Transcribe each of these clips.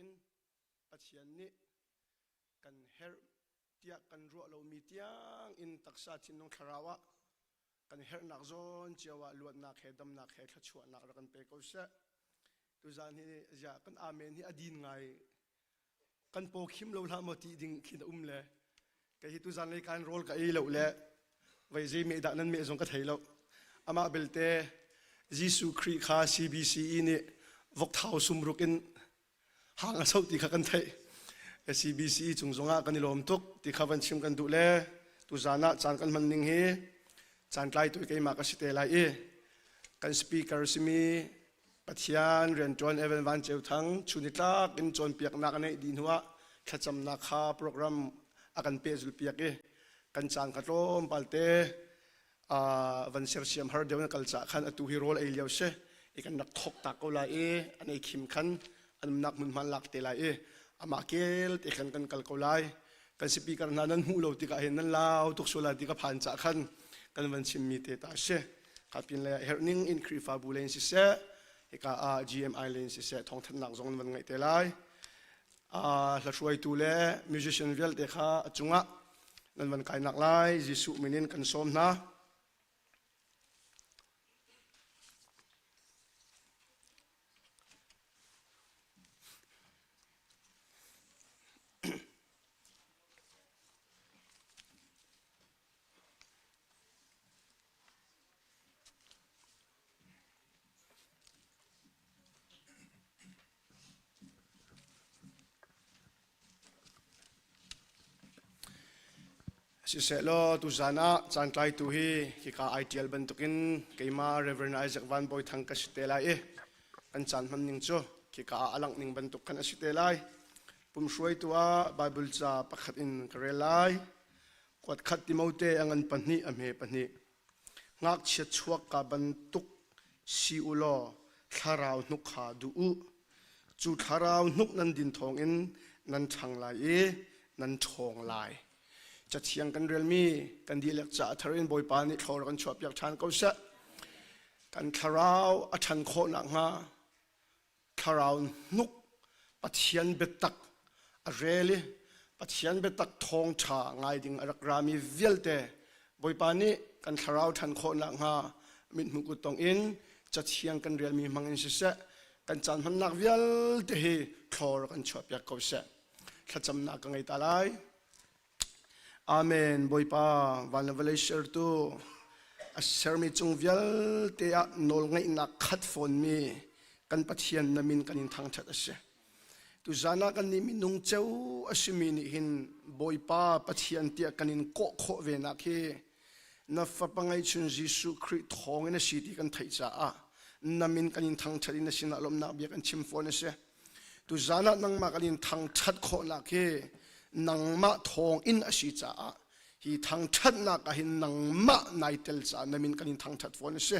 in Pathian nih kan herh tiah kan ruah lomi tiang in taksa thinlung thlarau ah kan herhnak zawn cio ah luatnak he damnak he thluachuahnak rak kan pe ko seh. Tuzaan hi ziah kan amen hi a din ngai kan paw khim lo hlah maw ti ding khin a um le kei hi tuzaan lei kan rawl ka ei lo le vei zei meh dah nan meh zong ka thei lo amah belte Jesuh Khrih kha CBCE nih vokthau sumruk in hang a soh ti kha kan theih CBCE cung zongah kan i lawm tuk ti kha van chim kan duh le tuzaan ah caan kan hman ning hi caan tlai tu keimah ka si te lai i kan speaker simi Pathian rianṭuan Evan Van Ceu Thang chunitlak in cawnpiaknak a neih dih hnuah thlacamnak kha program a kan pehzulpiak i kan caan kha tlawmpal te van sersiam har deuh na kal cah khan atu hi rawl ei lio si i kan rak thok tak ko lai i an ei khim khan an umnak hmunhma lak te lai i amah kel te khan kan kal ko lai kan speaker hna nan hmuh lo tikah hin nan lau tuk sual lai ti ka phan cah khan kan van chimmi te ta si kha pin le herh ning in Khrihfabu lei in siseh hika ah GMI lei in siseh thawngthanhnak zong nan van ngaih te lai hla hruaitu le musician vialte kha a cungah nan van kainak lai Jesuh min in kan sawm hna. Sisehlaw tuzaan ah caantlaitu hi hika ai ṭial bantukin keimah Reverend Isaac Van Bawi Thang ka si te lai i kan caan hman ning cu khika ah a langh ning bantuk khan a si te lai. Pumhruaitu ah Bible ca pakhat in ka rel lai. Kuat khat Timote a ngan pahnih a hme pahnih. Ngakchia chuakka bantuk si u law thlarau hnuk kha duh u. Cu thlarau hnuk nan din thawngin nan ṭhang lai i nan ṭhawng lai. Cathiang kan relmi kan dihlak caah thar in Bawipa nih thlawr kan chuahpiak ṭhan ko seh. Kan thlarau a ṭhan khawh nakhnga thlarau hnuk Pathian biatak a rel i Pathian biatak thawngṭha ngai ding a rak rami vialte Bawipa nih kan thlarau ṭhan khawh nakhnga mithmuh kut tong in cathiang kan relmi hmang in siseh kan caan hmannak vialte hi thlawr kan chuahpiak ko seh. Thlacamnak ka ngei ta lai. Amen. Bawipa, van le vawlei sertu, a sermi cung vialte ah nawlngeihnak khat fawnmi kan Pathian na min kan in thangṭhat a si. Tuzan ah kan nih minung ceu a simi nih hin Bawipa Pathian tiah kan in kawh khawh ve nak hi na fapa ngeihchun Jesuh Khrih thawng in a si ti kan theih caah na min kan in thangṭhat in na sinah lawmhnak bia kan chim fawn a si. Tuzan ah nangmah kan in thangṭhat khawhnak hi nangmah thawng in a si caah hi thangṭhatnak ah hin nangmah nai tel caah na min kan in thangṭhat fawn a si.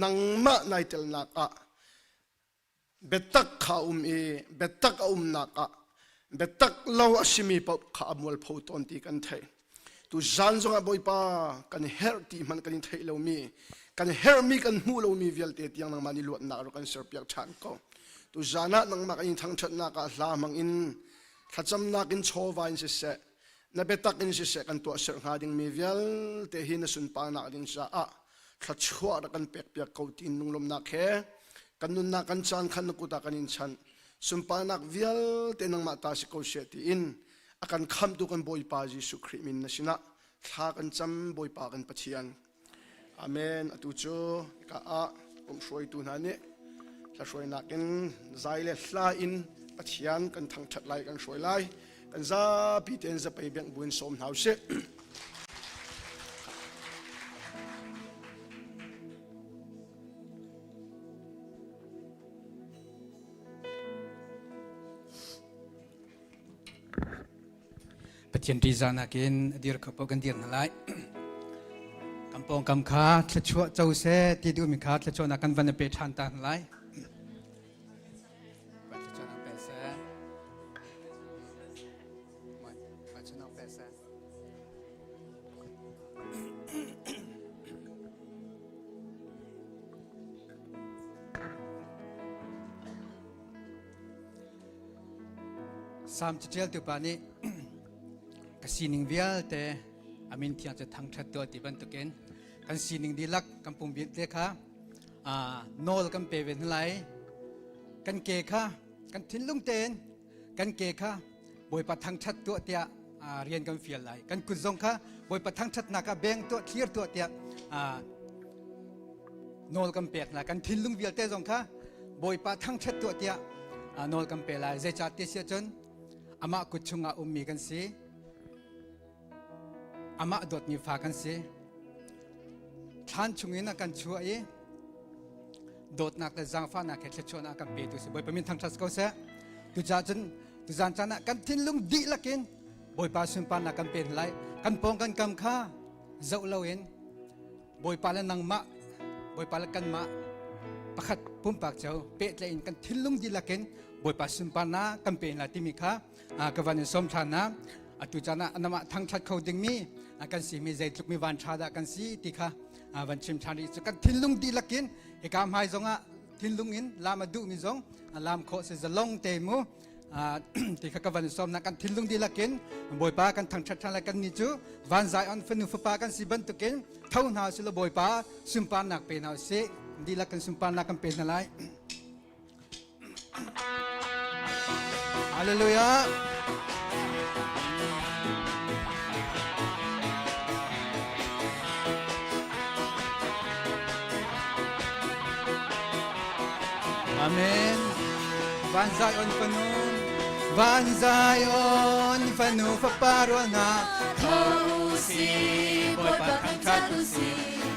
Nangmah nai telnak ah biatak kha a um i biatak a umnak ah biatak lo a simi paoh kha a mualpho tawn ti kan theih. Tu zan zongah Bawipa kan herh ti hmanh kan in theih lomi kan herhmi kan hmuh lomi vialte tiang nangmah nih luatnak rak kan serpiak ṭhan ko. Tu zan ah nangmah kan in thangṭhatnak ah hla hmang in thlacamnak in chawva in siseh na biatak in siseh kan tuah serh hnga dingmi vialte hi na sunparnak ding caah thluachuah rak kan pekpiak ko tiin lunglawmhnak he kan nunnak kan caan khan na kut ah kan in chanh sunparnak vialte nangmah ta si ko seh tiin a kan khamtu kan Bawipa Jesuh Khrih min na sinah thla kan cam Bawipa kan Pathian. Amen. Atu cu ka ah pumhruaitu hna nih hlahruainak in zai le hla in Pathian kan thangṭhat lai kan hruai lai. Kan zapi tein zapei bengh buin sawm hna usih. Pathian ṭihzahnak in a dir kho paoh kan dir hna lai. Kan pawngkam kha thluachuah co seh ti duhmi kha thluachuahnak kan van i pe ṭhan ta hna lai. Thluachuahnak pe seh. Thluachuahnak pe seh. Salm caṭialtu pa nih ka sining vialte a min thiang cu thangṭhat tuah ti bantukin kan sining dihlak kan pum vialte kha nawl kan pe ve hna lai. Kan ke kha kan thinlung tein kan ke kha Bawipa thangṭhat tuah tiah rian kan fial lai. Kan kut zong kha Bawipa thangṭhatnak ah beng tuah thlir tuah tiah nawl kan pek hna. Kan thinlung vialte zong kha Bawipa thangṭhat tuah tiah nawl kan pe lai. Zeicah ti si ahcun amah kut chungah ummi kan si. Amah dawtmi fa kan si. Thlan chungin a kan chuah i dawtnak le zaangfahnak he thluachuahnak a kan petu si. Bawipa min thangṭhat ko seh. Tucah cun tuzan caan ah kan thinlung dihlak in Bawipa sunparnak kan pe lai. Kan pawng kan kam kha zoh loin Bawipa le nangmah, Bawipa le kanmah pakhat pumpak cio pehtlaih in kan thinlung dihlak in Bawipa sunparnak kan pe lai timi kha ka van in sawm ṭhan na. Atu caan ah namah thangṭhat kho dingmi kan simi zeitluk mi van ṭha dah kan si ti kha van chim ṭhan rih cu kan thinlung dihlak in hika hmai zongah thinlung in lam a duhmi zong lam khawh si zalong te mu ti kha ka van sawm na. Kan thinlung dihlak in Bawipa kan thangṭhat ṭhan lai. Kan ni cu van Zion fanu fapa kan si bantukin tho hna sila Bawipa sunparnak pe hna usih. Dihlak kan sunparnak kan pe hna lai. Hallelujah. Amen. Van Zion fanu, Van Zion fanu fapa rual hna, Tho si, Bawipa thangṭhat u si,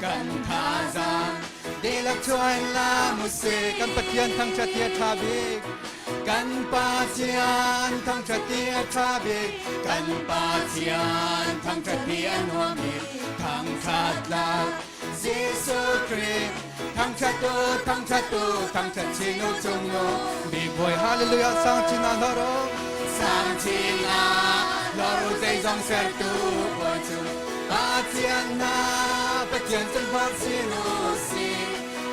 kan thazaang dihlak chuan la mu si, kan Pathian thangṭhat hi a ṭha bik. Kan Pathian thangṭhat hi a ṭha bik. Kan Pathian thangṭhat hi a nuam bik, thangṭhat tlak Jesuh Khrih thangṭhat u, thangṭhat u, thangṭhat chin u cung u bik Bawi. Hallelujah. Sang chin ah hlor u, Sang chin ah hlor u, zeizong sertu Bawi cu Pathian na Pathian cun hlor sin u si.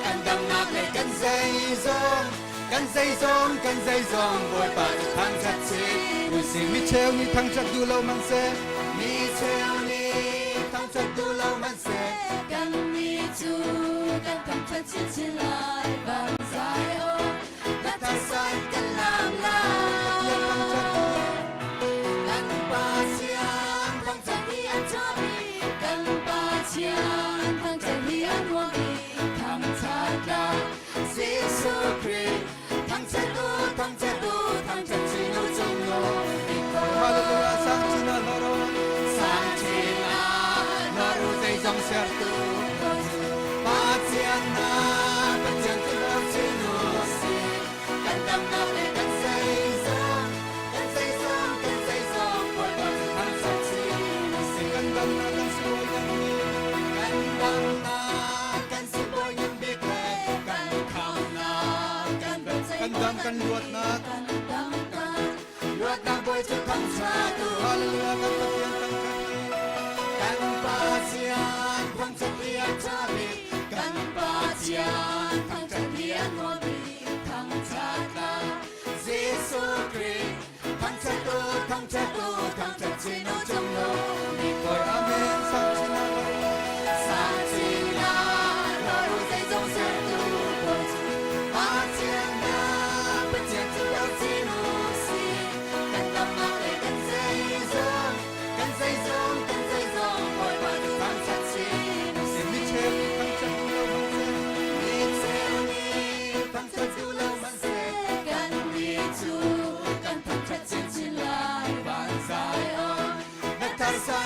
Kan damnak le kan zeizong, kan zeizong, kan zeizong Bawipa cu thangṭhat chin u si. Mi cheu nih thangṭhat duh lo man seh, mi cheu nih thangṭhat duh lo man seh, kan ni cu kan thangṭhat chinchin lai. Van Zion na thangsan kan lam lai. Kan Pathian thangṭhat hi a ṭha bik, kan Pathian thangṭhat hi a nuam bik, thangṭhat tlak Jesuh Khrih thangṭhat u, thangṭhat u, thangṭhat chin u cung u. Hallelujah. Sang chin ah hlor u, Sang chin ah hlor u, zeizong sertu Pathian na Pathian cu hlor chin u si. Kan damnak le kan zeizong, kan zeizong, kan zeizong Bawipa cu thangṭhat chin u si. Kan damnak kan sibawi ngan bik, kan damnak kan sibawi ngan bik le kan khamnak kan kan dam kan luatnak kan damnak luatnak Bawi cu thangṭhat u. Hallelujah. Kan Pathian thangṭhat hi, Kan Pathian thangṭhat hi a ṭha bik, kan Pathian thangṭhat hi a nuam bik, thangṭhat tlak Jesuh Khrih thangṭhat u, thangṭhat u, thangṭhat chin u cung u bik Bawi. Amen. Sang chin ah hlor u, Sang chin ah hlor u, zeizong sertu Bawi cu Pathian na Pathian cu hlor chin u si. Kan damnak le kan zeizong, kan zeizong, kan zeizong Bawipa cu thangṭhat chin u si. Mi cheu nih thangṭhat duh lo man seh, Mi cheu nih thangṭhat duh lo man seh, kan nih cu kan thangṭhat chinchin lai. Van Zion na tharsan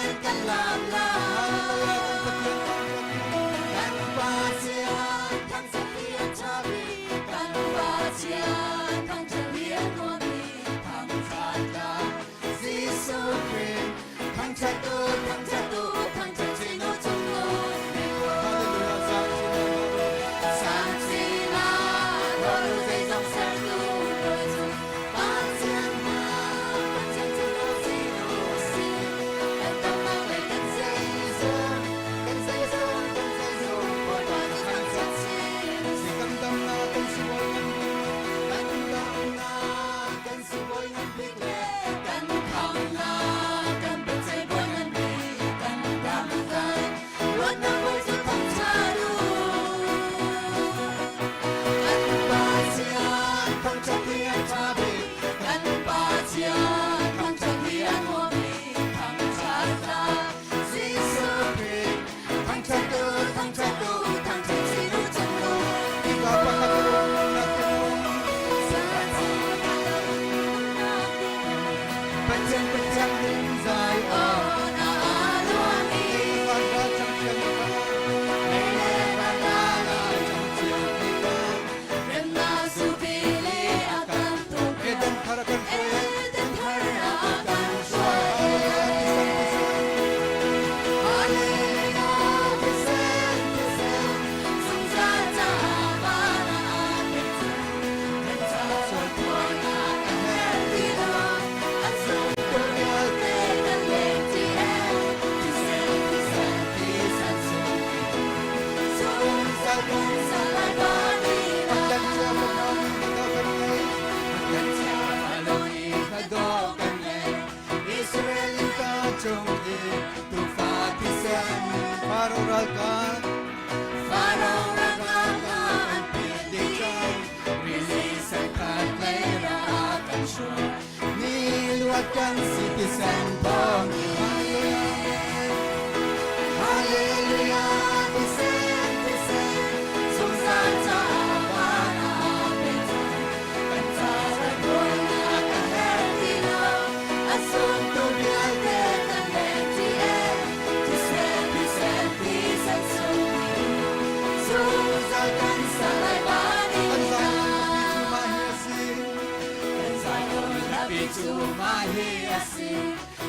cu mah hi a si.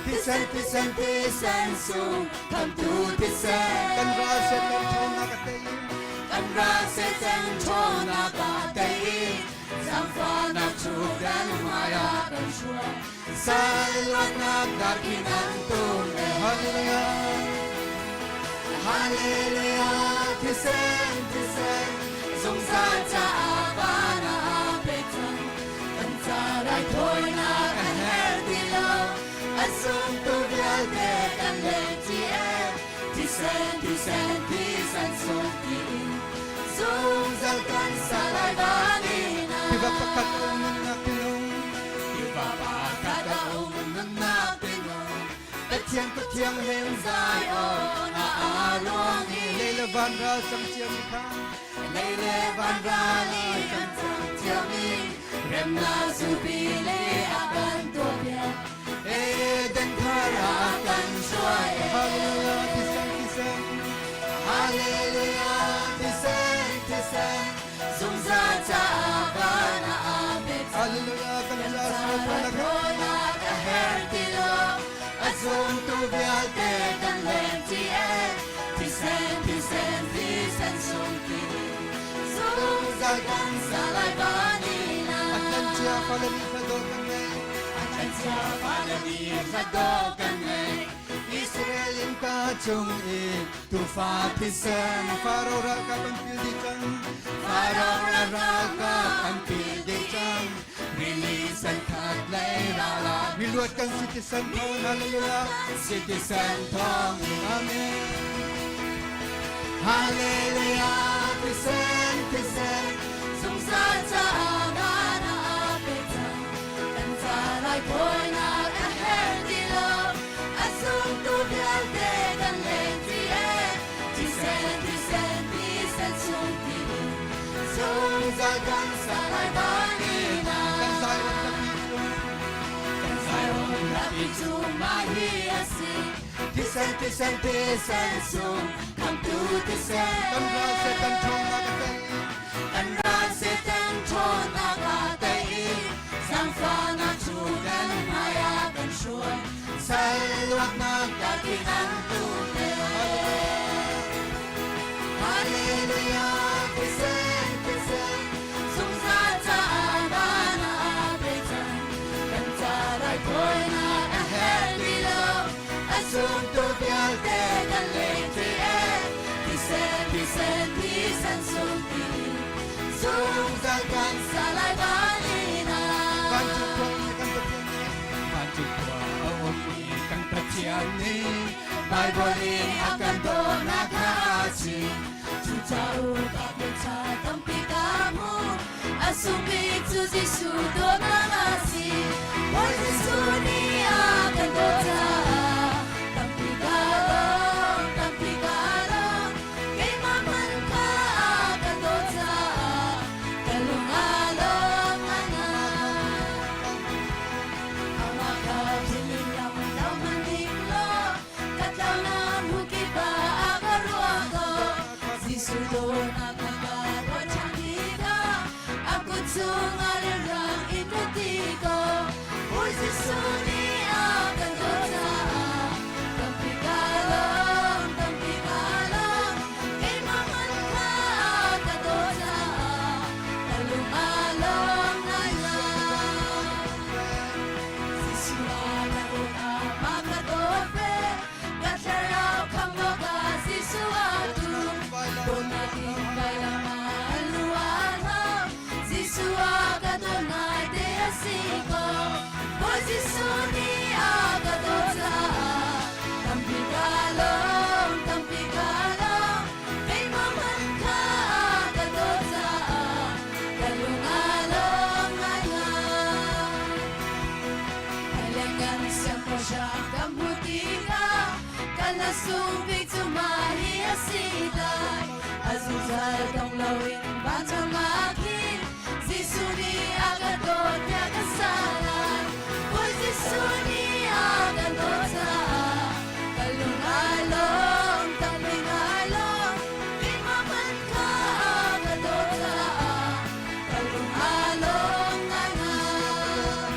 Thisen, thisen, thisen sung, khamtu thisen. Kan ral Satan ṭhawnnak a tei. Kan ral Satan ṭhawnnak a tei. Zaangfahnak cu kan hmaiah kan hruai. Salwannak darkin an tum e. Hallelujah. Hallelujah, thisen, thisen, zungzal caah van ah pek cang. Kan ca raithawinak an herh ti lo, a zumtu vialte kan leng ci e. Thisen, thisen, thisen sung tiin, zungzal kan sa lai van in ah. Tiva pakhat a um nunnak tinung. Tiva pakhat a um nunnak tinung, Pathian Pathian hlim Zion ah aa luang i. Lei le van ral cang ciami kha. Lei le van ral i kan cang ciami, remnak zupi le a kan tuahpiak. Eden thar ah kan hruai e. Hallelujah, thisen, thisen. Hallelujah, thisen, thisen, zungzal caah van ah aa pek. Hallelujah, kan ca sualnak. Raithawinak a herh ti lo, a zumtu vialte kan leng ci e. Thisen, thisen, thisen sung tiin, zungzal kan sa lai van in ah. A tlan cia fale nih hla dawh kan ngei. A tlan cia fale nih hla dawh kan ngei. Israel innka cung i tuufa thisen. Faro ralkap an pil dih cang. Faro ralkap an pil dih cang. Rili sen khat lei ral ah. Miluat kan si thisen thawng. Hallelujah. Si thisen thawng in. Amen. Hallelujah, thisen, thisen, zungzal caah van ah pek cang. Kan ca raithawinak a herh ti lo, a zumtu vialte kan leng ti e. Thisen, thisen, thisen sung tiin, zungzal kan sa lai van in ah. Kan Zion hlapi cu. Kan Zion hlapi cu mah hi a si. Thisen, thisen, thisen sung, khamtu thisen. Kan ral Satan ṭhawnnak a tei. Kan ral Satan ṭhawnnak a tei i, zaangfahnak cu kan hmaiah kan hruai. Sal luatnak darkin an tum e. Hallelujah, thisen, thisen, zungzal caah van ah pek cang. Kan ca raithawinak a herh ti lo, a zumtu vialte kan leng ti e. Thisen, thisen, thisen sung tiin, zungzal kan sa lai van in ah. Vancung khua um kan Pathian nih. Vancung khua a ummi kan Pathian nih Baibal in a kan dawtnak kha a chim. Cucaah ka tampi ka hmu, a sungmi cu Jesuh dawtnak a si. Bawi Jesuh nih a kan dawt caah tampi ka lawm, tampi ka lawm. Keimah hmanh kha a kan dawt caah ka lung a lawm ngaingai. Amah kha thilin lam lo hmanh ning law, ka tlaunak hmunkip ah a ka ruah ko. Jesuh dawtnak kha ka ruah ṭhan tikah a kut cungah rianrang in ka ti ko. Bawi Jesuh nih a kan dawt caah tampi ka lawm, tampi ka lawm. Keimah hmanh kha a ka dawt caah ka lung a lawm ngaingai. Jesuh a ka dawt ah ma ka dawt ve, ka thlarau khamh awkah Jesuh a tum. Dawtnak in vailam ah a lu aa hlam, Jesuh a ka dawt ngaite a si ko. Bawi Jesuh nih a ka dawt caah tampi ka lawm, tampi ka lawm. Keimah hmanh kha a ka dawt caah ka lung a lawm ngaingai. Kailangan siangpahrang ka hmuh tikah ka lasung bik cu mah hi a si lai. A zungzal dong loin vancung ah khin Jesuh nih a ka dawt tiah ka sa lai. Bawi Jesuh nih a kan dawt caah ka lung aa lawm, tampi aa lawm. Keimah hmanh kha a ka dawt caah ka lung aa lawm ngaingai.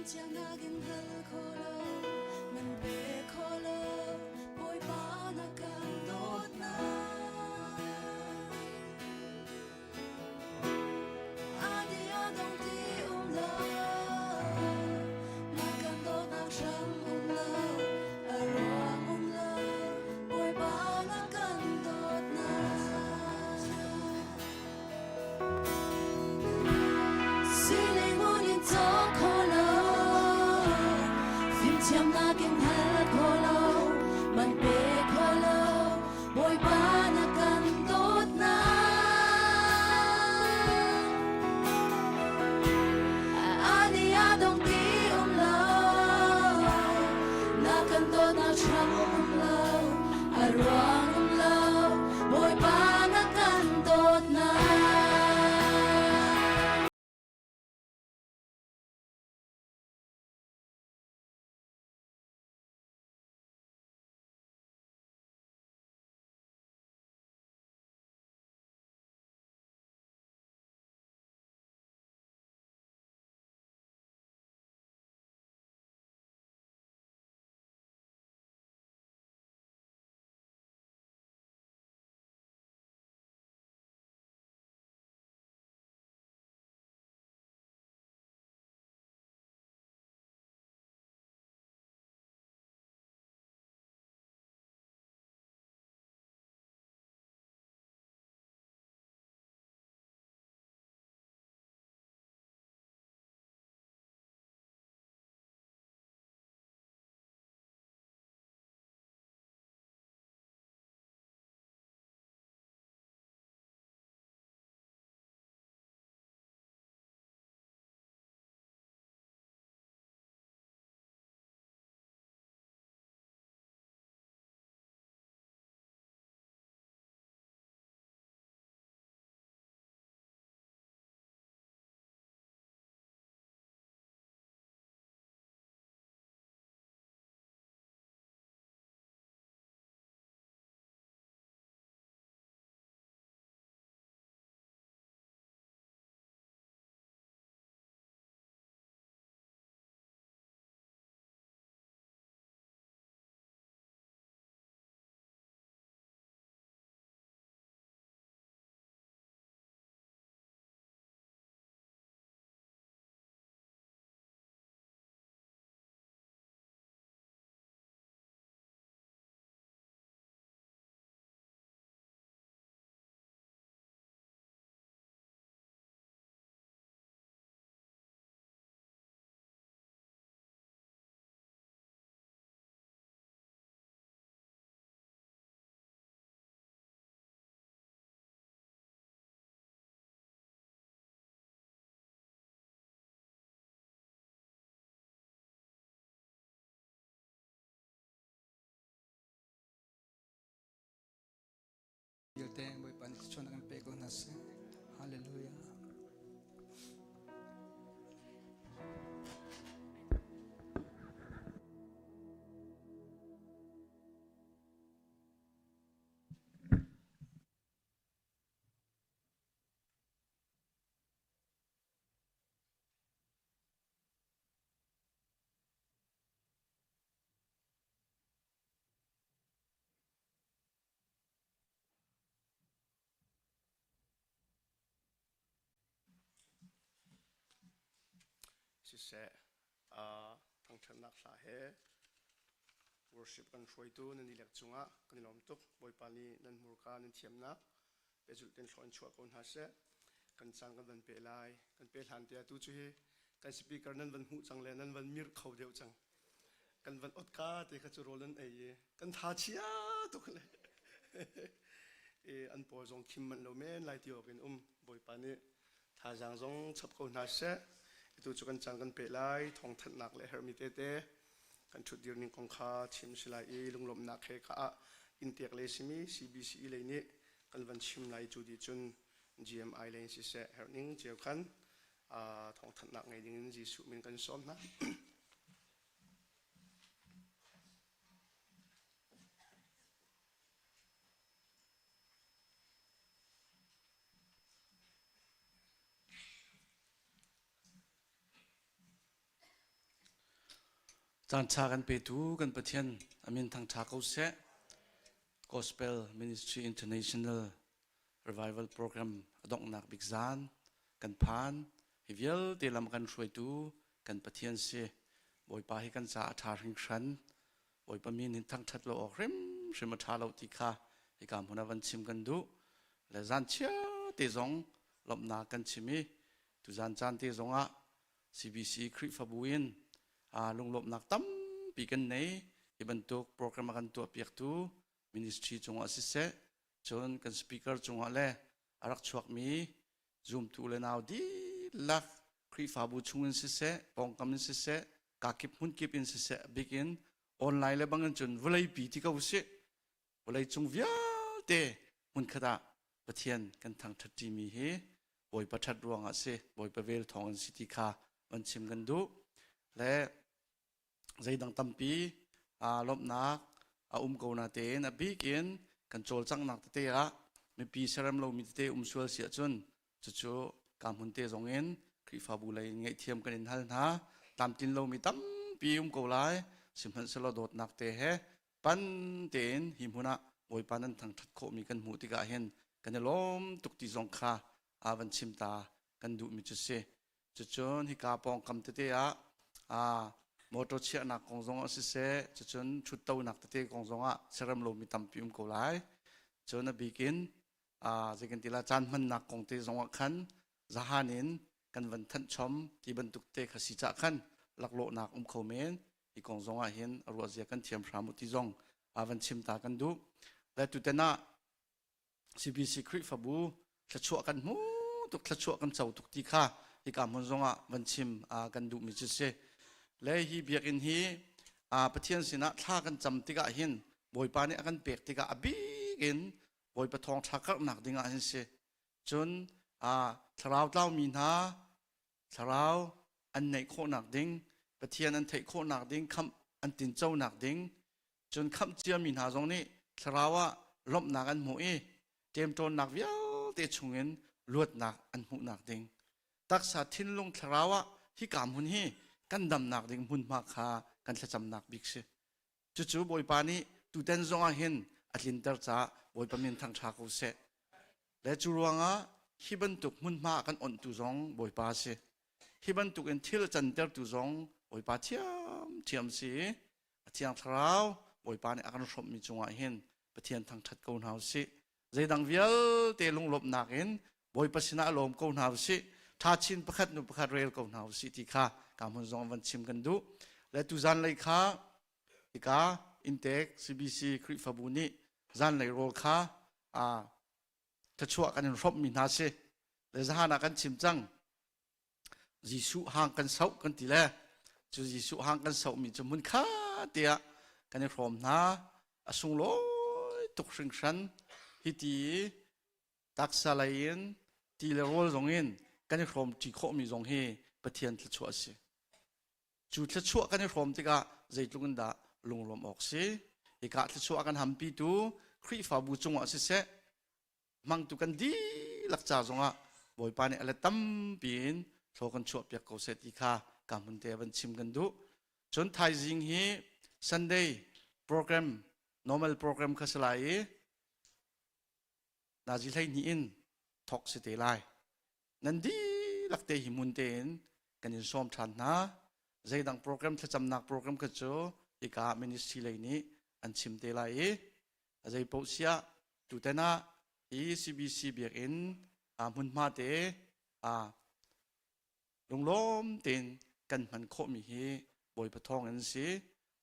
Fimthiamnak in hal kho lo, man pe kho lo, Bawipa na kan dawtnak. A di a dong ti um lo, na kan dawtnak hram um lo, a ruang um lo, Bawipa na kan dawtnak. Fimthiamnak in hal kho lo, man pe kho lo, Bawipa na kan dawtnak. Ani a dong ti um lo, na kan dawtnak hram um lo, a ruang um lo, Bawipa na kan dawtnak. Vialte Bawipa nih thluachuah kan pe ko hna seh. Hallelujah. Siseh, thangṭhatnak hla he worship kan hruaitu nan ilek cungah kan i lawm tuk. Bawipa nih nan hmurka nan thiamnak pehzulh tein thlawh in chuah ko hna seh. Kan caan kan van pe lai. Kan pe hlan te atu cu hi kan speaker nan van hmuh cang le nan van mirh kho deuh cang. Kan van otka te kha cu rawl nan ei i kan tha chia tuk le i an pawl zong khim manh lo men lai ti awk in um. Bawipa nih thazaang zong chap ko hna seh. Atu cu kan caan kan pe lai. Thawngthanhnak le herhmi tete kan ṭhutdir ning kong kha chim si lai i lunglawmhnak he ka ah inntek le simi CBCE lei nih kan van chim lai cu dih cun GMI lei in siseh herhning cio khan thawngthanhnak ngei ding in Jesuh min kan sawm hna. Caan ṭha kan petu kan Pathian a min thangṭha ko seh. Gospel Ministry International Revival Program a donghnak bik zan kan phan. Hi vialte lam kan hruaitu kan Pathian si. Bawipa hi kan caah a ṭha hringhran. Bawipa min hin thangṭhat lo awk hrimhrim a ṭha lo ti kha hika hmun ah van chim kan duh. Le zan chia te zong lawmhnak kan chim i tuzan caan te zong ah CBC Khrihfabu in lunglawmhnak tampi kan nei. Hi bantuk program a kan tuahpiaktu ministry cungah siseh, cun kan speaker cungah le a rak chuakmi zumtu le nau dihlak Khrihfabu chungin siseh, pawngkam in siseh, kakip hmunkip in siseh, bik in online le bangin cun vawleipi ti ko usih. Vawleicung vialte hmunkhat ah Pathian kan thangṭhat ṭimi hi Bawipa ṭhat ruangah si, Bawipa vel thawng in si ti kha van chim kan duh. Le zeidang tampi aa lawmhnak a um ko na tein a bik in kan cawlcanghnak tete ah mipi serem lomi tete um sual si ahcun cucu ka hmun te zong in Khrihfabu lei in ngaihthiam kan in hal hna. Tlamtlin lomi tampi um ko lai. Sihmanhsehlaw dawtnak te he pan tein hi hmun ah Bawipa nan thangṭhat khawhmi kan hmuh tikah hin kan i lawm tuk ti zong kha aa van chim ta kan duhmi cu si. Cucun hika pawngkam tete ah aa motor chiahnak kong zong ah siseh, cucun ṭhuttonak tete kong zong ah serem lomi tampi um ko lai. Cun a bik in aa zei kan ti la caan hmannak kong te zong ah khan zahan in kan van thanh chom ti bantuk te kha si cah khan laklawhnak um kho men. Hi kong zong ah hin a ruahzia kan thiam hram u ti zong a van chim ta kan duh. Le tutan ah CBC Khrihfabu thluachuah kan hmu tuk thluachuah kan co tuk ti kha hika hmun zong ah van chim kan duhmi cu si. Le hi biakinn hi Pathian sinah thla kan cam tikah hin Bawipa nih a kan pek tikah a bik in Bawipa thawngṭha karhnak ding ah hin si. Cun thlarau tlaumi hna thlarau an neih khawhnak ding, Pathian an theih khawhnak ding, khamh an tinconak ding, cun khamh ciami hna zong nih thlarau ah lawmhnak an hmuh i ṭemṭawnnak vialte chungin luatnak an hmuhnak ding. Taksa thinlung thlarau ah hika hmun hi kan damnak ding hmunhma kha kan thlacamnak bik si. Cucu Bawipa nih tuten zongah hin a tlinter caah Bawipa min thangṭha ko seh. Le cu ruangah hi bantuk hmunhma a kan onhtu zong Bawipa a si. Hi bantuk in thil a cantertu zong Bawipa thiamthiam si i a Thiang Thlarau Bawipa nih a kan hrawmhmi cungah hin Pathian thangṭhat ko hna u sih. Zeidang vialte lunglawmhnak in Bawipa sinah lawm ko hna u sih. Ṭha chin pakhat nu pakhat rel ko hna u sih ti kha ka hmun zong van chim kan duh. Le tu zanlei kha hika inntek CBC Khrihfabu nih zanlei rawl kha aa thluachuah kan in hrawmhmi hna si. Le zahan ah kan chim cang. Jesuh hang kan soh kan ti le cu Jesuh hang kan sohmi cu hmun kha tiah kan i hrawm hna. A sunglawi tuk hringhran. Hi ti taksa lei in ti le rawl zong in kan i hrawm ṭi khawhmi zong hi Pathian thluachuah a si. Cu thluachuah kan i hrawm tikah zeitluk in dah lunglawm awk si. Hika thluachuah kan hampitu Khrihfabu cungah siseh, hmangtu kan dihlak ca zongah Bawipa nih a let tampi in thlaw kan chuahpiak ko seh ti kha ka hmun te van chim kan duh. Cun thaizing hi Sunday program normal program kha si lai i nazi 12 in thawk si te lai. Nan dihlak te hi hmun tein kan in sawm ṭhan hna. Zeidang program thlacamnak program kha cu hika ministry lei nih an chim te lai i a zei paoh siah tutan ah hi CBC biakinn hmunhma te lunglawm tein kan hman khawhmi hi Bawipa thawng in si.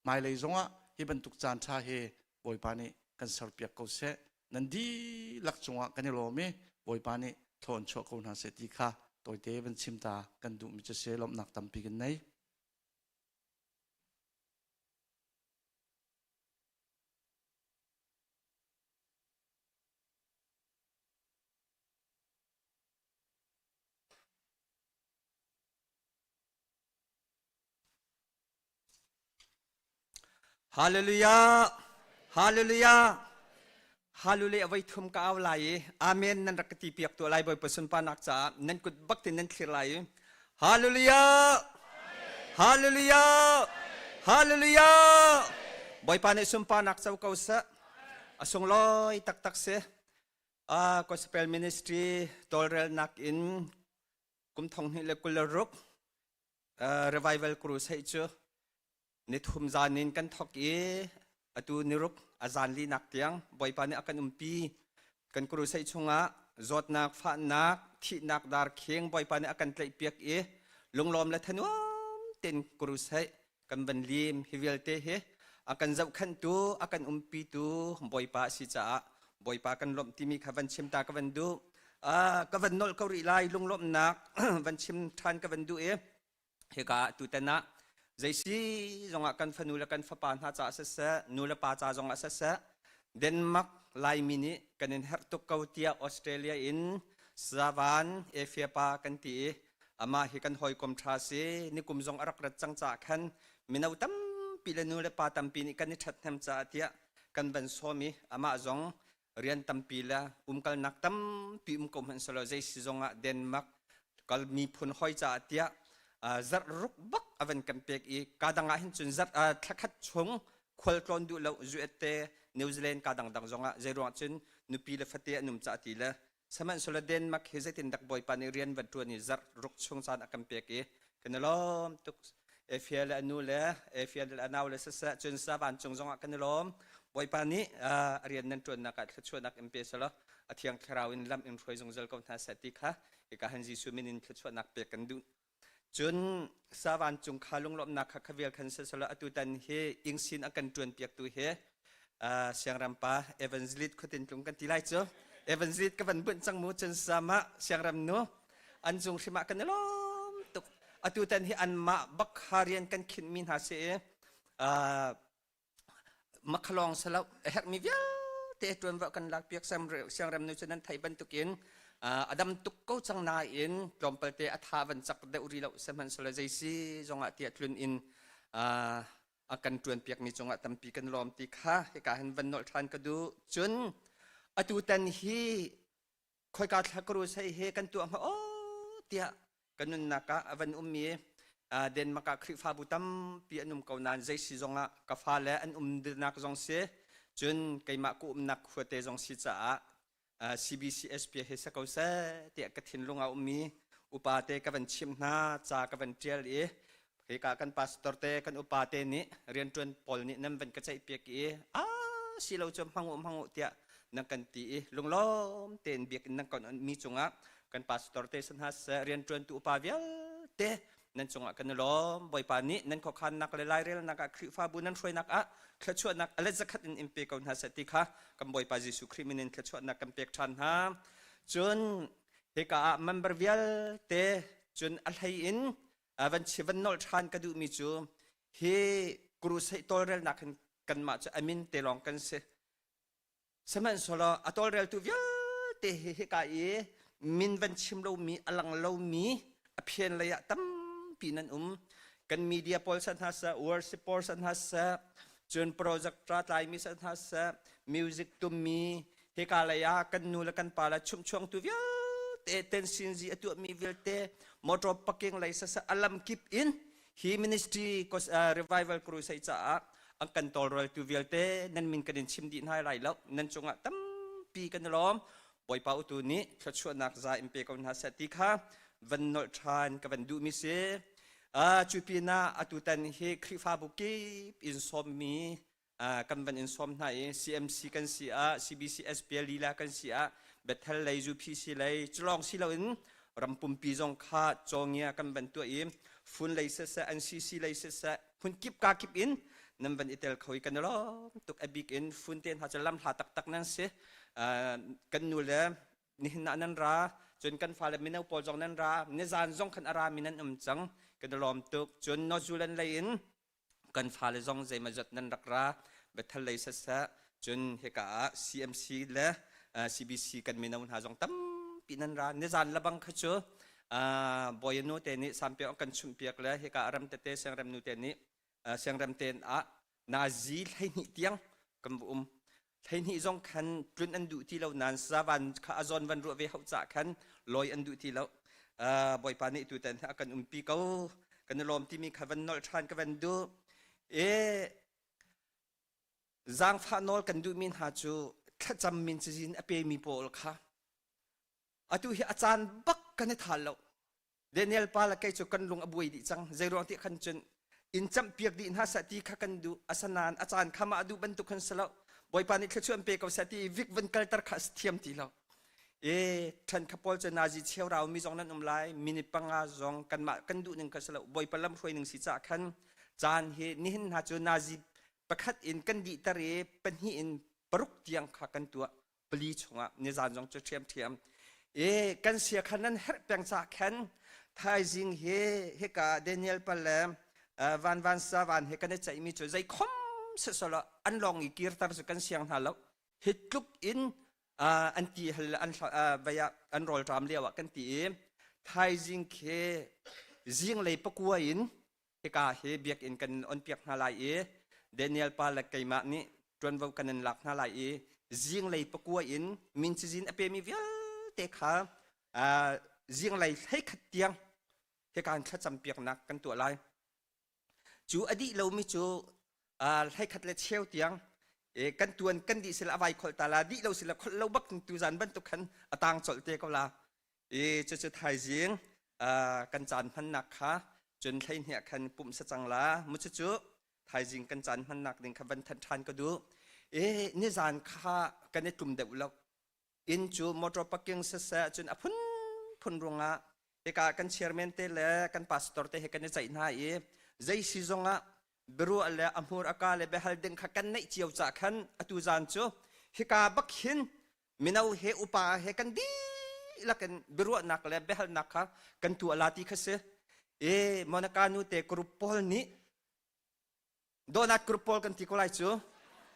Hmailei zongah hi bantuk caan ṭha hi Bawipa nih kan serpiak ko seh. Nan dihlak cungah kan i lawm i Bawipa nih thaw in chuah ko hna seh ti kha tawite van chim ta kan duhmi cu si lawmhnak tampi kan nei. Hallelujah! Hallelujah! Hallelujah avoi thum ka au lai i Amen nan rak ka ti piak tuah lai Bawipa sunparnak caah nan kut bak tin nan thlir lai i Hallelujah! Hallelujah! Hallelujah! Bawipa nih sunparnak co ko seh. A sunglawi taktak si. Ah, Gospel Ministry tawlrelnak in kum thong hnih le 26 revival crusade cu nithum zan in kan thok i atu niruk a zan linak tiang Bawipa nih a kan umpi. Kan crusade chungah zawtnak, fahnak, thihnak darkhing Bawipa nih a kan tlaihpiak i lunglawm le thanuam tein crusade kan van lim. Hi vialte hi a kan zohkhenhtu, a kan umpitu Bawipa a si caah Bawipa kan lawmh timi kha van chim ta ka van duh. Ka van nolh ko rih lai lunglawmhnak van chim ṭhan ka van duh i hika ah tutan ah zeisi zongah kan fanu le kan fapa hna caah siseh nu le pa ca zongah siseh Denmark Laimi nih kan in herh tuk ko tiah Australia in Savan Efia pa kan ti i amah hi kan hawikom ṭha si nikum zong a rak rat cang caah khan mino tampi le nu le pa tampi nih kan i ṭhathnem caah tiah kan van sawm i amah zong rian tampi le umkalnak tampi um ko hmanh selaw zei si zongah Denmark kal miphun hoi caah tiah zarh ruk bak a van kan pek i ka dang ah hin cun zarh thlakhat chung khual tlawn duh lo zuet te New Zealand ka dangdang zongah zei ruang cun nupi le fate an um caah ti le sihmanhsehlaw Denmark hi zeitin dak Bawipa nih rian van ṭuan i zarh ruk chung caan a kan pek i kan i lawm tuk. Efia le a nu le Efia le a nau le siseh cun sa vancung zongah kan i lawm. Bawipa nih a rian nan ṭuannak ah thluachuahnak in pe selaw a thiang thlarau in lam in hruai zungzal ko hna seh ti kha hika han Jesuh min in thluachuahnak pek kan duh. Cun sa vancung kha lunglawmhnak kha kha vial khan siselaw atutan hi ingsin a kan ṭuan piaktu hi siangram pa evangelist khuatin tlung kan ti lai cu evangelist ka van bunh cang mu cun sama siangram nu an cung hrim ah kan i lawm tuk atutan hi anmah bak kha rian kan khinh mi hna si i makhalawng salo a herhmi vialte ṭuanvo kan lakpiak siangrem nu cu nan theih bantukin a dam tuk ko cang nain tlawmpalte a tha van cak deuh rih lo sihmanhsehlaw zei si zongah tiah tlun in a kan ṭuanpiakmi cungah tampi kan lawm ti kha hika hin van nolh ṭhan ka duh. Cun atutan hi khoika thla ka sei he kan tuah hnga aw tiah ka nunnak ah a van ummi Denmark ah Khrihfabu tampi an um ko nain zei si zongah ka fale an umnak zong si cun keimah ka umnak khuate zong si caah CBCSP he sa ko seh tiah ka thinlung ah ummi upa te ka van chimh hna ca ka van ṭial i hika kan pastor te kan upa te nih rianṭuan pawl nih nan van ka ceihpiak i a si lo cu hmang u hmang u tiah nan kan ti i lunglawm tein biakinn nan kan onmi cungah kan pastor te san hna seh rianṭuantu upa vialte nan cungah kan i lawm. Bawipa nih nan khuakhannak le lairelnak ah Khrihfabu nan hruainak ah thluachuahnak a let zakhat in in pe ko hna seh ti kha kan Bawipa Jesuh Khrih min in thluachuahnak kan pek ṭhan hna. Cun hika ah member vialte cun a hlei in van chi van nolh ṭhan ka duhmi cu hi crusade tawlrelnak hin kanmah cu a min te lawng kan si. Sihmanhsehlaw a tawlreltu vialte hi hika i min van chim lomi a lang lomi a phian lei ah tampi nan um. Kan media pawl sah hna seh, worship pawl sah hna seh, cun project tra tlaimi sah hna seh, music tummi, hika lei ah kan nu le kan pa le chumhchuangtu vialte tensinzi a tuahmi vialte motor parking lei saseh a lam kip in hi ministry revival crusade caah an kan tawlreltu vialte nan min kan in chim dih hna lai lo nan cungah tampi kan i lawm Bawipa utu nih thluachuahnak za in pe ko hna seh ti kha van nolh ṭhan ka van duhmi si cu pinah atutan hi Khrihfabu kip in sawmmi kan van in sawm hna i CMC kan si ah CBC SPL lila kan si ah Bethel lei UPC lei culawng si loin ram pumpi zong kha cawngia kan van tuah i fun lei siseh NCC lei siseh hmun kip ka kip in nan van i tel kho i kan i lawm tuk a bik in fun te hna cu lam hla taktak nan si kan nu le nihin ah nan ra cun kan fale mino pawl zong nan ra nizan zong khan a ra mi nan um cang kan i lawm tuk cun North Zealand lei in kan fale zong zeimawzat nan rak ra Bethel lei siseh cun hika ah CMC le CBC kan mino hna zong tampi nan ra nizan lebang kha cu bawi nu te nih sampiak an kan chumhpiak le hika ram tete siangrem nu te nih siangrem ten ah nazi 12 tiang kan va um 12 zong khan tlun an duh ti lo nain savan kha a zawn van ruah ve hauh cah khan lawi an duh ti lo bawipa nih tutan a kan umpi ko kan i lawm timi kha van nolh ṭhan ka van duh. E zaangfah nawl kan duhmi hna cu thlacam min cazin a pemi pawl kha atu hi a caan bak kan i thal lo. Daniel pa le kei cu kan lung a buai dih cang. Zeiruang ti khan cun in camhpiak dih hna seh ti kha kan duh. Asanain a caan kha mah a duh bantuk khan si lo. Bawipa nih thluachuah an pe ko seh ti vik van kalter kha a si thiam ti lo. E ṭhan kha pawl cu nazi cheurau mi zong nan um lai. Minute panga zong kanmah kan duh ning kha si lo. Bawipa lam hruai ning si caah khan caan hi nihin hna cu nazi pakhat in kan dihter i pahnih in paruk tiang kha kan tuah. Pali chungah nizan zong cu ṭhiamṭhiam e kan sia khan nan herh peng ca khan thaizing hi hika Daniel pal le van van sa van he kan i ceihmi cu zei khom sisolo an lawng i kirter cu kan siang hna lo. Hi tluk in an ti hal an vaya an rawlṭam lio ah kan ti i thaizing khi zinglei pakua in hika hi biakinn kan on piak hna lai i Daniel pa le keimah nih ṭuanvo kan in lak hna lai i zinglei pakua in min cazin a pemi vialte kha zinglei 11 tiang hika in thlacam piaknak kan tuah lai. Cu a dih lomi cu 11 le cheu tiang kan tuan kan dih sila a vai kholh ta la dih lo sila kholh lo bak tu zan bantuk khan a tang colh te ko la. I cucu thaizing kan caan hmannak kha cun 12 khan pumh sa cang la mu. Cucu thaizing kan caan hmannak ding kha van thanh ṭhan ka duh. E nizan kha kan i tlum deuh lo. Inn cu motor parking siseh cun a phunphun ruangah hika kan chairman te le kan pastor te he kan i ceih hna i zei si zongah biaruah le a hmur a ka le biahal ding kha kan neih cio cah khan atu zan cu hika bak hin mino he upa he kan dihlak in biaruahnak le biahalnak kha kan tuah la ti kha si. E Monica nu te group pawl nih donat group pawl kan ti ko lai cu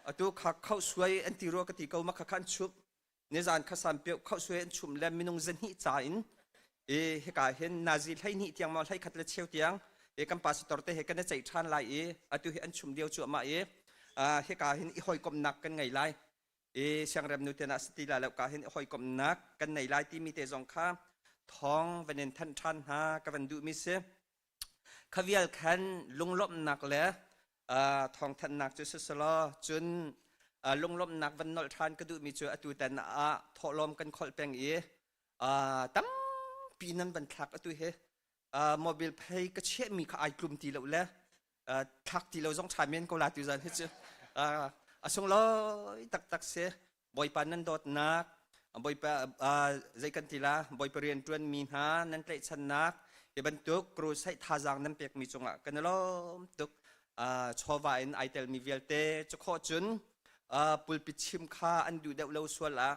atu kha khau suai an ti rua ka ti ko ma kha khan chup nizan kha sam peu khau suai an chum le minung zahnih ca in e hika hin nazi 12 tiang ma 11 le cheu tiang e kan pastor te he kan i ceih ṭhan lai i atu hi an chum lio cu ama i hika hin i hawikomhnak kan ngei lai i siangrem nu te na si ti la lo ka hin hawikomhnak kan nei lai timi te zong kha thong van in thanh ṭhan hna ka van duhmi si. Khavial khan lunglawmhnak le thawngthanhnak cu siselaw cun lunglawmhnak van nolh ṭhan ka duhmi cu atu tan ah thawhlawm kan kholh peng i tampi nan van thlak. Atu hi mobile pay ka chiahmi kha ai tlum ti lo le thlak ti lo zong ṭha men ko la tu zan hi cu a sunglawi taktak si. Bawipa nan dawtnak, Bawipa zei kan ti la, Bawipa rian ṭuan mi hna nan tlaihchannak hi bantuk crusade thazaang nan pekmi cungah kan i lawm tuk. Chawva in ai telmi vialte cu khawh cun pulpit chim kha an duh deuh lo sual ah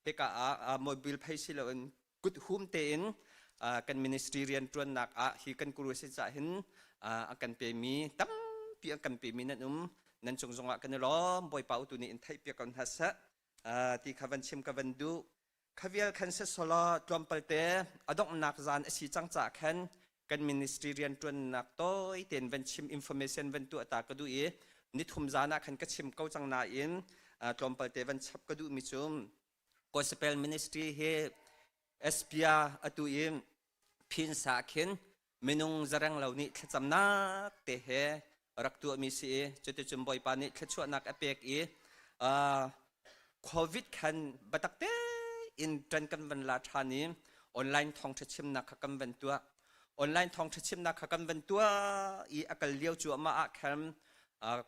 hika ah mobile phei si loin kut hum tein kan ministry rian ṭuannak ah hi kan crusade cah hin a kan pemi tampi an kan pemi nan um. Nan cung zongah kan i lawm. Bawipa utu nih in theih piak ko hna seh ti kha van chim ka van duh. Khavial khan se solo tlawmpal te a donghnak zan a si cang ca khan kan ministry rian ṭuannak tawi tein van chim information van tuah ta ka duh i nithum zan ah khan ka chim ko cang nain tlawmpal te van chap ka duh mi cu gospel ministry hi Espia atu i phinsa khin minung zareng lo nih thlacamnak te he rak tuahmi si i cuticun Bawipa nih thluachuahnak a pek i COVID khan biatak tein ṭan kan van la ṭhan i online thawngṭha chimnak kha kan van tuah. Online thawngṭha chimnak kha kan van tuah i a kal lio cuahmah ah khan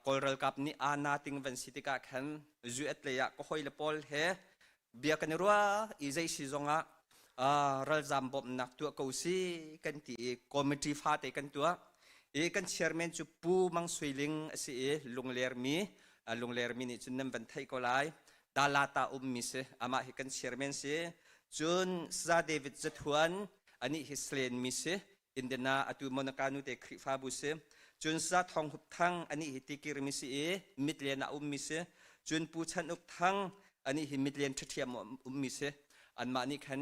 Kawl ralkap nih aa ting van si tikah khan US lei ah ka hawile pawl he bia kan i ruah i zei si zongah ralzam bawmhnak tuah ko si kan ti i committee fate kan tuah i kan chairman cu Pu Mang Sui Ling a si i Lungler mi Lungler mi nih cun nan van theih ko lai Dalata ummi si. Amah hi kan chairman si. Cun Sa David Zathuan anih hi Slen mi si Indiana atu Monaca nu te Khrihfabu si. Cun Sa Thong Hup Thang anih hi Tikir mi si i Midland ah ummi si. Cun Pu Chan Uk Thang anih hi Midland ṭhathiam ummi si. Anmah nih khan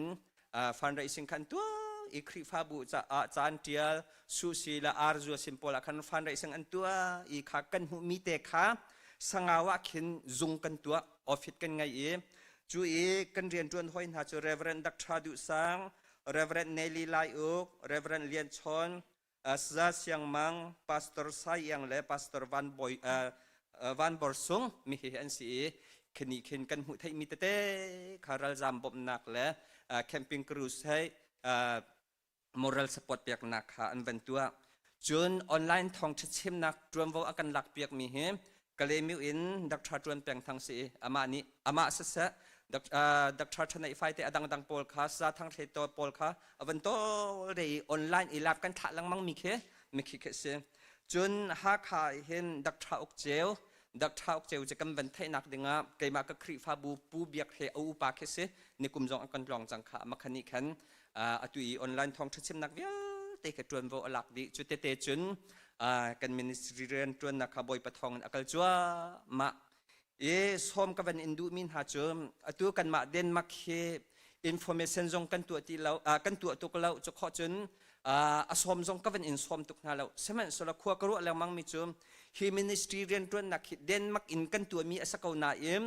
fundraising khan tuah i Khrihfabu caah caan ṭial susi le arzua sin pawl ah khan fundraising an tuah i kha kan hmuhmi te kha Sangau ah khin zung kan tuah office kan ngei i cu i kan rianṭuan hoi hna cu Reverend Dr. Duh Sang, Reverend Nelly Lai Uk, Reverend Lian Chawn. Saya Siang Mang, Pastor Sai Iang le Pastor Van Boy Van Bor Sung mi hi an si i khini khin kan hmuh theihmi tete kha ralzam bawmhnak le camping cruise hei moral support peknak kha an van tuah. Cun online thawngṭha chimnak ṭuanvo a kan lak piakmi hi Kalaymyo in Dr. Ṭuan Peng Thang si i amah nih amah siseh Dr. Ṭhanaih Fai te a dangdang pawl kha Sa Thang Hle to pawl kha a van tawl re i online i lak kan thlah lengmang mi khi mikhi khi si. Cun Hakha hin Dr. Uk Ceu Dr. Uk Ceu cu kan van theihnak dingah keimah ka Khrihfabu Pu Biak Hle a upa khi si nikum zong a kan tlawng cang kha makhani khan atu i online thawngṭha chimnak vialte kha ṭuanvo a lak dih. Cu tete cun kan ministry rian ṭuannak kha Bawipa thawng in a kal cuahmah. I sawm ka van in duhmi hna cu atu kanmah Denmark hi information zong kan tuah ti lo kan tuah tuk lo cu khawh cun a sawm zong ka van in sawm tuk hna lo sihmanhsehlaw khua ka ruah lengmang mi cu hi ministry rianṭuannak hi Denmark in kan tuahmi a si ko nain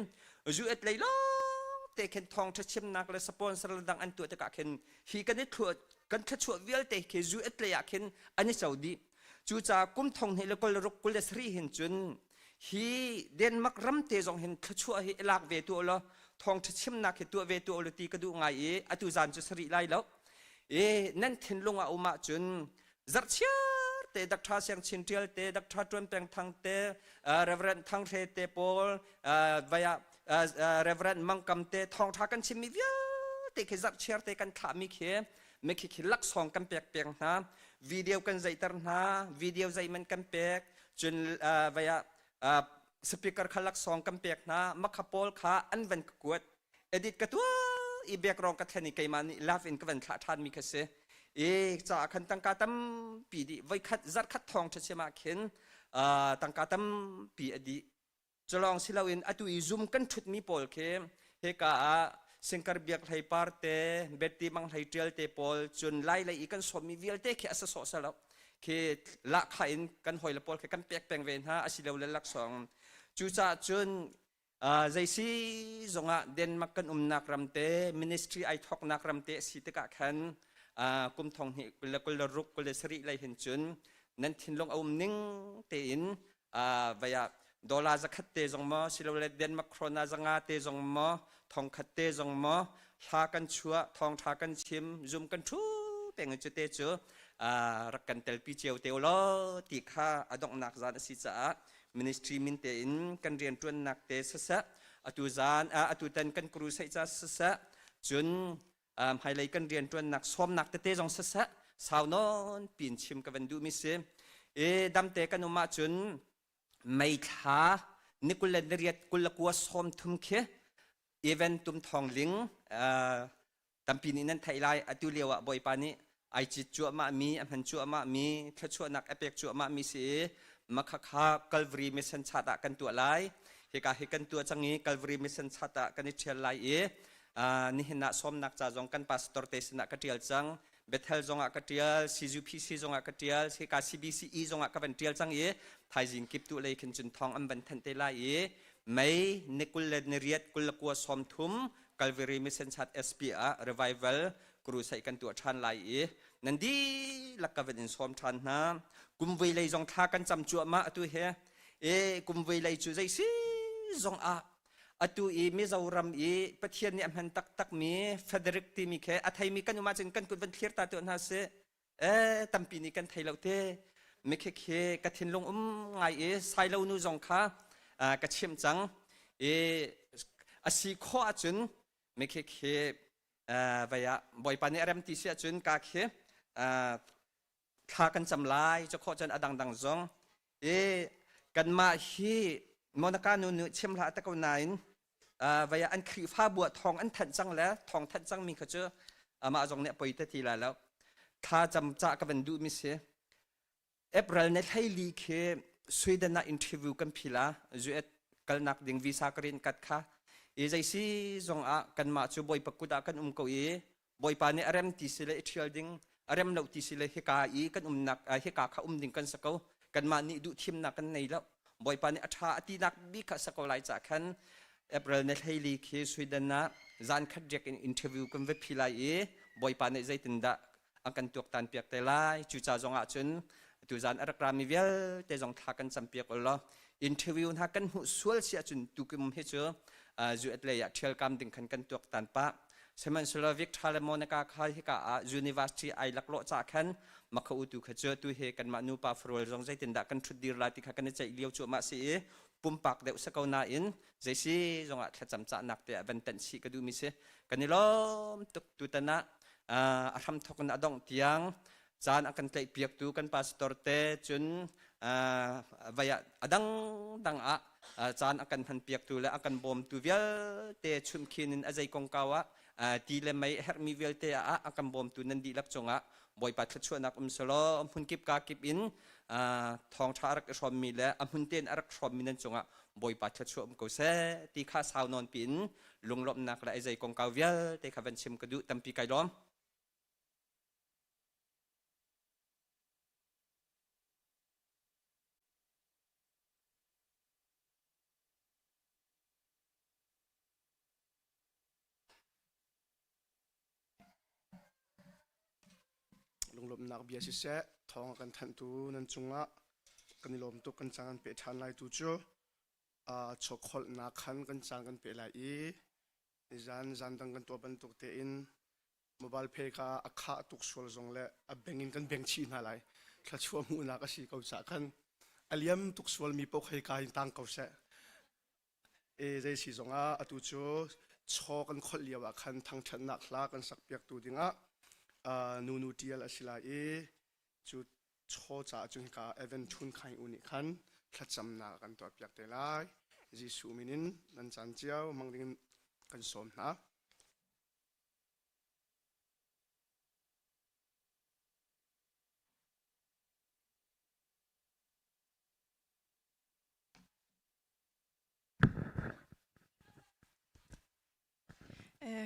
US lei lawng te khin thawngṭha chimnak le sponsor le dang an tuah tikah khin hi kan i thluah kan thluachuah vialte khi US lei ah khin an i co dih. Cucaah kum thong hnih le 26 27 hin cun hi Denmark ram te zong hin thluachuah hi i lak ve tuah law thawngṭha chimnak hi tuah ve tuah law ti ka duh ngai i atu zan cu sari lai lo. I nan thinlung ah um ahcun zarhchiar te Dr. Siang Chin Tial te Dr. Tuan Peng Thang te Reverend Thang Hre te pawl vaya Reverend Mang Kam te thawngtha kan chimmi vialte khi zarhchiar te kan thlahmi khi mikhi khi laksawng kan pek peng hna video kan zeiter hna video zeiman kan pek cun vaya speaker kha laksawng kan pek hna makha pawl kha an van ka kuat edit ka tuah i background ka thlen i keimah nih love in ka van thlah ṭhan mi kha si i caah khan tangka tampi dih voikhat zarkhat thawng ṭha chem ah khin tangka tampi a dih culawng si loin atu i zoom kan ṭhut mi pawl khi hika ah singkar biak hlei par te betty mang hlei ṭial te pawl cun lai lei i kan sawm mi vialte khi a sa sawh salo khi lahkhah in kan hawile pawl khi kan pek peng ve hna asilole laksawng cucaah cun Zeisi zongah Denmark kan umnak ram te ministry ai thawknak ram te a si tikah khan kum thong hnih 26 27 lei hin cun nan thinlung a um ning tein vaya dollar zakhat te zong maw silole Denmark krona zanga te zong maw thongkhat te zong maw hla kan chuah thawngtha kan chim zum kan thu peng cu te cu rak kan telpi cio te law ti kha a donghnak zan a si caah ministry min tein kan rianṭuannak te siseh atu zan atu tan kan crusade ca siseh cun hmailei kan rianṭuannak sawmnak tete zong siseh sau nawn pin chim ka van duhmi si i damte kan um ahcun May thla ni 28 29 30 khi event tum thawng ling tampi nih nan theih lai atu lio ah Bawipa nih ai cit cuahmah mi a hman cuahmah mi thluachuahnak a pek cuahmah mi si i makhakha Calvary Mission Chat ah kan tuah lai hika hi kan tuah cang i Calvary Mission Chat ah kan i ṭhial lai i nihin ah sawmnak ca zong kan pastor te sinah ka ṭial cang Bethel zongah ka ṭial CUPC zongah ka ṭial hika CBCE zongah ka van ṭial cang i thaizing kip tu lei khin cun thawng an van thanh te lai i May ni 28 29 30 Calvary Mission Church SP ah revival crusade kan tuah ṭhan lai i nan dihlak ka van in sawm ṭhan hna. Kum vui lei zong thla kan cam cuahmah atu hi. E kum vui lei cu zei si zong ah atu i Mizoram i Pathian nih a hman taktakmi Frederick timi khi a theimi kan um ahcun kan kut van thlir ta tuah hna sih. Eh tampi nih kan thei lo te mikhi khi ka thinlung um ngai i sailo nu zong kha ka chimh cang i a si khawh ahcun mikhi khi vei ah bawipa nih a rem ti si ahcun ka khi thla kan cam lai cu khawh cun a dangdang zong i kanmah hi Monica nu nih chim hlah te ko nain vei ah an Khrihfabu ah thawng an thanh cang le thawng thanh cangmi kha cu amah zong nih a poi te ti lai lo thla cam cah ka van duhmi si April ni 14 khi Sweden ah interview kan phila US kalnak ding visa ka rin kat kha i zeisi zong ah kanmah cu Bawipa kut ah kan um ko i Bawipa nih a rem ti si le i ṭhial ding, a rem lo ti si le hika i kan umnak hika kha um ding kan si ko. Kanmah nih duh thimnak kan nei lo. Bawipa nih a ṭha a tinak bik kha sa ko lai cah khan April ni 14 khi Sweden ah zan khat riak in interview kan va phi lai i Bawipa nih zeitindah an kan tuaktan piak te lai. Cuca zong ah cun tuzan a rak rami vialte zong thla kan cam piak ulaw interview hna kan hmuh sual si ahcun tukum hi cu US lei ah ṭhialkam ding khan kan tuaktan pah. Sihmanhsehlaw Victor le Monica kha hika ah university ai laklawh ca khan makha utu kha cu tu hi kanmah nupa farual zong zeitindah kan ṭhutdir lai ti kha kan i ceih lio cuahmah si i pumpak deuh si ko nain zeisi zongah thlacam cahnak te ah van tenh chih ka duhmi si. Kan i lawm tuk tutan ah a hramthok in a dongh tiang caan a kan tlaihpiaktu kan pastor te cun vai ah a dangdang ah caan a kan hmanpiaktu le a kan bawmtu vialte chunhkhin in a zei kongkau ah ti le mei a herhmi vialte ah a kan bawmtu nan dihlak cungah Bawipa thluachuahnak um selaw hmunkip ka kip in thawngṭha a rak i hrawmmi le a hmun tein a rak hrawmmi nan cungah Bawipa thluachuah um ko seh ti kha sau nawn piin lunglawmhnak le a zei kongkau vialte kha van chim ka duh tampi kai lawm. Lunglawmhnak bia siseh, thawng a kan thanhtu nan cungah kan i lawm tuk kan caan pe ṭhan lai tu cu chawkholhnak khan kan caan kan pe lai i nizan zan dang kan tuah bantuk tein mobile pay kha a khah tuk sual zong le a beng in kan beng chih hna lai thluachuah hmuhnak a si ko cah khan a liam tuk sual mi paoh hei ka in tang ko seh e zei si zong ah atu cu chaw kan kholh lio ah khan thangṭhatnak hla kan sak piak tu dingah nunu tial a si lai i cu chaw caah cun hika Evan Thun Khaing U nih khan thlacamnak a kan tuahpiak te lai. Jesuh min in nan caan cio hmang ding in kan sawm hna.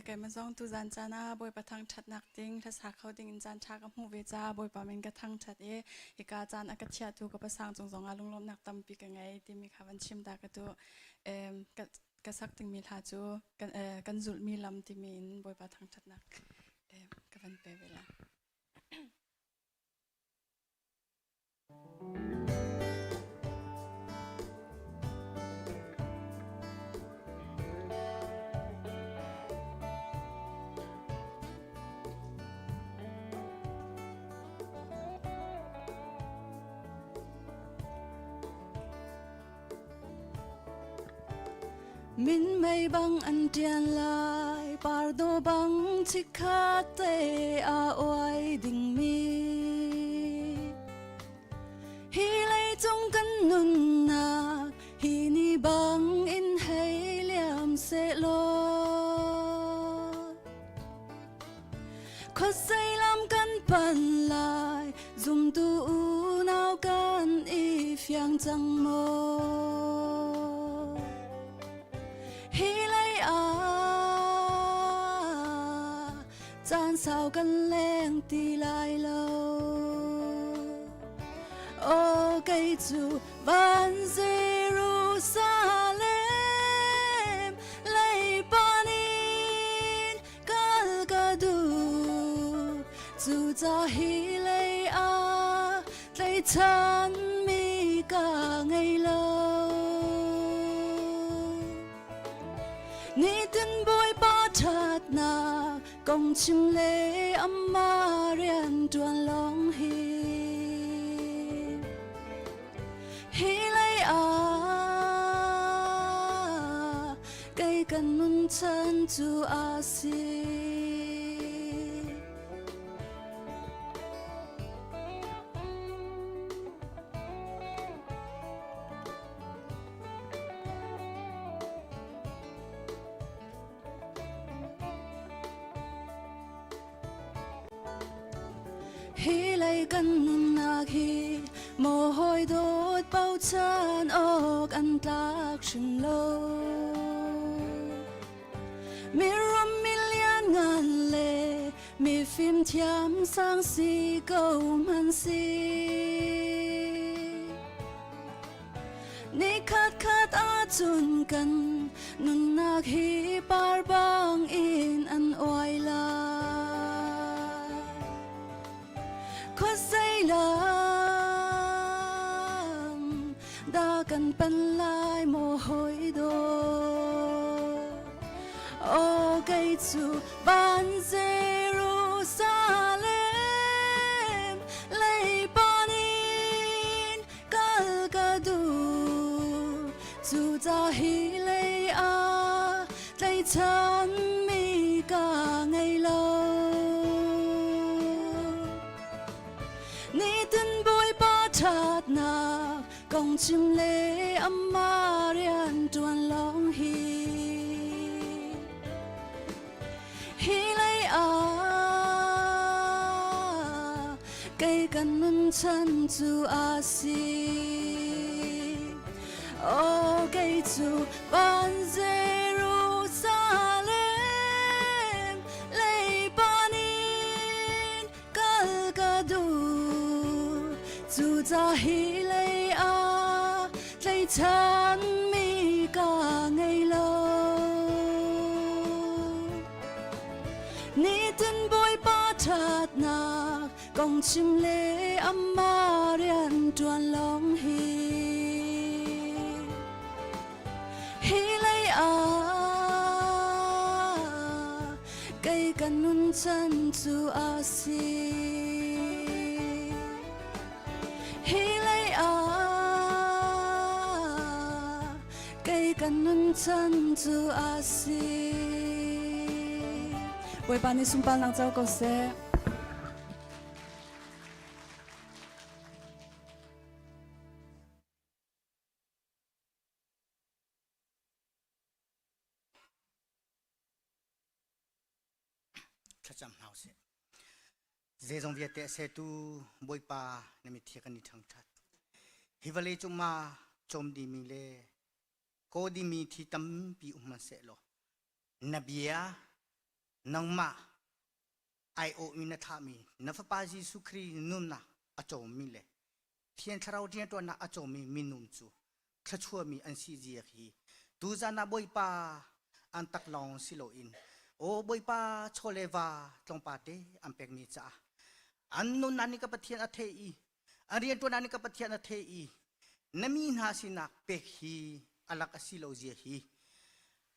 Keimah zong tuzan caan ah Bawipa thangṭhatnak ding hlasa kho ding in caan ṭha ka hmuh ve caah Bawipa min ka thangṭhat i hika caan a ka thiahtu ka pasang cung zongah lunglawmhnak tampi ka ngei timi kha van chim ta ka duh. Ka sak dingmi hla cu kan zulhmi lam timi in Bawipa thangṭhatnak ka van pe ve lai. Minmei bang an ṭian lai, pardaw bang chikkhat te aa uai dingmi. Hi leicung kan nunnak hi ni bang in hei liam sehlaw. Khuazei lam kan pan lai, zumtu unau kan i fiang cang maw? Hi lei ah caan sau kan leng ti lai lo. Aw kei cu van Jerusalem lei panin kal ka duh cuca hi lei ah tlaichan mi ka ngei lo nitin bawipa ṭhatnak kong chim le amah rian ṭuan lawng hi Hi lei ah kei kan nun chan cu a si. Hi lei kan nunnak hi maw hawi dawt bochan awk an tlak hrim lo. Mirum milian ngan le mi fimthiam sang si ko hmanh si. Nikhat khat ahcun kan nunnak hi par bang in an uai lai. lam dah kan pan lai maw hawi dawt Aw kei cu van Jerusalem leipan in kal ka duh cuca hi lei ah tlaichan mi ka ngei lo nitin Bawipa ṭhatnak kong chim le amah rian ṭuan lawng hi hi lei ah kei kan nun chan cu a si Aw kei cu van Jerusalem leipan in kal ka duh cuca hi lei ah tlaichan mi ka ngei lo nitin Bawipa ṭhatnak kong chim le amah rian ṭuan lawng hi hi lei ah kei ka nun chan cu a si hi lei ah kei ka nun chan cu a si Bawipa nih sunparnak co ko seh. Thlacam hna usih. Zeizong vialte a sertu Bawipa na mitthli kan i ṭhangṭhat. Hi vawlei cung ma cawm dimi le kaw dimi thi tampi um hmanhsehlaw na bia nangmah aiawhmi na thlahmi na fapa Jesuh Khrih nunnak a cawmmi le Thiang Thlarau rianṭuannak a cawmmi minung cu thluachuahmi an si zia hi tuzan ah Bawipa an taklawng si loin aw Bawipa chaw le va tlawmpal te an pekmi caah an nunnak nih ka Pathian a thei i an rianṭuannak nih ka Pathian a thei i na mi hna sinak pek hi a lak a si lo zia hi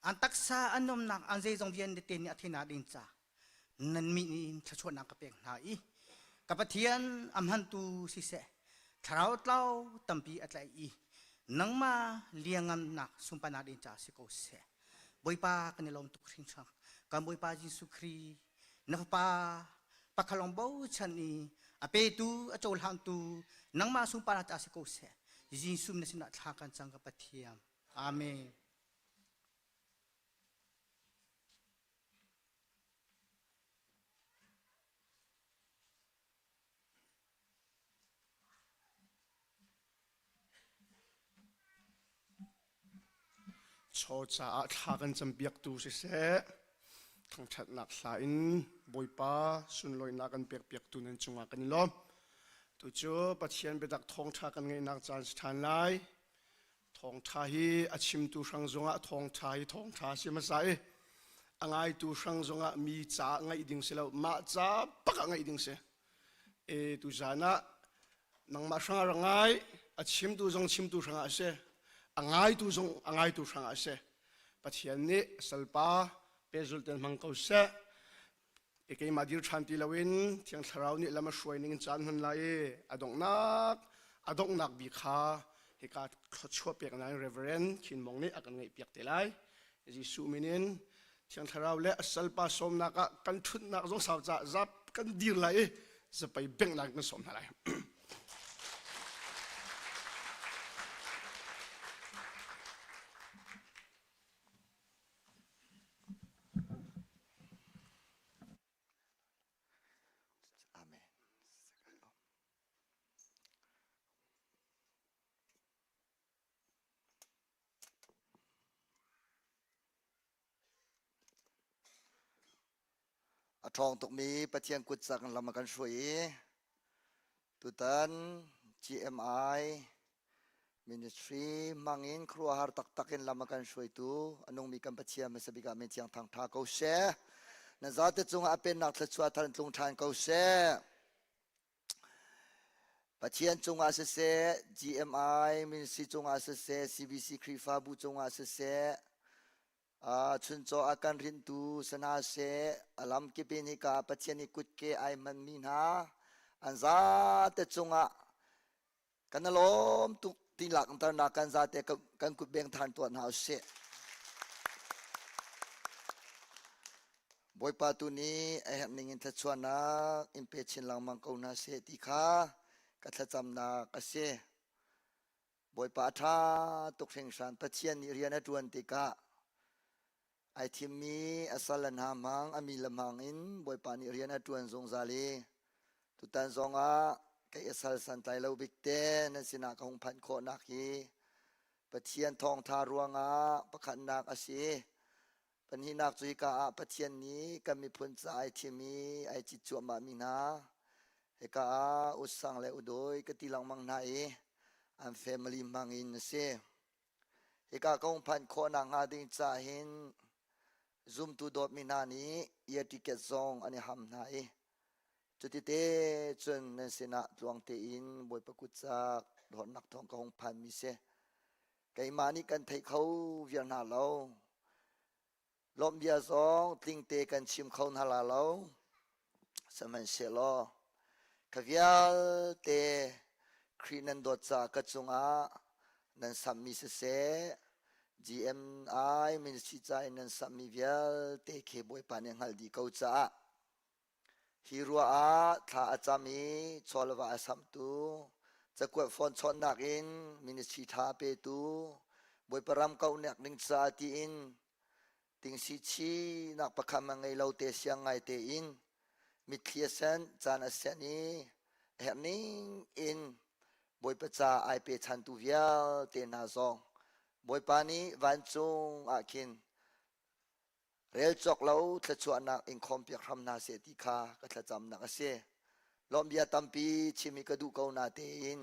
an taksa an nuamnak an zeizong vialte nih a theihnak ding ca nan min in thluachuahnak ka pek hna i ka Pathian a hmantu siseh thlarau tlau tampi a tlaih i nangmah liangamnak sunparnak ding ca si ko seh Bawipa kan i lawm tuk hringhran kan Bawipa Jesuh Khrih na fapa pakhalong bochan i a petu a cohlangtu nangmah sunparnak ca si ko seh Jesuh na sinah thla kan cang ka Pathian Amen. Chaw caah thla kan campiaktu siseh, thangṭhatnak hla in Bawipa sunlawinak kan pekpiaktu nan cungah kan i lawm. Tucu Pathian biatak thawngṭha kan ngeihnak caan si ṭhan lai. Thawngṭha hi a chimtu hrang zongah thawngṭha hi thawngṭha a si hmasa i a ngaitu hrang zongah mi ca ngaih ding si lo mah ca bak ah ngaih ding si. E tuzan ah nangmah hrang ah ra ngai a chimtu zong chimtu hrang ah a si a ngaitu zong a ngaitu hrang ah a si. Pathian nih salpa pehzulh ten hmang ko seh. I keimah dir ṭhan ti loin Thiang Thlarau nih lam a hruai ning in caan hman lai i a donghnak a donghnak bik kha hika thluachuah peknak in Reverend Khin Mong nih a kan ngaihpiak te lai. Jesuh min in Thiang Thlarau le a salpa sawmnak ah kan ṭhutnak zong sau caah zap kan dir lai i zapei benghnak kan sawm hna lai. Amen. A ṭhawng tukmi Pathian kut cak in lam a kan hruai i tutan GMI Ministry hmangin khuaruahhar taktak in lam a kan hruaitu a nungmi kan Pathian hmasa bik ah min thiang thangṭha ko seh. Na zate cungah a pennak thluachuah thar in tlung ṭhan ko seh. Pathian cungah siseh, GMI ministry cungah siseh, CBC Khrihfabu cungah siseh, uh, chuncaw a kan rinhtu si hna seh, a lamkip in hika Pathian i kutke ai hmanmi hna an zate cungah kan i lawm tuk ti langhternak kan zate kan kut beng than tuah hna usih. Bawipa tu nih a herh ning in thluachuahnak in pe chin lengmang ko hna seh ti kha ka thlacamnak a si. Bawipa a ṭha tuk hringhran Pathian nih rian a ṭuan tikah ai thimmi a sal le hna hmang a mi le hmang in Bawipa nih rian a ṭuan zungzal i tutan zongah kei a sal santlai lo bik te nan sinah ka hung phanh khawhnak hi Pathian thawngṭha ruangah pakhatnak a si. Pahnihnak cu hika ah Pathian nih kan miphun ca ai thim i ai cit cuahmahmi hna hika ah usang le udawi ka ti lengmang hna i an family hmang in a si. Hika ka hung phanh khawhnak hnga ding ca hin zumtu dawtmi hna nih ear ticket zong an i ham hna i cutite cun nan sinah tluang tein Bawipa kut cak dawtnak thawng ka hung phanmi si. Keimah nih kan thei kho viar hna lo. Lawmh bia zong tlingte kan chim kho hna la lo. Sihmanhsehlaw kha vialte Khrih nan dawt caah ka cungah nan samhmi siseh, GMI ministry ca in nan samhmi vialte khi Bawipa nih a hngalh dih ko caah Hi ruah ah thla a cam i chawleva a samhtu, cakuat phone chawnhnak in ministry tha a petu, Bawipa ram kauhnak ding caah tiin tingsi chinak pakhat hmanh ngei lo te siang ngai tein mitthli a senh, caan a senh i a herh ning in Bawipa ca ai pechantu vialte hna zong Bawipa nih vancung ah khin Rel cawk lo thluachuahnak in khawmpiak hram hna seh ti kha ka thlacamnak a si. Lawmhbia tampi chim hi ka duh ko natein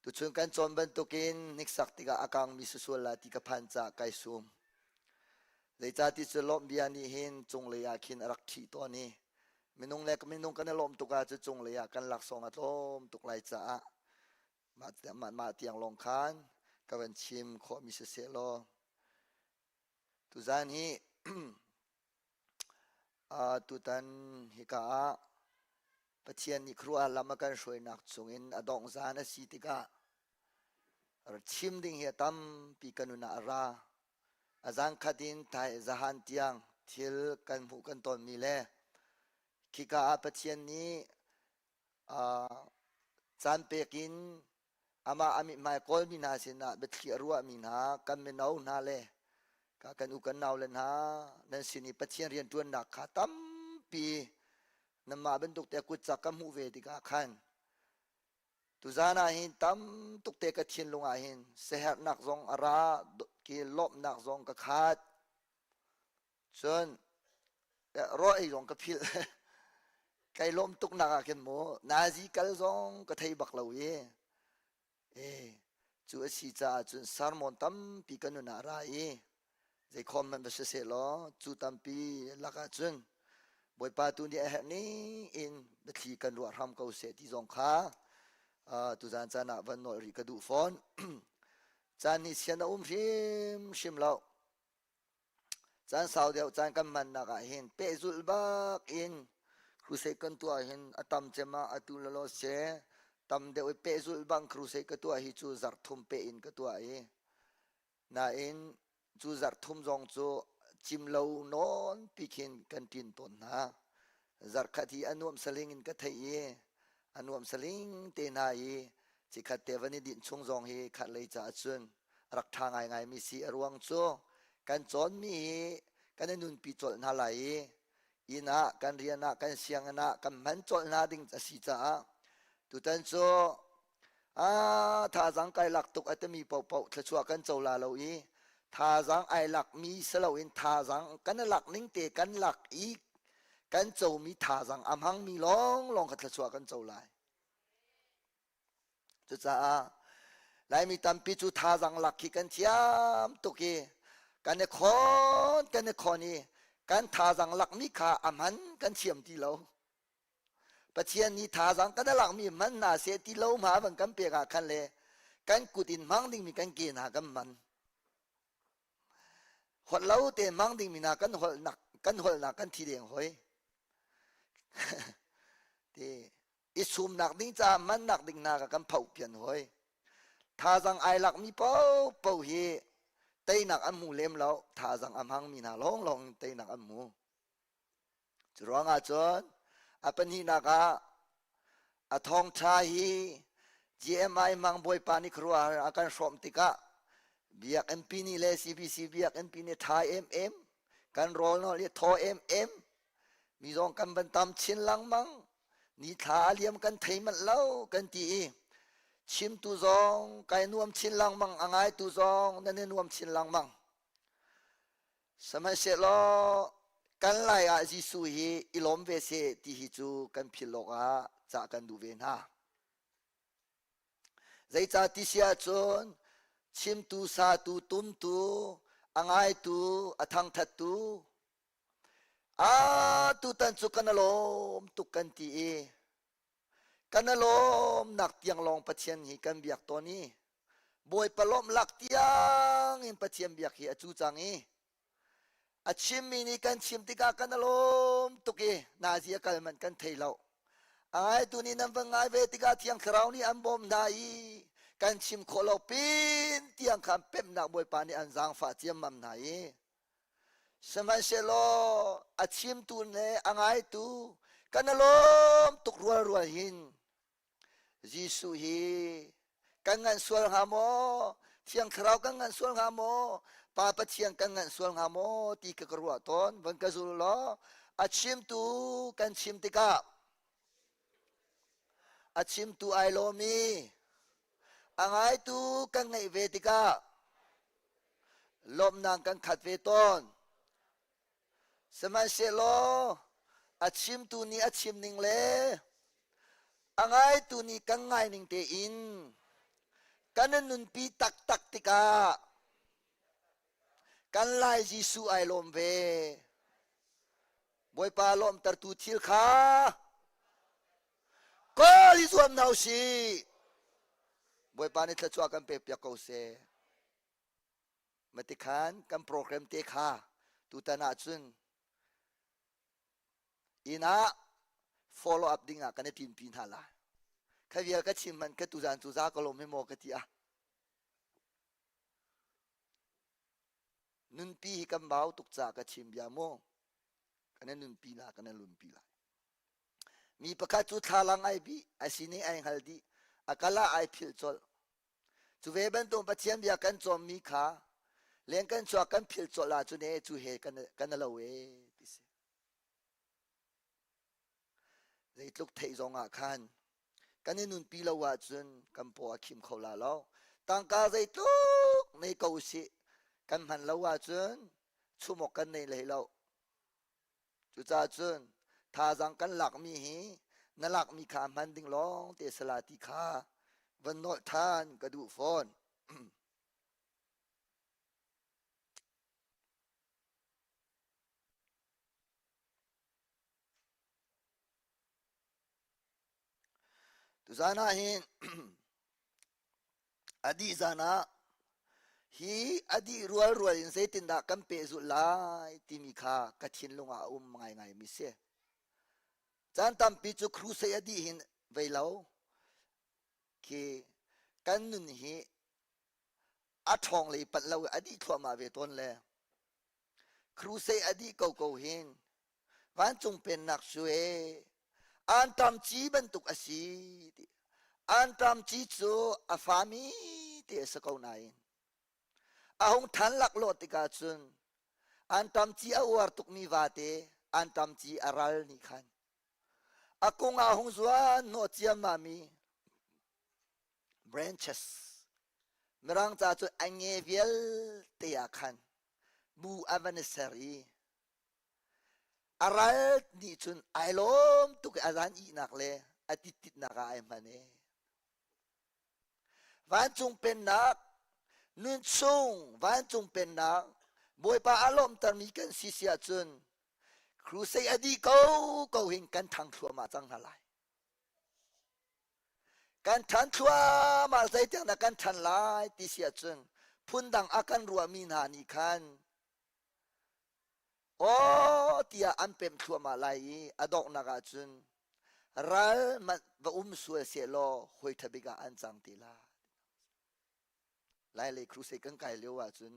tuchun kan cawn bantukin hniksak tikah a kangmi si sual la ti ka phan caah kai sum. Zeicahti cu lawmhbia nih hin cunglei ah khin a rak ṭhih tawn i minung le minung kan i lawmh tuk ahcun cunglei ah kan laksawng a tlawm tuk lai caah mah, mah, mah tiang lawng khan ka van chim khawhmi siseh law Tuzaan hi uh, tutan hika ah Pathian nih khuaruahhar lam a kan hruainak chungin a dongh zaan a si tikah chim ding hi a tampi ka nun ah a ra. A zan khat in thai zahan tiang thil kan hmuh kan tonmi le khika ah Pathian nih uh, caan pek in Amah a mithmai kawlmi hna sinah biathli a ruahmi hna kan mino hna le kan u kan nau le hna nan sin i Pathian rianṭuannak kha tampi nanmah bantuk te kutcak ka hmuh ve tikah khan tuzan ah hin tam tuk te ka thinlung ah hin siaherhnak zong a ra ki lawmhnak zong ka khat Cun rawl ei zong ka philh. Kai lawm tuk nak ah khin mu nazi kal zong ka thei bak lo i e cu a si caah cun sermon tampi ka nun ah ra i zeikhom hmanh va si seh law cu tampi lakah cun Bawipa tu nih a herh ning in biathli kan ruah hram ko seh ti zong kha uh, tuzan caan ah van nawl rih ka duh fawn. Caan nih sian a um hrimhrim lo. Caan sau deuh caan kan hmannak ah hin pehzulh bak in crusade kan tuah hin a tam cem ah atu lalaw se tam deuh i pehzulh bang crusade ka tuah hi cu zarh thum peh in ka tuah i nain cu zarh thum zong cu cim lo nawn pi khin kan ṭin tawn hna. Zarhkhat hi a nuam saling in ka theih i a nuam saling te hna i cikhat te van i dinh chung zong hi khat lei caah cun rak ṭha ngaingaimi si a ruang cu kan cawnmi hi kan i nunpi colh hna lai i inn ah kan rian ah kan sianginn ah kan hman colh hna ding a si caah tutan cu a thazaang kai lak tuk a timi paohpaoh thluachuah kan co la lo i thazaang ai lakmi si loin thazaang kan i lak ning te kan lak i kan comi thazaang a hmangmi lawnglawng kha thluachuah kan co lai. Cucaah Laimi tampi cu thazaang lak khi kan thiam tuk i kan i khawn kan i khawn i kan thazaang lakmi kha a hman kan thiam ti lo. Pathian nih thazaang kan lakmi hman hna seh ti lo hma van kan pek ah khan le kan kut in hmang dingmi kan ke hna kan man. Holh lo te hmang dingmi hna kan holhnak kan holhnak kan thi deng hoi. Ti i sumnak ding caah mannak ding hna kan phoh pian hoi. Thazang ai lakmi paohpaoh hi teinak an hmu lem lo. Thazang a hmangmi hna lawnglawng in teinak an hmu. Cu ruangah cun a pahnihnak ah a thawngṭha hi GMI hmang Bawipa nih khuaruahhar a kan hrawmh tikah biakinn pi nih le CBC biakinn pi nih ṭha emem kan rawl nawl hi thaw emem mi zong kan van tam chin lengmang ni thla a liam kan thei manh lo kan ti i chimtu zong kai nuam chin lengmang a ngaitu zong nan i nuam chin lengmang Sihmanhsehlaw kan lai ah Jesuh hi i lawm ve seh ti hi cu kan philh awk ah cah kan duh ve hna. Zeicah ti si ahcun chimtu, satu, tumtu, a ngaitu, a thangthattu, ah tutan cu kan i lawm tuk kan ti i kan i lawmnak tiang lawng Pathian hi kan biak tawn i Bawipa lawmhlak tiang in Pathian biak hi a cu cang i a chimmi nih kan chim tikah kan i lawm tuk i nazi a kal manh kan thei lo. A ngaitu nih nan van ngai ve tikah Thiang Thlarau nih an bawm hna i kan chim khawh lo pin tiang khan pemhnak Bawipa nih an zaangfah ciammam hna i sihmanhsehlaw a chimtu le a ngaitu kan i lawm tuk rualrual hin Jesuh hi kan nganh sual hnga maw? Thiang Thlarau kan nganh sual hnga maw? Pa Pathian kan nganh sual hnga maw? Ti ka ka ruah tawn. Van ka zul law a chimtu kan chim tikah a chimtu ai lawmi a ngaitu kan ngeih ve tikah lawmnak kan khat ve tawn. Sihmanhsehlaw a chimtu nih a chim ning le a ngaitu nih kan ngai ning tein kan i nunpi taktak tikah kan Lai Jesuh ai lawm ve. Bawipa lawmtertu thil kha kawl i zuam hna usih. Bawipa nih thluachuah kan pekpiak ko seh. Matikhan kan program te kha tutan ahcun inn ah follow up ding ah kan i ṭinpi hna lai. Kha vial ka chim hmanh ka tuzan cu za ka lawm hi maw ka ti ah. Nunpi hi kan bau tuk caah ka chim bia mu. Kan i nunpi la kan i lunpi lai. Mi pakhat cu thlalang ai bih, a sining ai hngal dih, a kal ah ai philh colh. Cu ve bantuk Pathian bia kan cawmmi kha leng kan chuak kan philh colh ahcun e cu he kan kan lo e ti si. Zeitluk theih zong ah khan kan i nunpi lo ahcun kan paw a khim kho la lo. Tangka zeitluk nei ko usih kan hman lo ahcun chumok kan nei hlei lo. Cucaah cun thazaang kan lakmi hi na lakmi kha hman ding lawng te sala ti kha van nolh than ka duh fawn. Tuzan ah hin A dih zan ah hi a dih rualrual in zeitindah kan pehzulh lai timi kha ka thinlung ah a um ngaingai mi si. Caan tampi cu crusade a dih hin vei lo khi kan nun hi a ṭhawng lei panh lo a dih thluahmah ve tawn le crusade a dih ko ko hin Vancung pennak cu e anṭam ci bantuk a si ti. Anṭam ci cu a fami te a si ko nain a hung ṭhan laklawh tikah cun anṭam ci a uar tukmi vate anṭam ci a ral nih khan a kung ah hung zuan hnawh ciammami branches mirang ca cu a nge vialte ah khan bu a van i ser i A ral nih cun ai lawm tuk i a zan ihnak le a tittitnak ah ai hman i vancung pennak nunchung vancung pennak Bawipa a lawmtermi kan si si ahcun crusade a dih ko ko hin kan thang thluahmah cang hna lai. Kan ṭhan thluahmah zeitiang dah kan ṭhan lai ti si ahcun phundang a kan ruahmi hna nih khan aw tiah an pemh thluahmah lai i a donghnak ahcun ral manh va um sual sehlaw hawi ṭha bik ah an cang te lai. Lailei crusade kan kai lio ahcun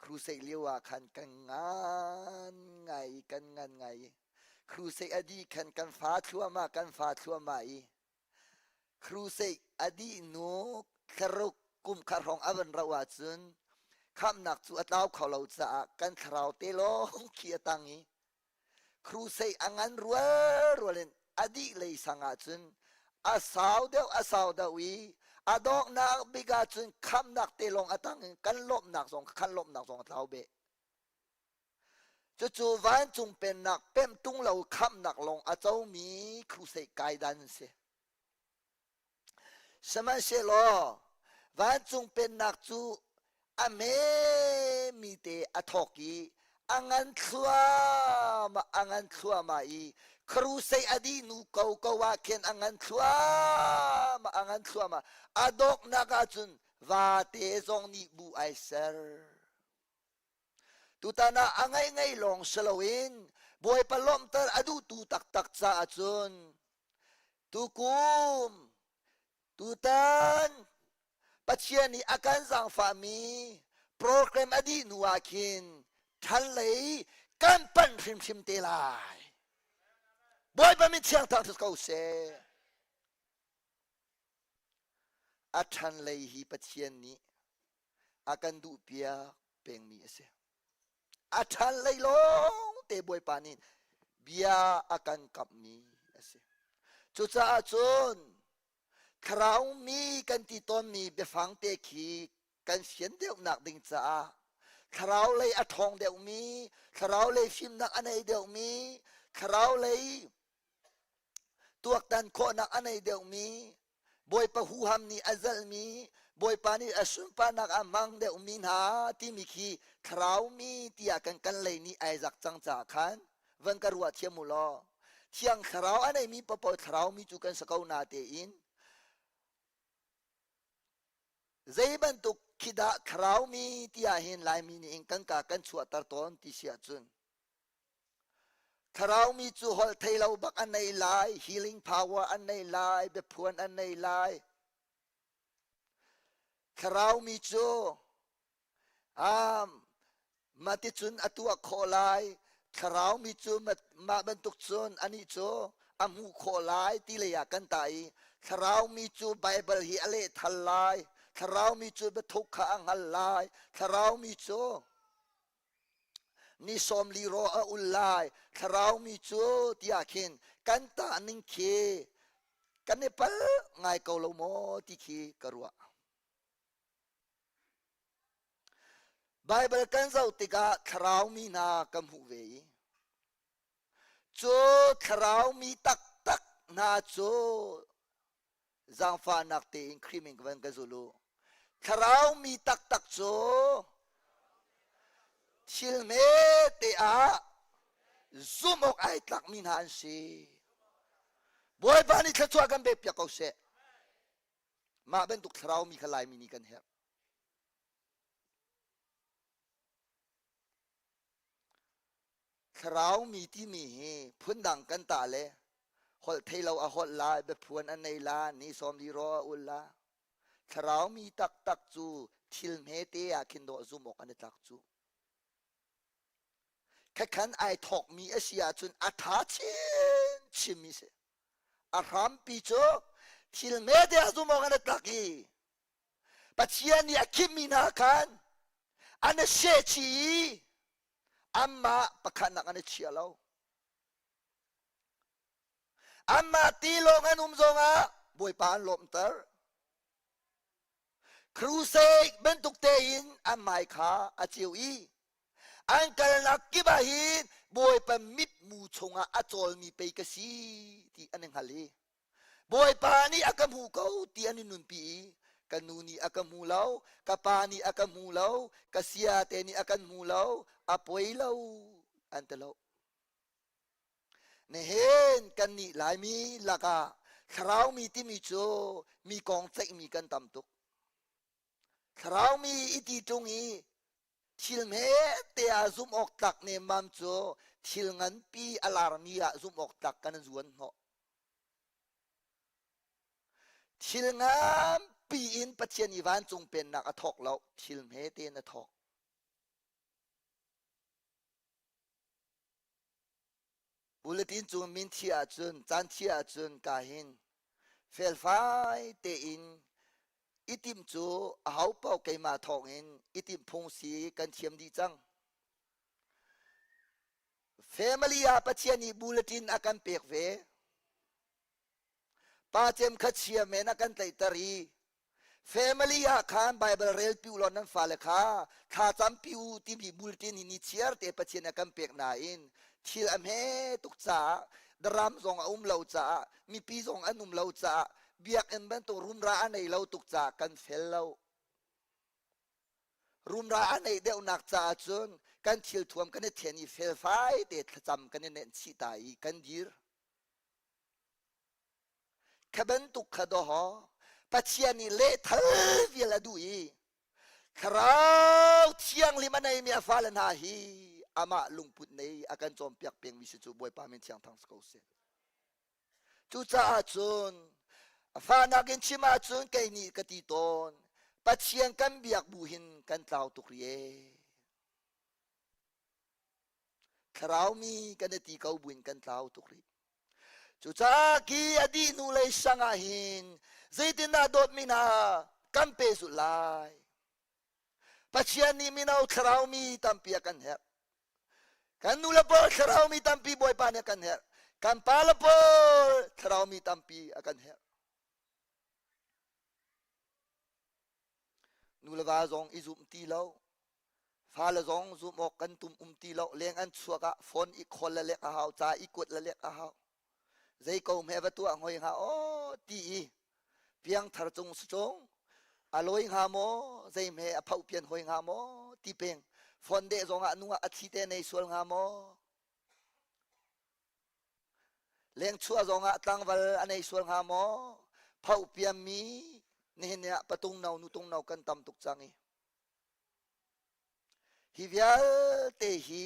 crusade lio ah khan kan ngan ngai i kan ngan ngai i crusade a dih khan kan fa thluahmah kan fa thluahmah i crusade a dih hnu thlaruk kum khat hrawng a van rauh ahcun khamhnak cu a tlau kho lo caah kan thlarau te lawng khi a tang i Crusade a ngan rualrual in a dih lei sang ahcun a sau deuh a sau deuh i a donghnak bik ahcun khamnak te lawng a tang in kan lawmhnak zong khan lawmhnak zong a tlau beh. Cucu vancung pennak pemh tung lo khamnak lawng a comi crusade kaidan an si. Sihmanhsehlaw vancung pennak cu a hmemi te a thawk i a ngan thluahmah a ngan thluahmah i crusade a dih hnu koko ah khin a ngan thluahmah a ngan thluahmah a donghnak ahcun vate zong nih bu ai ser. Tutan ah a ngei ngei lawng si loin Bawipa lawmhter a duhtu taktak caah cun tukum tutan Pathian nih a kan zaangfahmi program a dih hnu ah khin ṭhan lei kan panh hrimhrim te lai. Bawipa min thiang thangṭhat ko seh. A ṭhan lei hi Pathian nih a kan duhpiak pengmi a si. A ṭhan lei lawng te Bawipa nih bia a kan kamhmi a si. Cucaah cun thlarau mi kan ti tawnmi biafang te khi kan fian deuhnak ding caah thlarau lei a ṭhawng deuhmi, thlarau lei fimnak a nei deuhmi, thlarau lei tuaktan khawhnak a nei deuhmi Bawipa huham nih a zalhmi Bawipa nih a sunparnak ah hmang deuhmi hna timi khi thlarau mi tiah kan kan lei nih ai zak cang caah khan van ka ruah thiam u law thiang thlarau a neimi paohpaoh thlarau mi cu kan si ko na tein zei bantuk khi dah thlarau mi tiah hin Laimi nih in kan ka kan chuahter tawn ti si ahcun Thlarau mi cu holh thei lo bak an nei lai, healing power an nei lai, biaphuan an nei lai. Thlarau mi cu um, maticun a tuah khawh lai, thlarau mi cu mah bantuk cun anih cu a hmuh khawh lai ti lei ah kan tah i thlarau mi cu Bible hi a leh thal lai, thlarau mi cu biathuk kha a hngal lai, thlarau mi cu Ni 40 raw a ul lai thlarau mi cu tiah khin kan tah ning khi kan i pal ngai ko lo maw ti khi ka ruah. Baibal kan zoh tikah thlarau mi hna kan hmuh ve i cu thlarau mi taktak hna cu zaangfahnak tein Khrih min van ka zul u. Thlarau mi taktak cu thil hmete ah zumh awk ai tlakmi hna an si. Bawipa nih thluachuah kan pek piak ko seh. Mah bantuk thlarau mi kha Laimi nih kan herh. Thlarau mi timi hi phundang kan tah le holh thei lo a holh lai, biaphuan a nei la, ni 40 ro a ul la. Thlarau mi taktak cu thil hmete ah khin dawh zum awk an i tlak cu. Khakhan ai thawkmi a si ahcun a ṭha chinchin mi si. A hrampi cu thil hmete ah zum awk an i tlak i Pathian nih a khimmi hna khan an i sehchih i anmah pakhatnak an i chia lo. Anmah ti lawng an um zongah Bawipa an lawmhter. Crusade bantuk tein an hmai kha a ceu i an kalnak kip ah hin Bawipa mitmu chungah a cawlmi pei ka si ti an i hngal i Bawipa nih a ka hmu ko ti an i nunpi i ka nu nih a ka hmu lo, ka pa nih a ka hmu lo, ka siate nih a kan hmu lo, a poi lo an ti lo. Nihin kannih Laimi lakah Thlarau mi timi cu mi kong ceihmi kan tam tuk. Thlarau mi i ti ṭung i thil hmete ah zumh awk tlak nemmam cu thil nganpi a larmi ah zumh awk tlak kan zuan hnawh. Thil nganpi in Pathian i vancung pennak a thawk lo, thil hmete in a thawk. Bulletin cung min thi ahcun, caan thi ahcun ka hin felfai tein i timh cu aho paoh keimah thawngin i timh phung si kan thiam dih cang. Family ah Pathian nih bulletin a kan pek ve. Pa cem kha chia men a kan tlaihter i family ah khan Bible rel pi u law nan fale kha thla campi u timi bulletin hi ni chiar te Pathian a kan pek nain thil a hme tuk caah daram zong a um lo caah mipi zong an um lo caah biakinn bantuk rumra a nei lo tuk caah kan fel lo. Rumra a neih deuhnak caah cun kan thil thuam kan i then i felfai te thlacam kan i nenh chih ta i kan dir. Kha bantuk kha dawhaw Pathian nih lehthal vial a duh i Thlarau Thianghlim a neimi a fale hna hi amah lungput nei a kan cawnpiak pengmi si cu Bawipa min thiang thang si ko seh. Cucaah cun a fahnak in chim ahcun kei nih ka ti tawn Pathian kan biak bu hin kan tlau tuk rih ee. Thlarau mi kan i ti ko buin kan tlau tuk rih. Cucaah ki a dih hnu lei sang ah hin zeitindah dawtmi hna kan pehzulh lai? Pathian nih mino thlarau mi tampi a kan herh. Kan nu le pawl thlarau mi tampi Bawipa nih a kan herh. Kan pa le pawl thlarau mi tampi a kan herh. Nu le va zong i zum ti lo. Fale zong zum awk kan tum um ti lo. Leng an chuak ah phone i call le lek a hau, ca i kuat le lek a hau. Zei ko hme va tuah hoi hnga aw ti i piangthar cung si cung a lawi hnga maw zei hme a phoh pian hoi hnga maw ti peng phone deh zong ah nungah a thi te nei sual hnga maw lengchuah zong ah tlangval a nei sual hnga maw phoh pian mi nihin ni ah patung no nutung no kan tam tuk cang i Hi vialte hi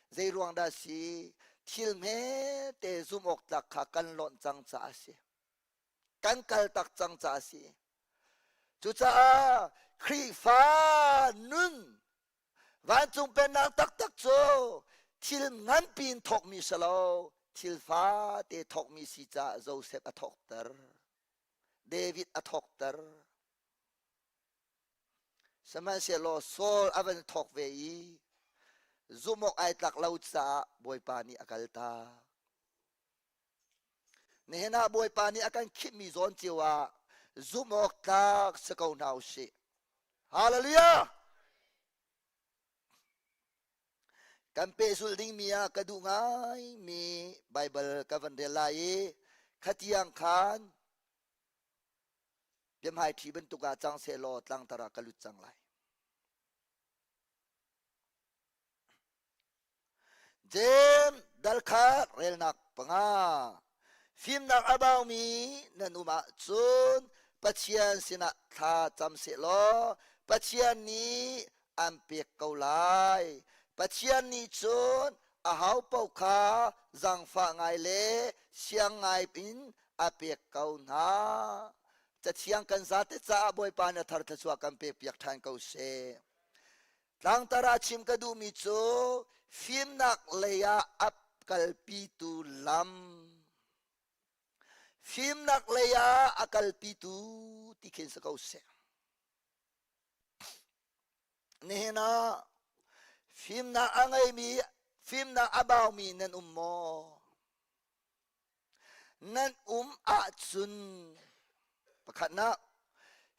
zei ruang dah si thil hmete zumh awk tlak kha kan lonh cang caah a si. Kan kal tak cang caah a si. Cucaah Khrihfa nun vancung pennak taktak cu thil nganpi in thawkmi si lo, thil fate thawkmi si caah Joseph a thawkter. David a thawkter. Sihmanhsehlaw Saul a van thawk ve i zumh awk ai tlak lo caah Bawipa nih a kaltak. Nihin ah Bawipa nih a kan khimhmi zawn cio ah zumh awk tlak si ko hna u sih. Hallelujah! Kan pehzulh dingmi ah ka duh ngaimi Baibal ka van rel lai i khatiang khan Biahmaiṭhi bantuk ah cang sehlaw tlangtar ah ka lut cang lai. Jeim dalkhat relnak panga fimnak a baumi nan um ahcun Pathian sinah thla cam sehlaw Pathian nih an pek ko lai. Pathian nih cun aho paoh kha zaangfah ngai le siang ngai in a pek ko hna. Cathiang kan zate caah Bawipa na thar thluachuah kan pekpiak ṭhan ko seh. Tlangtar ah chim ka duhmi cu fimnak lei ah a kalpitu lam. Fimnak lei ah a kalpitu ti khin si ko seh. Nihin ah fimnak a ngeimi fimnak a baumi nan um maw? Nan um ahcun pakhatnak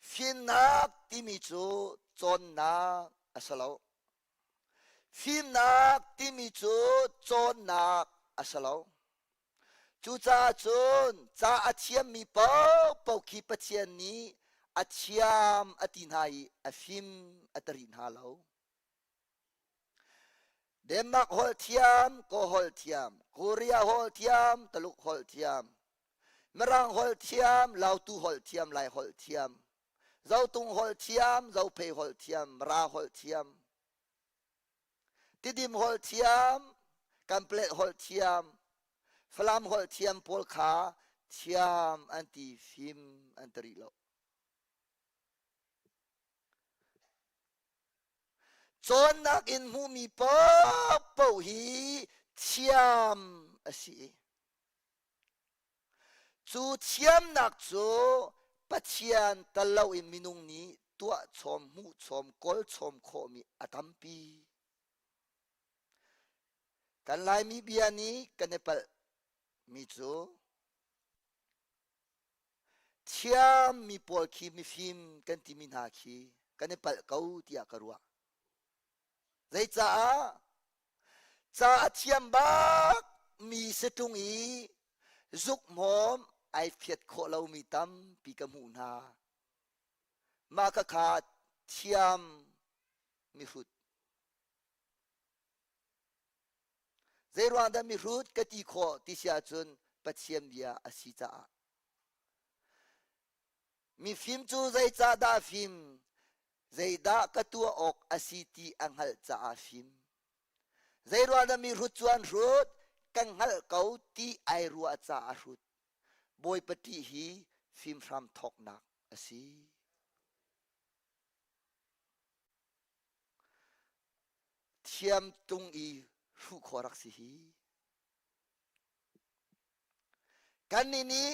fimnak timi cu cawnnak a si lo. Fimnak timi cu cawnnak a si lo. Cucaah cun ca a thiammi paohpaoh khi Pathian nih a thiam a ti hna i a fim a ti rih hna lo. Denmark holh thiam, Kaw holh thiam, Korea holh thiam, Taluk holh thiam. Mirang holh thiam, Lautu holh thiam, Lai holh thiam, Zotung holh thiam, Zophei holh thiam, Mara holh thiam, Tidim holh thiam, Kanplet holh thiam, Falam holh thiam pawl kha thiam an ti fim an ti rih lo. Cawnnak in hmuhmi paohpaoh hi thiam a si. Cu thiamnak cu Pathian tal loin minung nih tuah chom, hmuh chom, kawl chom khawhmi a tampi. Kan Laimi bia nih kan i palh mi cu thiammi pawl khi mifim kan timi hna khi kan i palh ko tiah ka ruah. Zeicaah? Ca a thiam bak mi si ṭung i zukhmawm ai phiat khawh lomi tampi ka hmuh hna. Mah khakha thiam mihrut. Zeiruang dah mihrut ka ti khawh ti si ahcun Pathian bia a si caah. Mifim cu zeicahdah fim? Zeidah ka tuah awk a si ti a hngalh caah fim. Zeiruang dah mihrut cu an hrut? Kan hngalh ko ti ai ruah caah hrut. Bawipa ṭih hi fim hram thawknak a si. Thiam tung i hruh khawh rak si hi. Kannih nih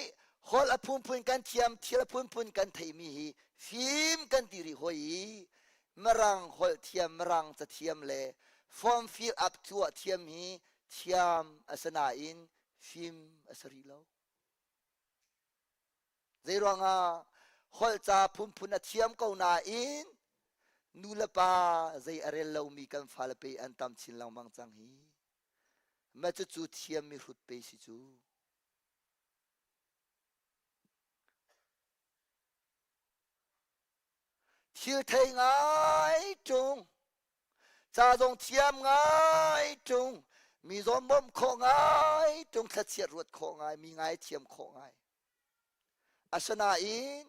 holh a phunphun kan thiam, thil a phunphun kan theihmi hi fim kan ti rih hoi i Mirang holh thiam, Mirang cathiam le form fill up tuah thiam hi thiam a si nain fim a si rih lo. Zeiruangah holh ca phunphun a thiam ko nain nu le pa zei a rel lomi kan fale pe an tam chin lengmang cang hi. Mah cucu thiam mihrut pe si cu. Thil thei ngai ṭung, ca zong thiam ngai ṭung, mi zawn bawmh khawh ngai ṭung, thlachiat ruat khawh ngai, mi ngai thiam khawh ngai. Asinain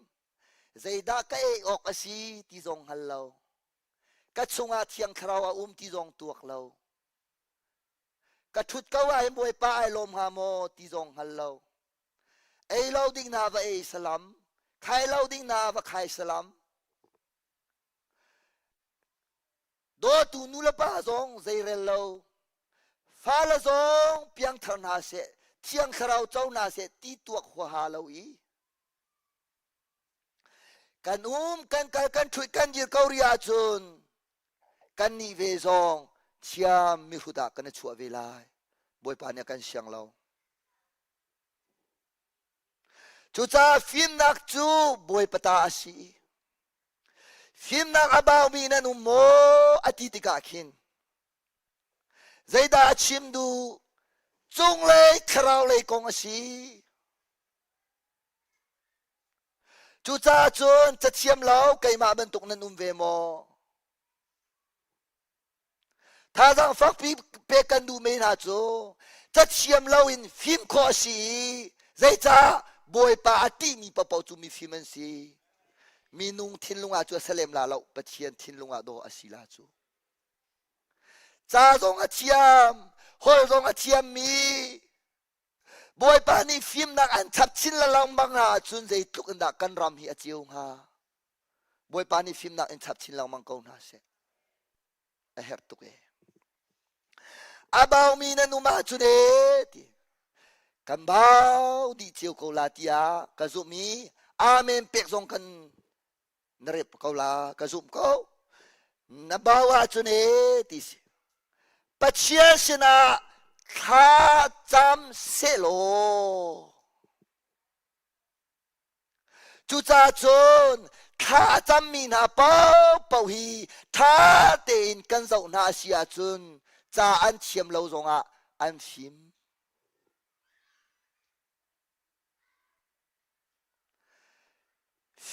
zeidah ka ei awk a si ti zong hngal lo. Ka chungah Thiang Thlarau a um ti zong tuak lo. Ka ṭhut ko ah hin Bawipa ai lawm hnga maw ti zong hngal lo. Ei lo ding na va ei salam, khai lo ding na va khai salam. Dawtu nu le pa zong zeirel lo. Fale zong piangthar hna seh, thiang thlarau co hna seh ti tuak huaha lo i kan um kan kal kan ṭhut kan dir ko rih ahcun kannih ve zong thiam mihrut ah kan i chuah ve lai. Bawipa nih a kan siang lo. Cucaah fimnak cu Bawipa ta a si. Fimnak a baumi nan um maw a ti tikah khin zeidah a chim duh? Cunglei thlarau lei kong a si. Cucaah cun cathiam lo keimah bantuk nan um ve maw? Thazaang fakpi pek kan duh men hna cu cathiam lo in fim khawh a si i zeicah Bawipa a ṭihmi paohpaoh cu mifim an si. Minung thinlung ah cu a salem la lo, Pathian thinlung ah dawh a si la cu. Ca zong a thiam, holh zong a thiammi Bawipa nih fimnak an chap chin lengmang ahcun zeitluk in dah kan ram hi a ceu hnga. Bawipa nih fimnak in chap chin lengmang ko hna seh. A herh tuk ee. A baumi nan um ahcun ee ti. Kan bau dih cio ko la tiah ka zumh i amen pek zong kan na rep ko la ka zumh ko na bau ahcun e ti si Pathian sinah thla cam sehlaw cucaah cun thla a cammi hna paohpaoh hi ṭha tein kan zoh hna a si ahcun ca an thiam lo zongah an fim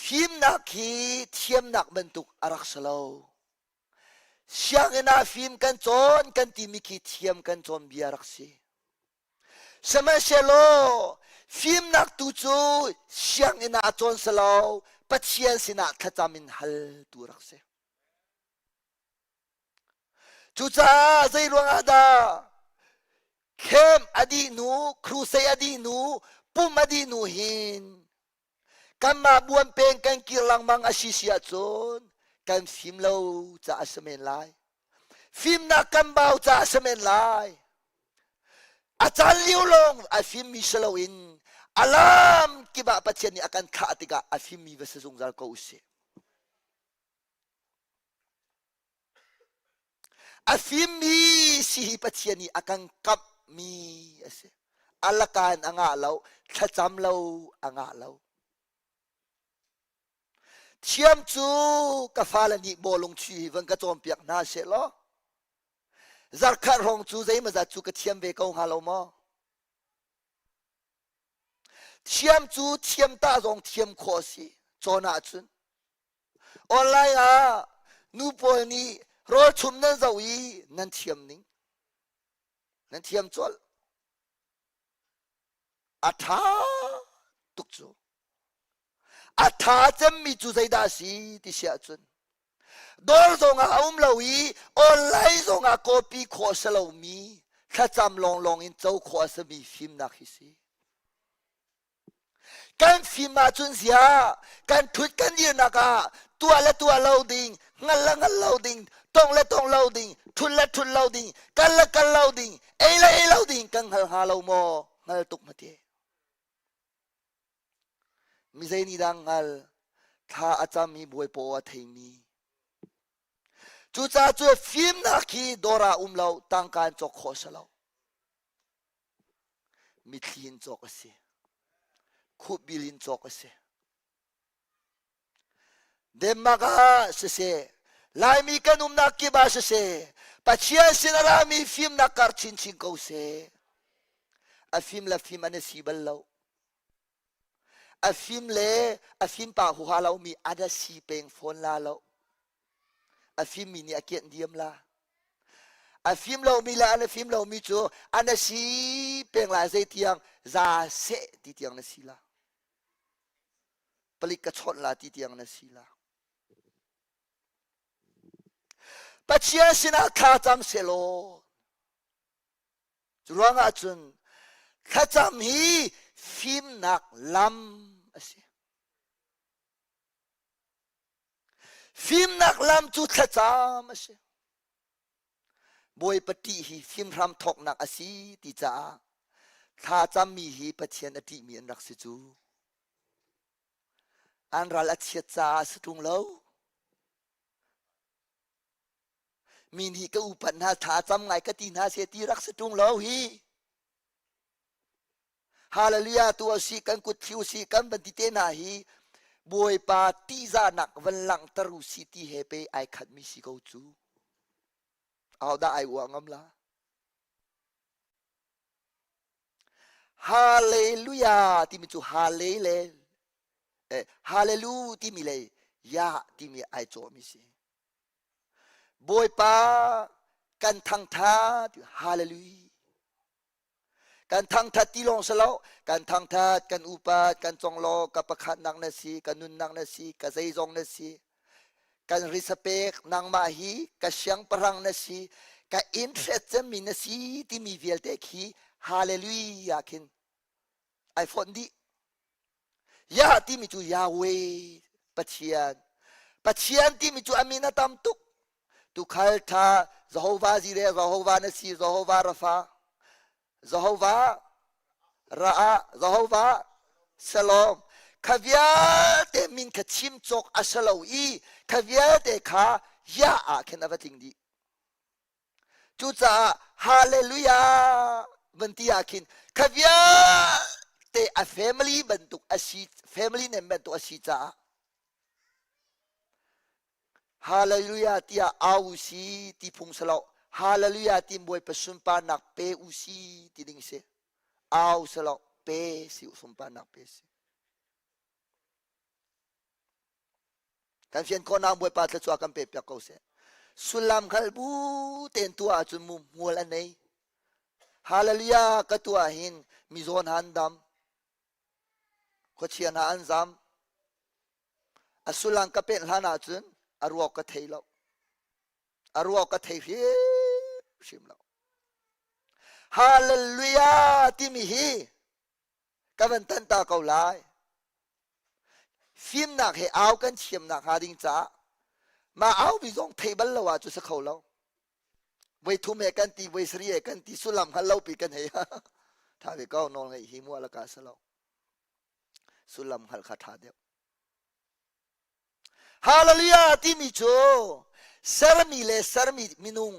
Fimnak hi thiamnak bantuk a rak si lo. Sianginn ah fim kan cawn kan timi khi thiam kan cawn bia rak si. Sihmanhsehlaw Fimnak tu cu sianginn ah a cawn si lo, Pathian sinah thlacam in hal tu rak si. Cucaah zei ruangah dah camp a dih hnu, crusade a dih hnu, pum a dih hnu hin kanmah buan peng kan kir lengmang a si si ahcun kan fim lo caah a si men lai. Fimnak kan bau caah a si men lai. A caan lio lawng a fimmi si loin a lam kip ah Pathian nih a kan thlah tikah a fimmi va si zungzal ko usih. A fimmi si hi Pathian nih a kan kamhmi a si. A laka in a ngah lo, thlacam lo a ngah lo. Thiam cu ka fale nih bawlung chuih hi van ka cawnpiak hna seh law zarkhat hrawng cu zeimawzat cu ka thiam ve ko hnga lo maw? Thiam cu thiam tah zong thiam khawh a si cawn ahcun. Online ah nu pawl nih rawlchum nan zoh i nan thiam ning. Nan thiam colh. A ṭha tuk cu. A ṭha cemmi cu zeidah a si ti si ahcun dawr zongah a um lo i online zongah copy khawh a si lomi thlacam lawnglawng in co khawh a simi fimnak hi si. Kan fim ahcun ziah kan ṭhut kan dirnak ah tuah le tuah lo ding, hngal le hngal lo ding, tong le tong lo ding, ṭhut le ṭhut lo ding, kal le kal lo ding, ei le ei lo ding kan hngal hnga lo maw? Hngal tuk mate. Mi zei nih dah hngal? Thla a cam i bawipa aw a theimi. Cucaah cu fimnak hi dawr ah um lo, tangka in cawk khawh a si lo. Mithli in cawk a si. Khupbil in cawk a si. Denmark ah siseh, Laimi kan umnak kip ah siseh, Pathian sin a rami fimnak kar chinchin ko seh. A fim le fim an i si bal lo. A fim le a fim pa huha lomi an a si peng fawn la lo. A fimmi nih a kianh diam la. A fim lomi le an a fim lomi cu an a si peng lai zeitiang za seh ti tiang na si la. Palik ka chawnh la ti tiang na si la. Pathian sinah thla cam selaw cu ruangah cun thlacam hi fimnak lam a si. Fimnak lam cu thlacam a si. Bawipa ṭih hi fimhram thawknak a si ti caah thlacammi hi Pathian a ṭihmi an rak si cu. An ral a chiat caah a si ṭung lo. Mi nih ka upat hna thla cam ngai ka ti hna seh ti rak si ṭung lo hi. Hallelujah tu usih kan kut thli usih kan van ti te hna hi Bawipa tihzahnak van langhter usih ti he pe ai khatmi si ko cu. Ahodah ai uah ngam la? Hallelujah timi cu Halle le eh, Hallelu timi le Yah timi ai cawhmi si. Bawipa kan thangthat Hallelujah Kan thangthat ti lawng si lo, kan thangthat, kan upat, kan conglaw, ka pakhatnak na si, ka nunnak na si, ka zeizong na si. Kan risapek nangmah hi ka siangpahrang na si, ka interest cemmi na si timi vialte khi hallelujah khin ai fonh dih. Yah timi cu Yahweh Pathian. Pathian timi cu a min a tam tuk. Tukhal ṭha Jehovah Jireh Jehovah na si Jehovah Rafa Jehovah Ra'ah Jehovah Shalom kha vialte min kha chim cawk a si lo i kha vialte kha Yah ah khin a va tling dih. Cucaah Hallelujah van ti ah khin kha vialte a family bantuk a si family name bantuk a si caah Hallelujah tiah au si ti phung si lo. Hallelujah ti Bawipa sunparnak pe u si ti ding si. Au si lo, pe si sunparnak pe si. Kan fian khawhnak Bawipa thluachuah kan pe piak ko seh. Sullam hngal bu tein tuah ahcun mu hmual a nei. Hallelujah ka tuah hin mi zawn han dam. Khuachia hna an zam. A sullam ka penh hlan ahcun a ruak ka thei lo. A ruak ka thei hrimhrim lo. Hallelujah timi hi ka van tan ta ko lai. Fimnak he au kan thiamnak hnga ding caah mah au mi zong thei bal lo ah cu si kho lo. Voi thum he kan ti, voi sari he kan ti, sullam hngal lo pi kan hei. Tha ve ko nawl ngeih hi mua laka si lo. Sullam hngalh kha tha deuh. Hallelujah timi cu sermi le sermi minung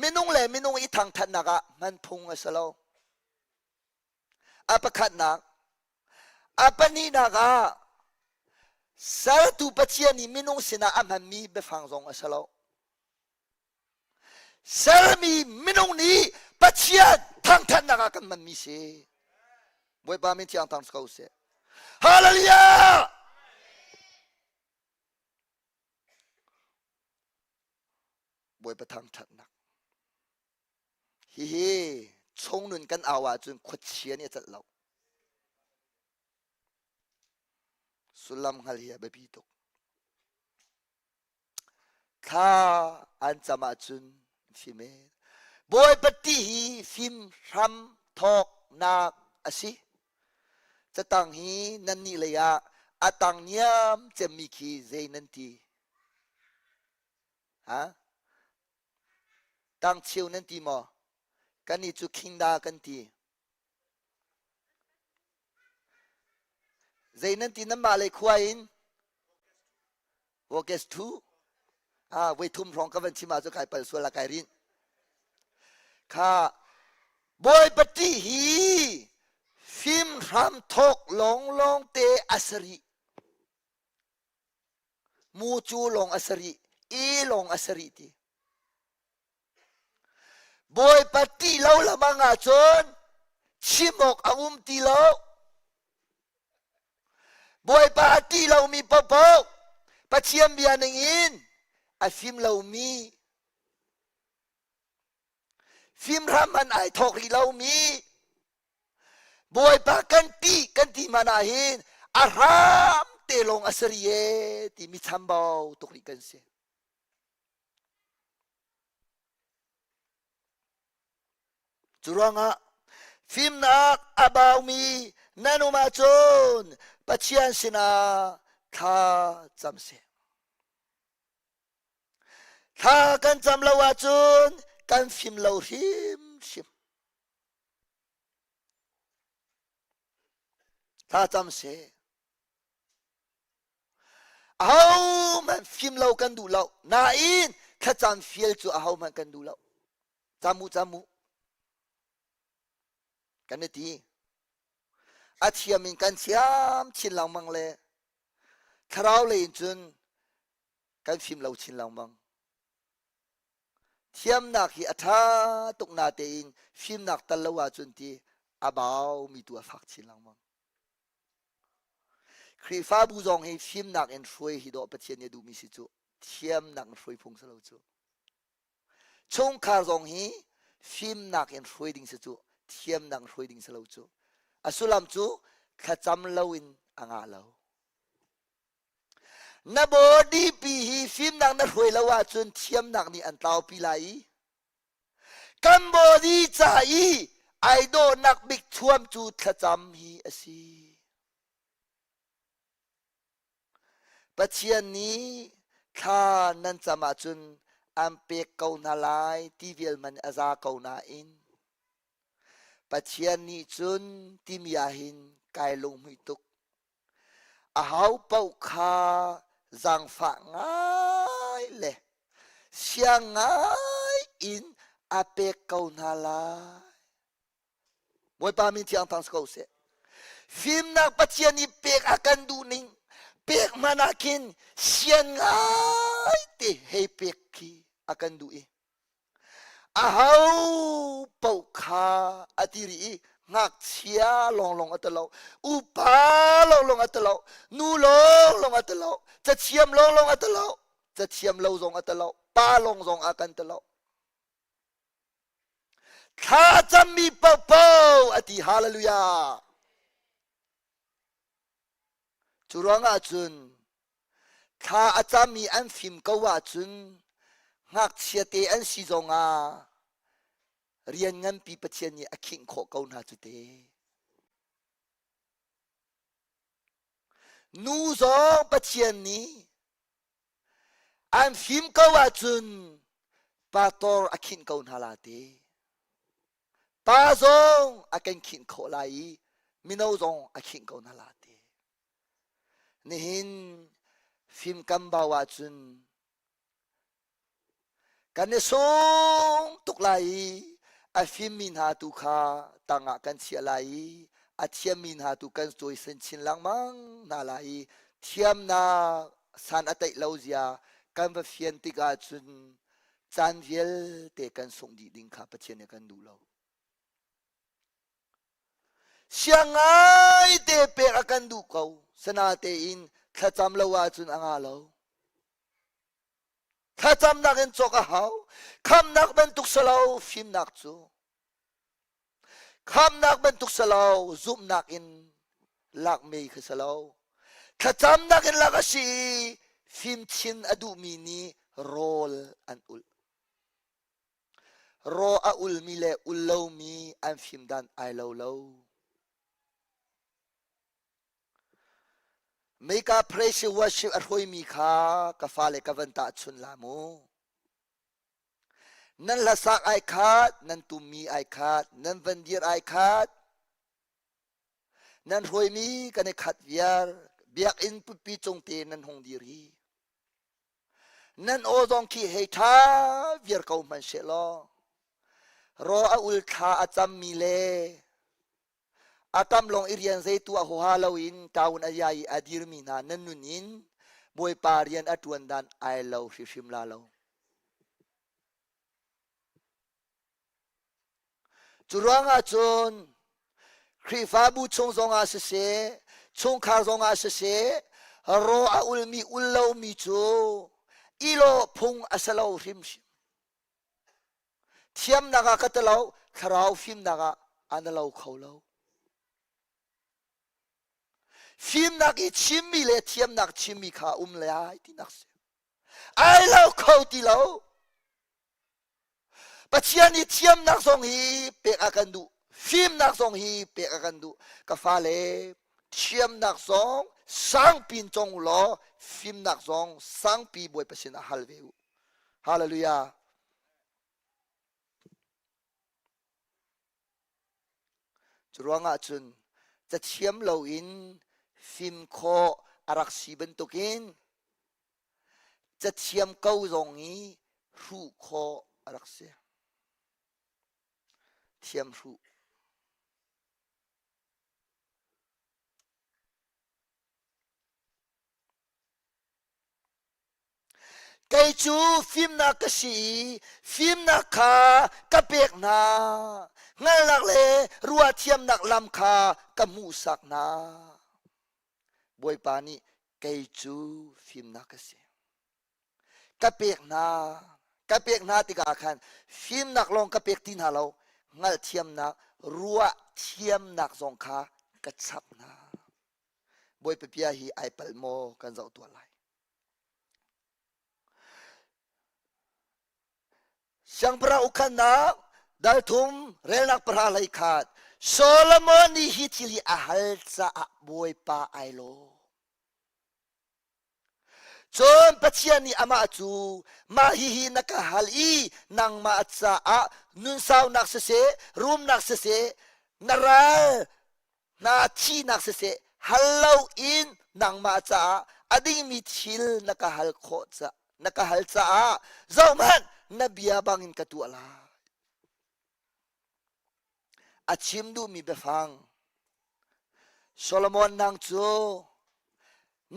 minung le minung i thangthatnak ah hman phung a si lo. A pakhatnak, a pahnihnak ah sertu Pathian nih minung sinah a hmanmi biafang zong a si lo. Sermi minung nih Pathian thangthatnak ah kan hmanmi si. Bawipa min thiang thang ko seh. Hallelujah! Bawipa thangthatnak. Hihi chungnun kan au ahcun khuachia nih a celh lo. Sullam hngal hi a biapi tuk. Thla an cam ahcun fim e. Bawipa ti hi fim hram thawknak a si. Catang hi nannih lei ah a tang niam cemmi khi zei nan ti? Ha? Tangcheu nan ti maw? Kannih cu khingda kan ti. Zei nan ti nanmah lei khua in? Vokes thu. Ah, voi thum hrawng ka van chim ahcun kai pal sual ah kai rinh. Kha Bawipa ṭih hi fim hram thawk lawnglawng te a si rih. Mu cu lawng a si rih, i lawng a si rih ti. Bawipa ṭih lo lamang ahcun chim awk a um ti lo. Bawipa a ṭih lomi paohpaoh Pathian bia ningin a fim lomi fimhram hmanh ai thawk rih lomi Bawipa kan ṭih kan ti hmanh ah hin a hram te lawng a si rih ee timi chambau tuk rih kan si. Cu ruangah fimnak a baumi nan um ahcun Pathian sinah thla cam seh. Thla kan cam lo ahcun kan fim lo hrimhrim. Thla cam seh. Ahohmanh fim lo kan duh lo. Nain thlacam fial cu ahohmanh kan duh lo. Cam u cam u. Kan i ti. A thiam in kan thiam chin lengmang le thlarau lei in cun kan fim lo chin lengmang. Thiamnak hi a ṭha tuk natein fimnak tal lo ahcun ti a baumi tu a fak chin lengmang. Khrihfabu zong hi fimnak in hruai hi dawh Pathian nih a duhmi si cu thiamnak in hruai phung si lo cu. Chungkhar zong hi fimnak in hruai ding si cu thiamnak in hruai ding si lo cu. A sullam cu thlacam lo in a ngah lo. Na body pi hi fimnak na hruai lo ahcun thiamnak nih an tlaupi lai i Kan body ca i ai dawhnak bik thuam cu thlacam hi a si. Pathian nih thla nan cam ahcun an pek ko hna lai ti vial man a za ko nain Pathian nih cun timi ahhin kai lunghmuih tuk. Aho paoh kha zaangfah ngai le siang ngai in a pek ko hna lai. Bawipa min thiang thang si ko seh. Fimnak Pathian nih pek a kan duh ning pek hmanh ah khin sian ngai te hei pek khi a kan duh i Aho paoh kha a ti rih i ngakchia lawnglawng a ti lo, upa lawnglawng a ti lo, nu lawnglawng a ti lo, cathiam lawnglawng a ti lo, cathiam lo zong a ti lo, pa lawng zong a kan ti lo. Thla cammi paohpaoh a ti hallelujah. Cu ruangah cun thla a cammi an fim ko ahcun ngakchia te an si zongah rian nganpi Pathian nih a khinh khawh ko hna cu te. Nu zong Pathian nih an fim ko ahcun pastor a khinh ko hna la te. Pa zong a kan khinh khawh lai i mino zong a khinh ko hna la te. Nihin fim kan bau ahcun kan i sung tuk lai i a fimmi hna tu kha tangah kan chiah lai i a thiammi hna tu kan cawisan chin lengmang hna lai i thiamnak san a teih lo zia kan va fian tikah cun caan vialte kan sungh dih ding kha Pathian nih a kan duh lo. Siang ngaite pek a kan duh ko. Sanatein thlacam lo ahcun a nga lo. Thlacamnak in cawk a hau. Khamnak bantuk salo fimnak cu. Khamnak bantuk salo zumhnak in lakmi kha salo. Thlacamnak in lak a si i fimchin a duhmi nih rawl an ulh. Raw a ulmi le ul lomi an fim dan ai lo lo. Mika praise worship a hruaimi kha ka fale ka van tahchun la mu. Nan hlasak ai khat, nan tummi ai khat, nan van dir ai khat, nan hruaimi kan i khat viar, biakinn putpi cung te nan hung dir hi. Nan aw zong khi hei ṭha viar ko hmanh seh law, raw a ul thla a cammi le a tam lawng i rian zei tuah huaha loin taun a iai i a dirmi hna nan nun in Bawipa rian a ṭuan dan ai lo hrimhrim la lo. Cu ruangah cun Khrihfabu chung zongah siseh, chungkhar zongah siseh, raw a ulmi ul lomi cu i lawh phung a si lo hrimhrim. Thiamnak ah ka ti lo, thlarau fimnak ah an lo kho lo. Fimnak i chimmi le thiamnak chimmi kha um lai tinak si. Ai lo kho ti lo. Pathian i thiamnak zong hi pek a kan duh. Fimnak zong hi pek a kan duh. Ka fale thiamnak zong sangpi in cong u law fimnak zong sangpi Bawipa sin ah hal ve u. Hallelujah. Cu ruangah cun cathiam loin fim khawh a rak si bantukin Cathiam ko zong i hruh khawh a rak si. Thiam hruh. Kei cu fimnak ka si i fimnak kha ka pek hna. Hngalhnak le ruahthiamnak lam kha ka hmuhsak hna. Bawipa nih kei cu fimnak ka si. Ka pek hna, ka pek hna tikah khan fimnak lawng ka pek ti hna lo, hngalhthiamnak, ruahthiamnak zong kha ka chap hna. Bawipa bia hi ai palh maw kan zoh tuah lai. Siangpahrang ukhannak dal thum relnak pahra hlei khat Solomon nih hi thil hi a hal caah Bawipa ai lawm. Cun Pathian nih amah cu mah hihi na ka hal i nangmah caah nunsaunak siseh rumnak siseh na ral hna thihnak siseh hal loin nangmah caah a dingmi thil na ka hal khawh ca na ka hal caah zohhmanh na bia bangin ka tuah lai. A chim duhmi biafang Solomon nang cu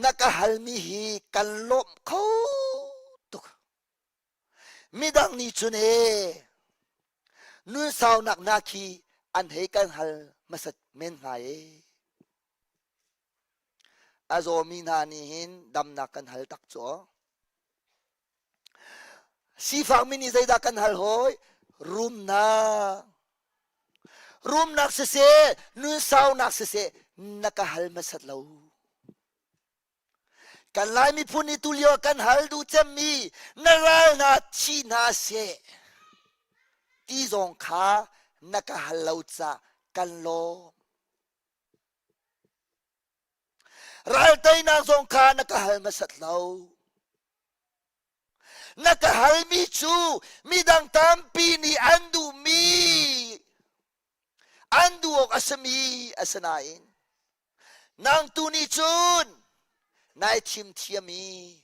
na ka halmi hi kan lawmh kho tuk. Midang nih cun ee nunsaunak hna khi an hei kan hal hmasat men hnga ee. A zawmi hna nih hin damnak kan hal tak cu. Sifakmi nih zeidah kan hal hawi? Rumnak. Rumnak siseh, nunsaunak siseh, na ka hal hmasat lo. Kan Lai miphun nih tulio kan hal duh cemmi na ral hna thi hna seh ti zong kha na ka hal lo ca kan lawm. Ral teinak zong kha na ka hal hmasat lo. Na ka halmi cu midang tampi nih an duhmi an duh awk a simi a si nain nang tu nih cun nai thim thiam i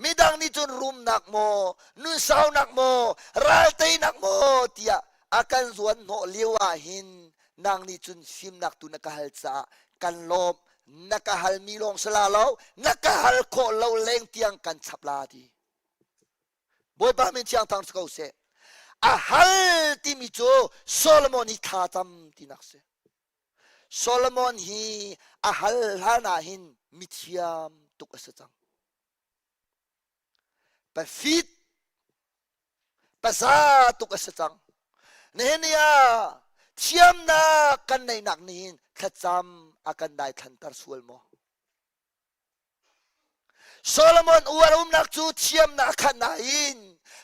midang nih cun rumnak maw nunsaunak maw ralteinak maw tiah a kan zuan hnawh lio ah hin nang nih cun fimnak tu na ka hal caah kan lawm na ka halmi lawng si la lo na ka hal khawh lo leng tiang kan chap la ti Bawipa min thiang thang si ko seh. A hal timi cu Solomon hi thla cam tinak si. Solomon hi a hal hlan ah hin mithiam tuk a si cang. Pafit paza tuk a si cang. Nihin ni ah thiamnak kan neihnak nih hin thlacam a kan daithlanter sual maw? Solomon uar umnak cu thiamnak a khat nain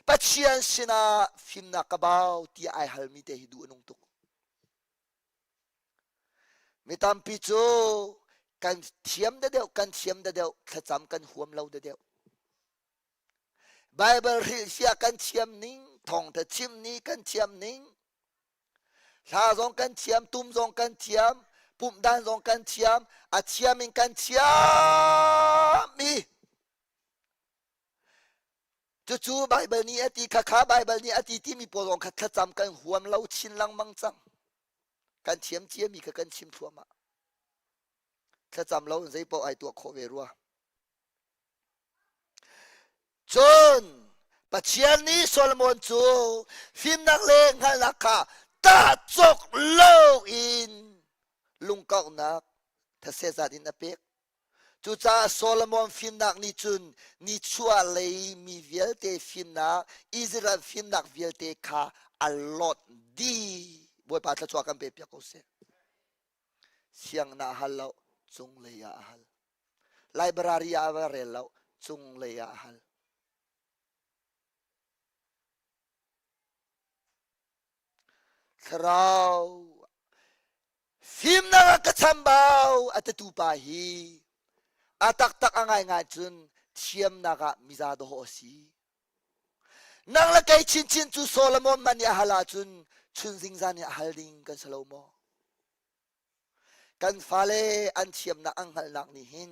Pathian sinah fimnak ka bau tiah ai halmi te hi duh a nung tuk. Mi tampi cu kan thiam deuh kan thiam deuh thlacam kan huam lo deuh. Bible hrilhfiah kan thiam ning, thawngtha chim ni kan thiam ning, Hla zong kan thiam, tum zong kan thiam, pumh dan zong kan thiam, a thiam in kan thiam i cucu Baibal nih a ti khakha Baibal nih a ti timi pawl zong kha thlacam kan huam lo chin lengmang cang. Kan thiam ciami kha kan chim thluahmah. Thlacam lo in zei paoh ai tuah khawh ve rua. Cun Pathian nih Solomon cu fimnak le hngalhnak kha tah cawk loin lungkauhnak thasezat in a pek. Cucaah Solomon fimnak nih cun nichuahlei mi vialte fimnak, Israel fimnak vialte kha a lawt dih. Bawipa thluachuah kan pe piak ko seh. Siang na hal lo, cunglei ah a hal. Library ah va rel lo, cunglei ah a hal. Thlarau fimnak ah ka chambau a titu pa hi a taktak a ngaingai cun thiamnak ah miza dawh a si. Nang le kei chinchin cu Solomon man i a hal ahcun chun zingzan i a hal ding kan si lo maw? Kan fale an thiamnak an hngalhnak nih hin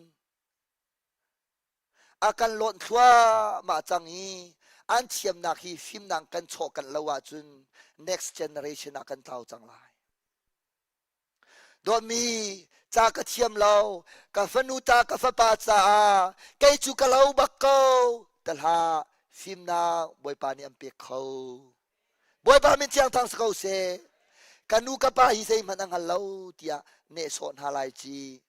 a kan lawnh thluahmah cang i an thiamnak hi fimnak kan chawh kan lo ahcun next generation ah kan tlau cang lai. Dawtmi ca ka thiam lo, ka fanu ta ka fapa caah kei cu ka lo bak ko ta hlah fimnak Bawipa nih an pek kho. Bawipa min thiang thang si ko seh. Ka nu ka pa hi zeihmanh a hngal lo tiah nehsawh hna lai ci.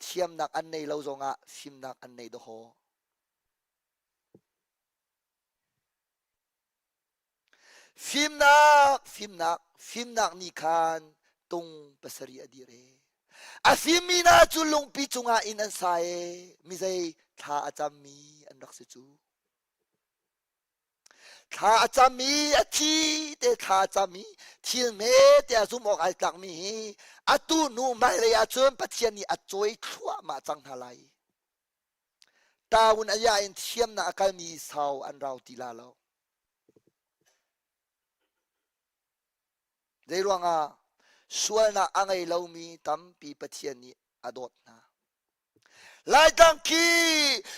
Thiamnak an nei lo zongah fimnak an nei dawhaw. Fimnak, fimnak, fimnak nih khan tung pasarih a dir e. A fimmi hna cu lungpi cungah inn an sa e. Mizei thla a cammi an rak si cu. Thla a cam i a thi te thla a cam i thil hme te a zumh awk ai tlakmi hi atu hnu hmailei ahcun Pathian nih a cawi thluahmah cang hna lai. Taun a ya in thiamnak a kalmi sau an rau ti la lo. Zeiruangah sualnak a ngei lomi tampi Pathian nih a dawt hna. Laitlang khi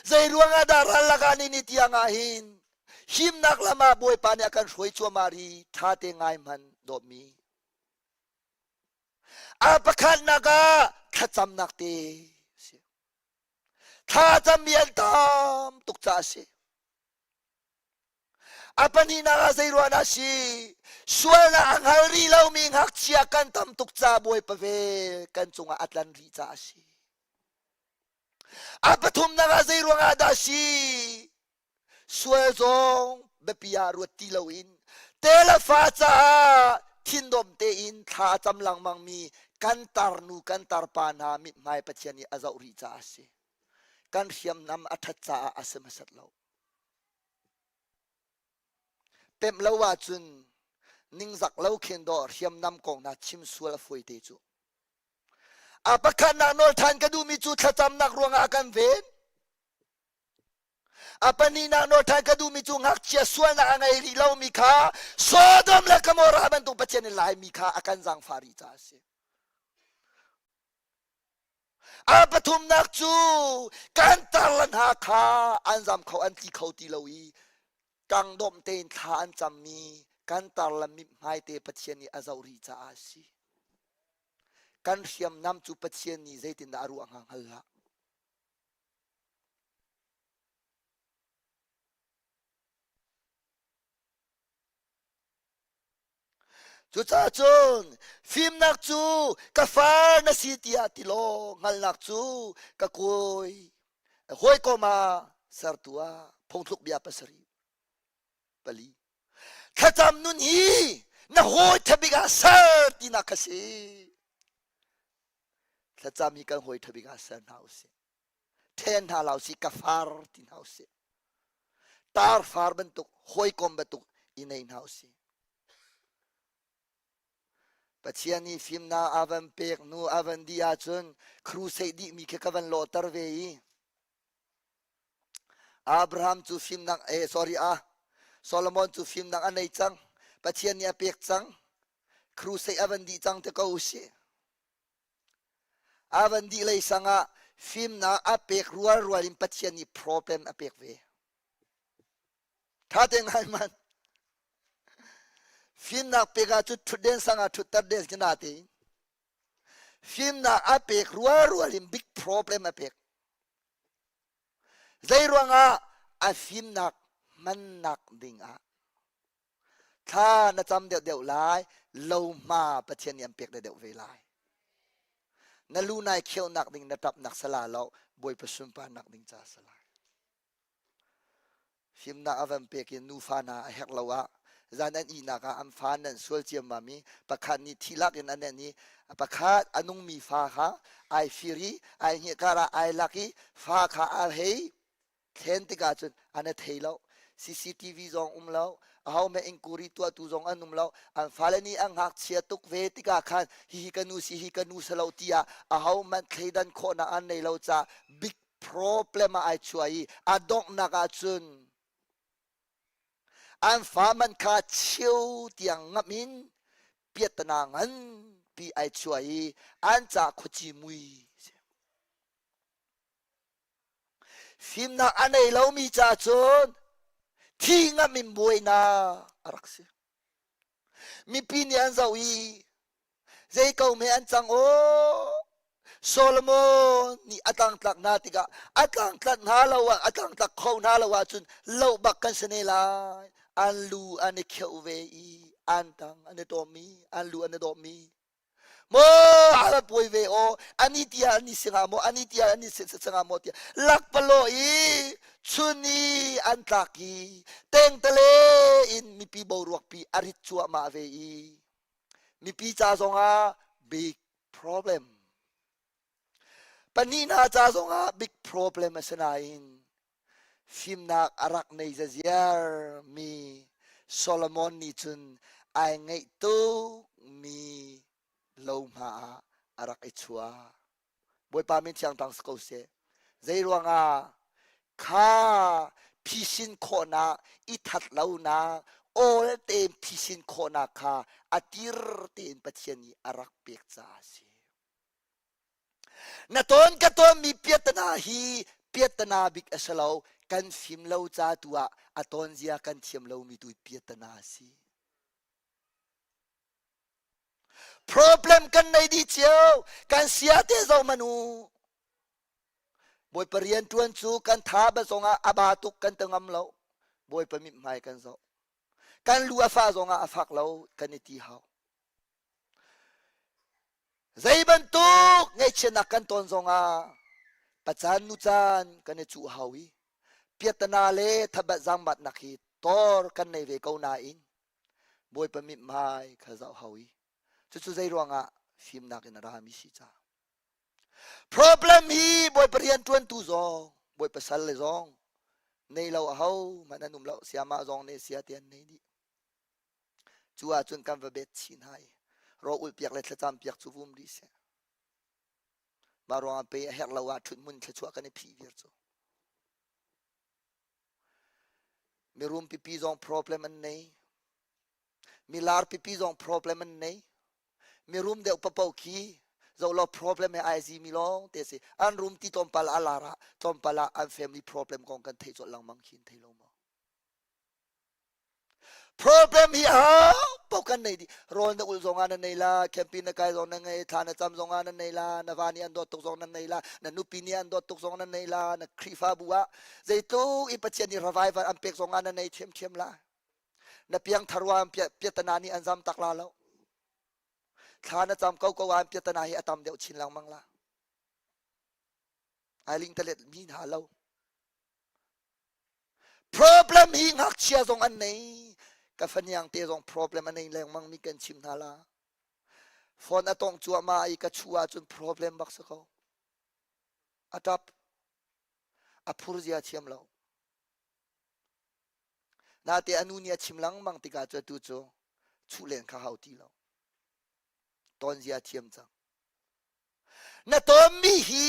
zeiruang ah dah ral lakah ni ni tiang ah hin himnak lam ah Bawipa nih a kan hruai cuahmah ri ṭha te ngai hmanh dawtmi. A pakhatnak ah thlacamnak te si. Thlacammi an tam tuk caah a si. A pahnihnak ah zeiruah dah si? Sualnak a hngal rih lomi ngakchia kan tam tuk ca Bawipa vel kan cungah a tlan rih caah a si. A pathumnak ah zeiruang ah dah si? Sual zong biapi ah ruat ti loin te le fa caah thindawm tein thla a cam lengmangmi kan tarnu kan tarpa hna mithmai Pathian nih a zoh rih caah a si. Kan hriamnam a ṭhat caah a si hmasat lo. Pemh lo ahcun ningzak lo khin dawh hriamnam kong hna chim sual a fawi te cu. A pakhatnak nawl ṭhan ka duhmi cu thlacamnak ruangah a kan ven. A pahnihnak nawl ṭhan ka duhmi cu ngakchia sualnak a ngei rih lomi kha Sodom le Gomorrah bantuk Pathian in laimi kha a kan zaangfah rih caah a si. A pathumnak cu kan tarla hna kha an zam kho an tli kho ti lo i tangdawm tein thla an cammi kan tarla mithmai te Pathian nih a zoh rih caah a si. Kan hriamnam cu Pathian nih zeitindah a ruah hnga hngal hlah. Cucaah cun fimnak cu ka far na si tiah ti law hngalhnak cu ka kawi hawikom ah sertu ah phungthluk bia pasarih pali thlacam nun hi na hawi ṭhabik ah ser tinak kha si thlacam hi kan hawi ṭhabik ah ser hna usih ṭhen hna lo si ka far ti hna usih tar far bantuk hawikom bantuk i nei hna usih Pathian nih fimnak a van pek nu a van dih ahcun crusade dihmi khi ka van lawhter ve i Abraham cu fimnak eh sorry ah Solomon cu fimnak a nei cang Pathian nih a pek cang crusade a van dih cang te ko usih A van dih lei sang ah fimnak a pek rualrual in Pathian nih problem a pek ve. Tha te ngai man. Fimnak pek ah cu thutden sang ah thutter den khi na te. Fimnak a pek rualrual in big problem a pek. Zei ruangah a fimnak hmannak ding ah Thla na cam deuhdeuh lai, lohma Pathian nih an pek deuhdeuh ve lai. Na lu nai kheunak ding na ṭapnak sala lo, Bawipa sunparnak ding ca si lai. Fimnak a van pek in nufa hna a herh lo ah zan an ihnak ah an fa nan sual ciammam i pakhat nih thi lak in an en i pakhat a nungmi fa kha ai fir i ai hngilh kar ah ai lak i fa kha a hei thlen tikah cun an i thei lo CCTV zong um lo aho me inquiry tuahtu zong an um lo an fale nih an ngakchia tuk ve tikah khan hihi ka nu si hi ka nu si lo tiah aho hmanh thleidan khawhnak an nei lo ca big problem ah ai chuah i a donghnak ah cun an fa man kha cheu tiang ngamh in piattana nganpi ai chuah i an ca khuaci mui Fimnak a nei lomi ca cun thi ngam in buainak a rak si. Mipi nih an zoh i zei ko hme an cang aw Solomon nih a tlangtlak hna tikah a tlangtlak hna lo ah a tlangtlak kho hna lo ahcun loh bak kan si ne lai an lu an i kheuh ve i an tang an i tawm i an lu an i dawm i Maw ala puai ve aw ani tia ani singa maw ani tia ani singa maw tia lakpalo i chun i an tlak i tengtale in mipi boruak pi a rit cuahmah ve i mipi ca zongah big problem pahnih hna ca zongah big problem a si nain Fimnak a rak nei zaziar mi Solomon nih cun ai ngeih tukmi lohma ah a rak i chuah. Bawipa min thiang tang si ko seh. Zei ruangah kha phisin khawhnak, i that lonak, awl tein phisin khawhnak kha a tir tein Pathian nih a rak pek caah a si. Na tawn ka tawnmi piahtana hi piahtana bik a si lo. Kan fim lo ca tu ah a tawn zia kan thiam lomi tu piahtana a si. Problem kan nei dih cio. Kan sia te zo manu. Bawipa rian ṭuan cu kan tha ba zongah a ba tuk kan ti ngam lo. Bawipa mithmai kan zoh. Kan lu a fah zongah a fak lo kan i ti hau. Zei bantuk ngaihchiatnak kan tawn zongah pacan nucan kan i cuh hau i piattana le thabat zaangbatnak hi tor kan nei ve ko nain Bawipa mithmai kha zoh hau i cucu zei ruangah fimnak in a rami si caah. Problem hi Bawipa rian ṭuantu zong. Bawipa sal le zong nei lo a ho hmanh an um lo siamah zong ne sia te an nei dih. Cu ahcun kan va bet chin hai. Raw ulh piak le thlacam piak cu vum rih seh. Mah ruangah pe a herh lo ah ṭhut hmun thluachuah kan i phih vir cu. Mirum pipi zong problem an nei. Milar pipi zong problem an nei. Mirum deuh papo khi zoh law problem he ai zi mi lawng te si. An rum ti tlawmpal a lar ah tlawmpal ah an family problem kong kan theih colh lengmang khi thei lo maw? Problem hi a paoh kan nei dih. Rawl na ulh zong ah na nei la, camping na kai zong na ngei, thla na cam zong ah na nei la, na va nih an dawt tuk zong na nei la, na nupi nih an dawt tuk zong na nei la, na Khrihfabu ah zeitluk i Pathian nih revival an pek zong ah na nei ṭhiamṭhiam la. Na piangthar wa piatana nih an zam tak la lo. Thla na cam ko ko ah piatana hi a tam deuh chin lengmang la. Ai ling talet mi hna lo. Problem hi ngakchia zong an nei. Ka faniang te zong problem a nei lengmang mi kan chim hna la. Phone a tong cuahmah i ka chu ahcun problem bak si ko. A tap. A phur zia thiam lo. Nate a nu nih a chim lengmang tikah cu atu cu chuh len kha hau ti lo. Ton zia thiam cang. Na tawnmi hi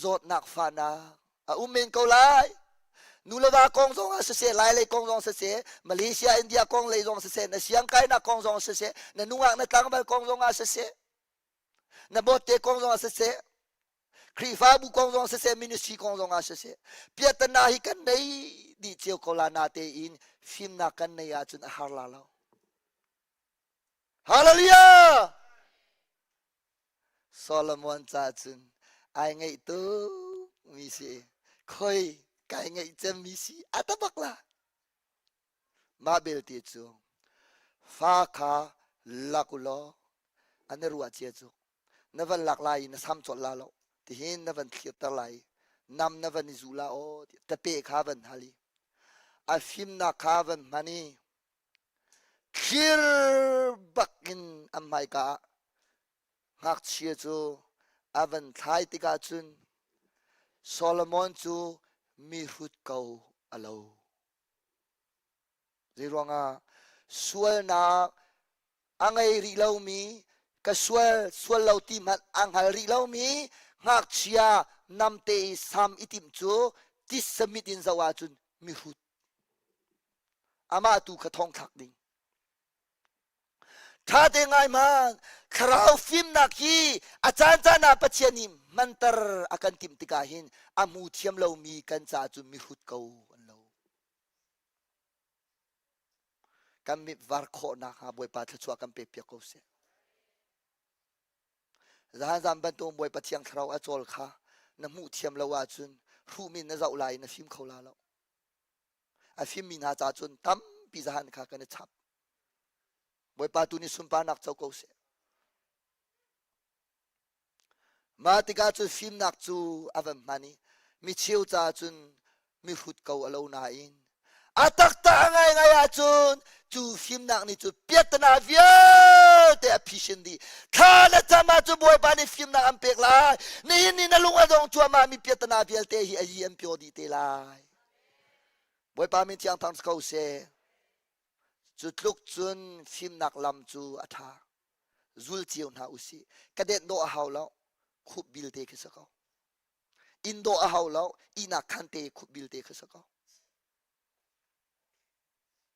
zawtnak fahnak a um men ko lai. Nu le va kong zong ah siseh, Lailei kong zong siseh, Malaysia, India kong lei zong siseh, na siangkainak kong zong siseh, na nungak na tlangval kong zong ah siseh, na bawtte kong zong ah siseh, Khrihfabu kong zong siseh, ministry kong zong ah siseh, piatana hi kan nei dih cio ko la na tein fimnak kan nei ahcun a har la lo. Hallelujah! Solomon ca cun ai ngeih tuk mi si khoi kai ngeih cem mi si a ta bak la mah belte cu fa kha lak u law an i ruah cia cu na van lak lai i na sam colh la lo tihin na van thlirter lai nam na van i zu la aw tape kha van hal i a fimnak kha van hman i Thlir bak in an hmaika ah ngakchia cu a van thlai tikah cun Solomon cu mihrut ko a lo. Zeiruangah sualnak a ngei rih lomi ka sual sual lo ti hmanh a hngal rih lomi ngakchia namte i sam i timh cu titsa mit in zoh ahcun mihrut Amah tu kha thong thlak ding. Ṭha te ngai hmanh thlarau fimnak hi a caan caan ah Pathian nih hmanter a kan timh tikah hin a hmu thiam lomi kan caah cun mihrut ko an lo. Kan mit var khawhnak hnga Bawipa thluachuah kan pek piak ko seh. Zahan zan bantuk Bawipa Thiang Thlarau a cawl kha na hmuh thiam lo ahcun hruhmi na zoh lai na fim kho la lo. A fimmi hna ca cun tampi zahan kha kan i chap. Bawipa tu nih sunparnak co ko seh. Mah tikah cun fimnak cu a van hman i micheu caah cun mihrut ko a lo nain a taktak a ngaingai ahcun cu fimnak nih cu piattana vialte a phisin dih thla na cam ahcun Bawipa nih fimnak an pek lai nihin ni na lung a dong cuahmah mi piattana vialte hi a yi an pio dih te lai Bawipa min thiang thang ko seh cu tluk cun fimnak lam cu a ṭha zul cio hna usih ka det dawh a hau lo khup bil te khi si ko inn dawh a hau lo ihnak khan te khup bil te khi si ko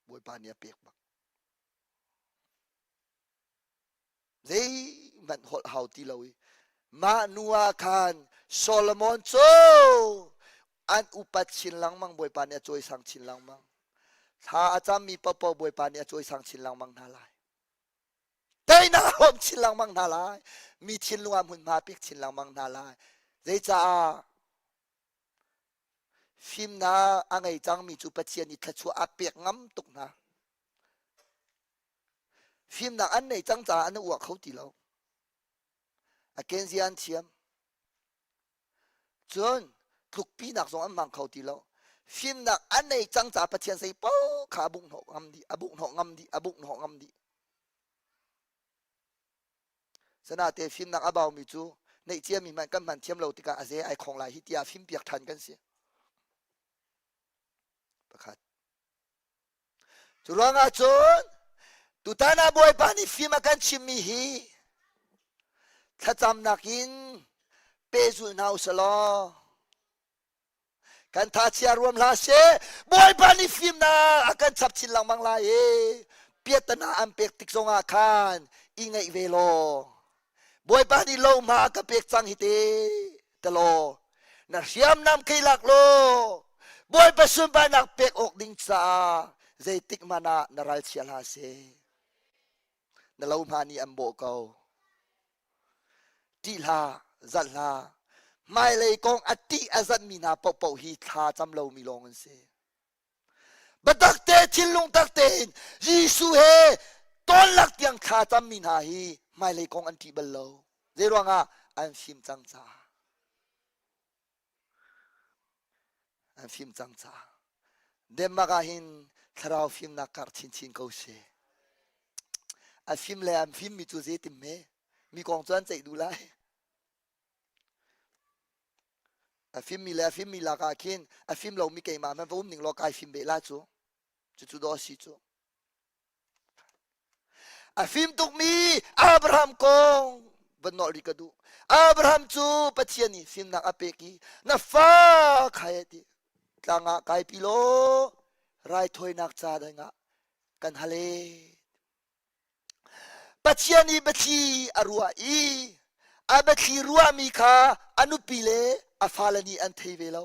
Bawipa nih a pek bak zeihmanh holh hau ti lo i mah nu ah khan Solomon cu an upat chin lengmang Bawipa nih a cawisang chin lengmang thla a cammi paohpaoh Bawipa nih a cawisang chin lengmang hna lai teinak a hrawm chin lengmang hna lai mi thinlung ah hmunhma pek chin lengmang hna lai zeicaah fimnak a ngei cangmi cu Pathian nih thluachuah a pek ngam tuk hna Fimnak an neih cang caah an i uah kho ti lo. A kenzia an thiam. Cun tlukpinak zong an hmang kho ti lo. Fimnak an nei cang caah Pathian zei paoh kha a bunghnawh ngam dih, a bunghnawh ngam dih, a bunghnawh ngam dih. Sanate fimnak a baumi cu neih ciami hmanh kan hman thiam lo tikah a ze ai khong lai hi tiah fimpiak ṭhan kan si. Cu ruangah cun tutan ah Bawipa nih fim a kan chimmi hi thlacamnak in pehzulh hna usih law kan tha chia ruam hlah seh Bawipa nih fimnak a kan chap chin lengmang lai i piahtana an pek tik zongah khan i ngaih ve law Bawipa nih lohma a ka pek cang hi te telaw na hriamnam kei lak law Bawipa sunparnak pek awk ding caah zeitik hmanh ah na ralchia hlah seh na lohma nih an bawh ko ṭih hlah zalh hlah hmailei kong a ṭih a zanhmi hna paohpaoh hi thla cam lomi lawng an si Biatak te thinlung tak tein Jesuh he tawnlak tiang thla cammi hna hi hmailei kong an ṭih bal lo. Zei ruangah an fim cang caah. An fim cang caah. Denmark ah hin thlarau fimnak karh chinchin ko seh. A fim le an fimmi cu zeitim hme? Mi kong cu an ceih duh lai. A fimmi le a fimmi lak ah khin a fim lomi keimah hmanh va um ning law kai fim beh la cu. Cucu dawh a si cu. A fim tukmi Abraham kong van nolh rih ka duh. Abraham cu Pathian nih fimnak a pek i na fa khai a ti. Tlang ah kaipi law raithawinak ca dingah kan hal e. Pathian i biathli a ruah i a biathli ruahmi kha a nupi le a fale nih an thei ve lo.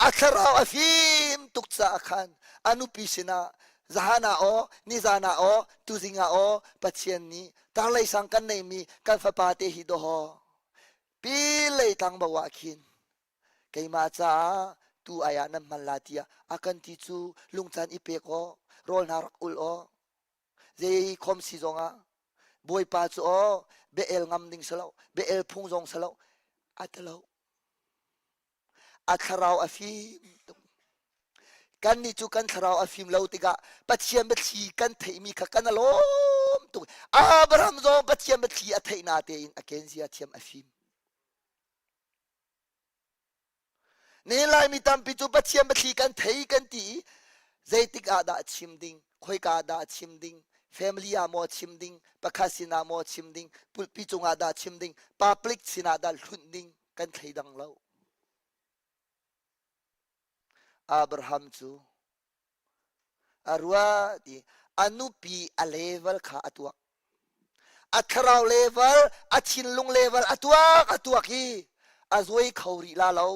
A thlarau a fim tuk caah khan a nupi sinah zahan ah aw, nizan ah aw, tuzing ah aw, Pathian nih tarlei sang kan neihmi kan fapa te hi dawhaw pi lei tlang bo ah khin keimah caah tu ai ah nan hman la tiah a kan ti cu lungcan i pek aw rawl hna rak ul aw zei khom si zongah bawipa cu aw bia el ngam ding si lo bia el phung zong si lo a ti lo a thlarau a fim tuk kannih cu kan thlarau a fim lo tikah Pathian biathli kan theihmi kha kan alawm tuk Abraham zong Pathian biathli a theih na tein a kenzia thiam a fim Nihin Laimi tampi cu Pathian biathli kan thei kan ti i zeitik ah dah chim ding, khoika ah dah chim ding, family ah maw chim ding, pakhat sinah maw chim ding, pulpi cungah dah chim ding, public sinah dah hlunh ding kan thleidang lo. Abraham cu A ruah ti a nupi a level kha a tuak. A thlarau level, a thinlung level a tuak a tuak i a zuai kho rih la lo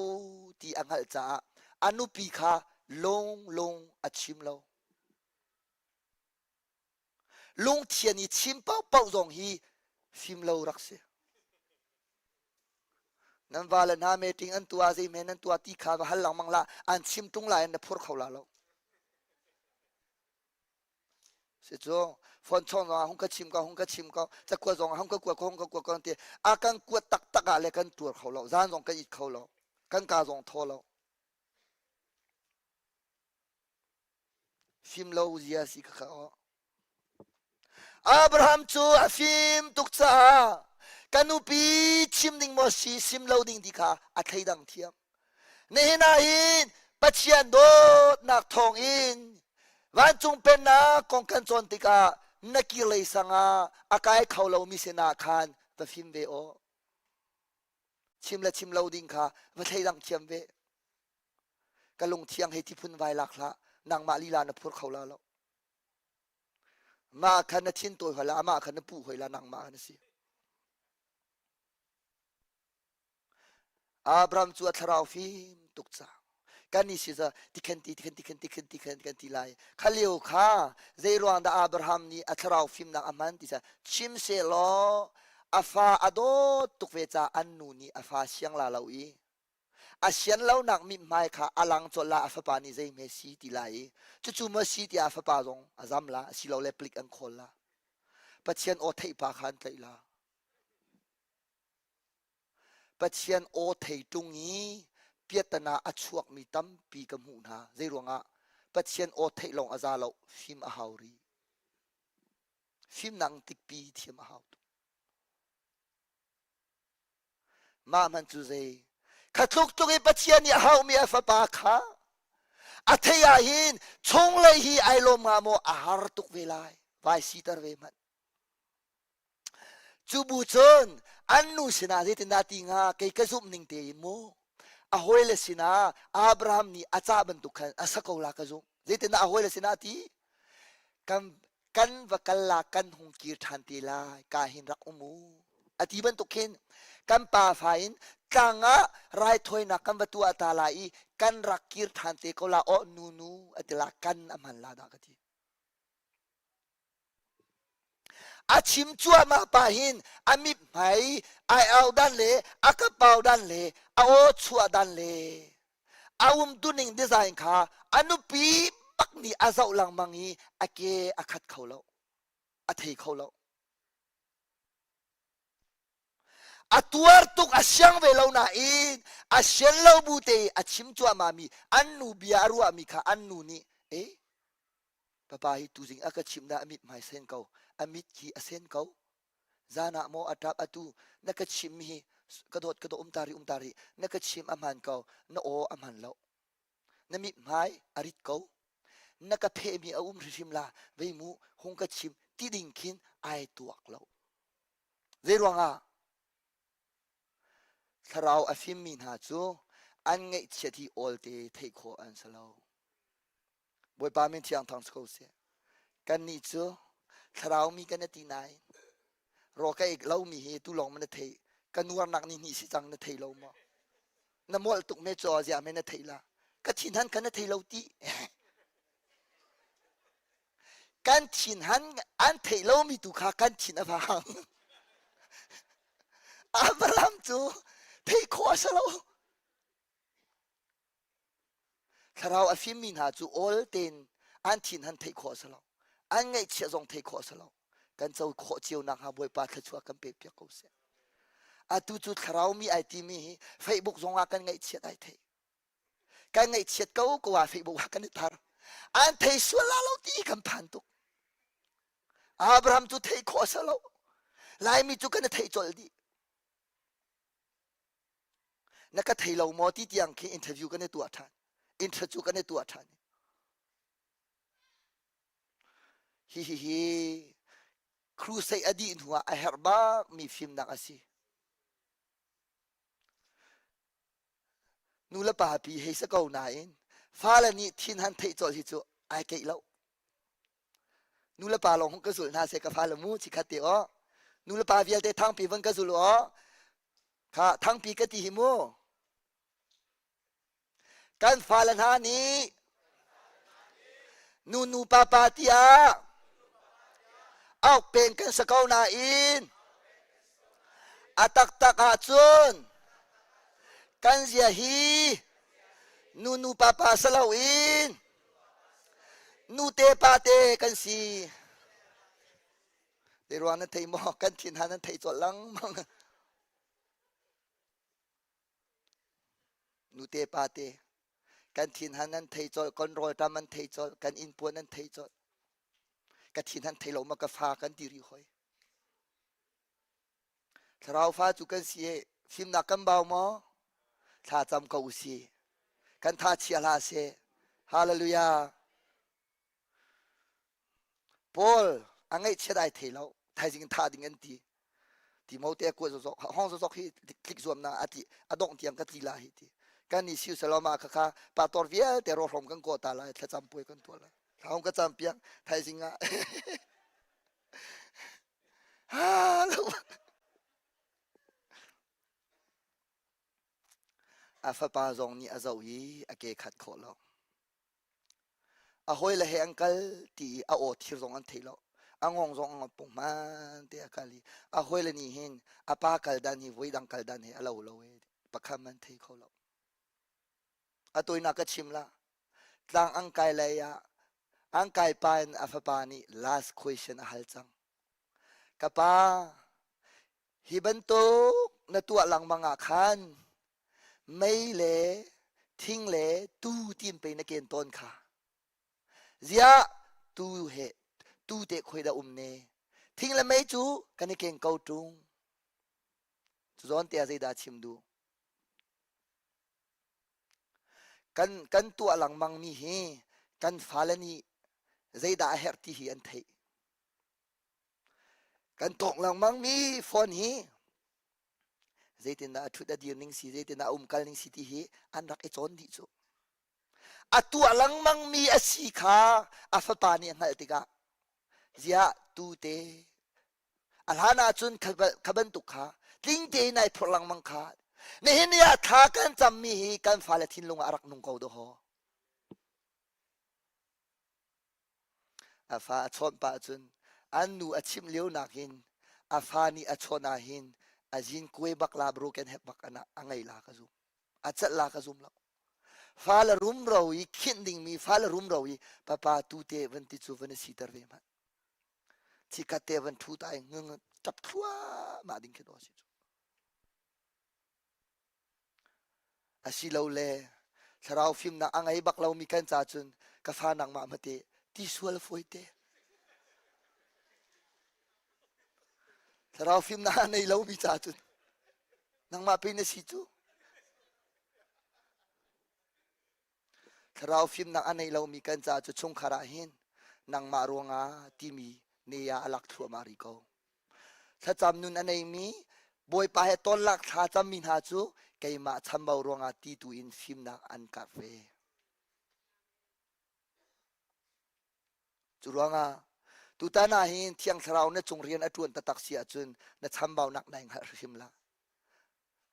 ti a hngalh caah a nupi kha lung lung a chim lo. Lungthian i chim paohpaoh zong hi fim lo rak si. Nan vale hna meeting an tuah zeihme nan tuah ti kha va hal lengmang la an chim tung lai na phur kho la lo. Si cu phone chong zong ah hung ka chim ko hung ka chim ko cakuat zong ah hung ka kuat ko hung ka kuat ko ti a kan kuat taktak ah le kan tuar kho lo zan zong kan it kho lo kan ka zong thaw lo Fim lo zia si kha aw. Abraham cu a fim tuk caah ka nupi chim ding maw si sim lo ding ti kha a thleidang thiam. Nihin ah hin Pathian dawtnak thawng in vancung pennak kong kan cawn tikah na kirlei sang ah a kai kho lomi sinah khan va fim ve aw. Chim le chim lo ding kha va thleidang thiam ve. Ka lungthiang hei ti phun vai lak hlah nangmah lila na phur kho la lo mah kha na thin tawi hoi la amah kha na puh hoi la nangmah kha na si Abraham cu a thlarau fim tuk ca kan ni si za tikhen ti tikhen tikhen tikhen tikhen kan ti lai kha lio kha zei ruang dah Abraham nih a thlarau fimnak a hman ti sa chim se law a fa a dawt tuk ve ca an nu nih a fa siang la lo i A sian lonak mithmai kha a lang colh la a fapa nih zei hme si ti lai i cucu maw si tiah a fapa zong a zam la asilole palik an khawl la. Pathian aw theih pa kha an tlaih la. Pathian aw thei ṭung i piatana a chuakmi tampi ka hmuh hna. Zei ruangah? Pathian aw theih lawng a za lo, fim a hau rih. Fimnak tikpi thiam a hau tuk. Mah hmanh cu zei? Kha tluk tluk i Pathian nih a hauhmi a fapa kha. A thei ah hin chunglei hi ai lawm hnga maw a har tuk ve lai. Vai siter ve hmanh. Cu bu cun an nu sinah zeitindah ti hnga kei ka zumh ning tein mu a hawile sinah Abraham nih a cah bantuk khan a sa ko la ka zumh. Zeitindah a hawile sinah a ti? Kan kan va kal la kan hung kir ṭhan te lai ka hin rak um u a ti bantuk khin kan pa fa in tlang ah raithawinak kan va tuah ta lai i kan rak kir ṭhan te ko la aw nu nu a ti la kan a hman la dah ka ti A chim cuahmah pah hin a mithmai ai au dan le a kapau dan le a aw chuah dan le a umtuning design kha a nupi bak nih a zoh lengmang i a ke a khat kho lo a thei kho lo a tuar tuk a siang ve lo nain a sian lo bu te i a chim cuahmah mi an nu bia a ruahmi kha an nu nih e Papa hi tuzing a ka chimh na a mit hmai sen ko a mit khi a sen ko zan ah maw a ṭap atu na ka chimh hi ka dawt ka dawt um ta rih um ta rih na ka chimh a hman ko na aw a hman lo na mit hmai a rit ko na ka phehmi a um hrimhrim la vei mu hung ka chim ti ding khin ai tuak lo zei ruangah thlarau a fimmi hna cu an ngaihchiat hi awlte theih khawh an si lo Bawipa min thiang thang si ko seh. Kannih cu thlarau mi kan ti nain raw ka ek lomi hi tu lawng ma na theih ka nuarnak ni hnih si cang na thei lo maw na molh tuk me caw zia me na thei la ka thin han kha na thei lo ti kan thin han an theih lomi tu kha kan thin a vang Abraham cu theih khawh a si lo Thlarau a fimmi hna cu awl tein an thin han theih khawh a si lo. An ngaihchiah zong theih khawh a si lo. Kan co khawh cio nakhnga Bawipa thluachuah kan pekpiak ko seh. Atu cu thlarau mi ai timi hi Facebook zong ah kan ngaihchiat ai thei. Kan ngaihchiat ko ko ah Facebook ah kan i thar. An thei sual la lo ti kan phan tuk. Abraham cu theih khawh a si lo. Laimi cu kan i theih colh dih. Na ka thei lo maw ti tiang khi interview kan i tuah ṭhan. Interview kan i tuah ṭhan. Hi hi hi crusade a dih hnu ah a herh bak mi fimnak a si. Nu le pa pi hei sa ko nain fale nih thin han theih colh hi cu ai keih lo. Nu le pa lawng hung ka zul hna seh ka fale mu chikhat te aw. Nu le pa vialte thangpi van ka zul aw. Kha thangpi ka ti hi mu. Kan fale hna nih nu nu pa pa tiah auk peng kan sa ko nain a taktak ahcun kan zia hi nu nu pa pa sa loin nu te pa te kan si. Te ruang nan thei maw? Kan thin han nan thei colh lengmang. Nute pate kan thin han nan thei colh, kan rawlṭam an thei colh, kan innpuan an thei colh. Ka thin han thei lo ma ka fa kan ti rih hoi. Thlarau fa cu kan si he fimnak kan bau maw? Thla cam ko usih. Kan tha chia hlah seh. Hallelujah. Paul a ngaihchiat ai thei lo thaizing thah ding an ti Timote a kuat zokzok hong zokzok hi tlik zuamnak a ti a dongh tiang ka tli la hi ti kan ni siu saloma kha kha pastor vialte rawhrom kan kawh ta lai thlacam puai kan tuah lai thlahong ka cam piak thaizing ah a fapa zong nih a zoh i a ke khat khawh lo A hawile he an kal ti i a aw thir zong an thei lo. A ngong zong a pung hmaan te a kal i a hawile nih hin a pa kal dan hi voidang kal dan he a lo lo e pakhat an thei kho lo. A tawinak ka chim la. Tlang an kai lei ah an kai pa in a fapa nih last question a hal cang. Ka pa, hi bantuk na tuah lengmang ah khan mei le thing le tuu tiin pei na ken tawn kha. Ziah tuu he tuu te khoi dah um ne? Thing le mei cu kan i keng ko ṭung. Cu zawn te ah zeidah chim duh? Kan kan tuah lengmang mi hi kan fale nih zeidah a herh ti hi an theih. Kan tawng lengmang mi phone hi zeitindah a ṭhut a dir ning si zeitindah a umkal ning si ti hi an rak i cawn dih cu. A tuah lengmang mi a si kha a fapa nih a hngalh tikah ziah tute A hlan ahcun kha bantuk kha tling tein ai phurh lengmang kha nihin ni ah thla kan cammi hi kan fale thinlung ah a rak nung ko dawhaw. A fa a chawnh pah cun an nu a chimh lio nakin a fa nih a chawnh ah hin a zin kuai bak la broken heart bak a ngei la ka zum. A celh la ka zum lo. Fale rumro i khinh dingmi fale rumro i papa tute van ti cu van i siter ve hmanh. Chikkhat te van ṭhu ta i ngung ṭap thluahmah ding khi dawh a si cu. Asilole thlarau fimnak a ngei bak lomi kan ca cun ka fa nangmah hmate ti sual fawi te. Thlarau fimnak a nei lomi ca cun nangmah pe na si cu. Thlarau fimnak a nei lomi kan caah cu chungkhar ah hin nangmah ruangah timi ne ah a lak thluahmah rih ko. Thlacam nun a neimi Bawipa he tonlak thla cammi hna cu keimah chambau ruangah ti tu in fimnak an karh ve. Cu ruangah tutan ah hin Thiang Thlarau na cung rian a ṭuan taktak si ahcun na chambaunak nai hngalh hrim la.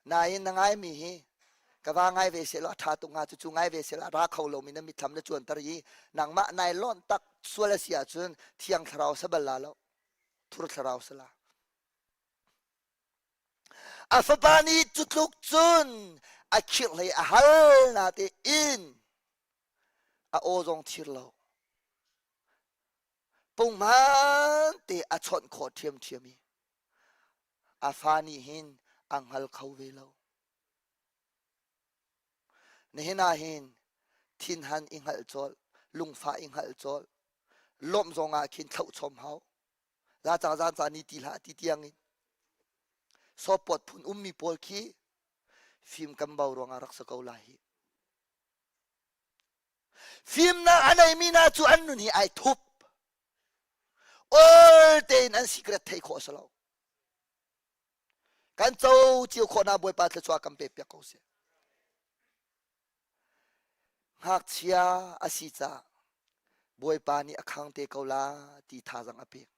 Nain na ngaimi hi ka va ngai ve sehlaw a ṭha tuk hnga cucu ngai ve sehlaw a ra kho lomi na mitthlam na cuanter i nangmah nai lawnh tak sual a si ahcun thiang thlarau sa bal la lo thur thlarau sa la a fapa nih cu tluk cun a khirh hlei a hal na te in a aw zong thir lo punghman te a chawnh khawh ṭhiamṭhiam i A fa nih hin a hngal kho ve lo. Nihin ah hin thinhan i hngalh cawlh, lungfah i hngalh cawlh, lawmh zong ah khin thloh chom hau. Za ca zan ca ni ti hlah ti tiang in. Sawpawt phun ummi pawl khi fim kan bau ruangah rak si ko lai hi. Fimnak a neimi hna cu an nun hi ai thup. Ol tein an secret theih khawh a si lo. Kan co cio khawhnak Bawipa thluachuah kan pek piak ko seh. Ngakchia a si caah Bawipa nih a khang te ko la ti thazang a pek.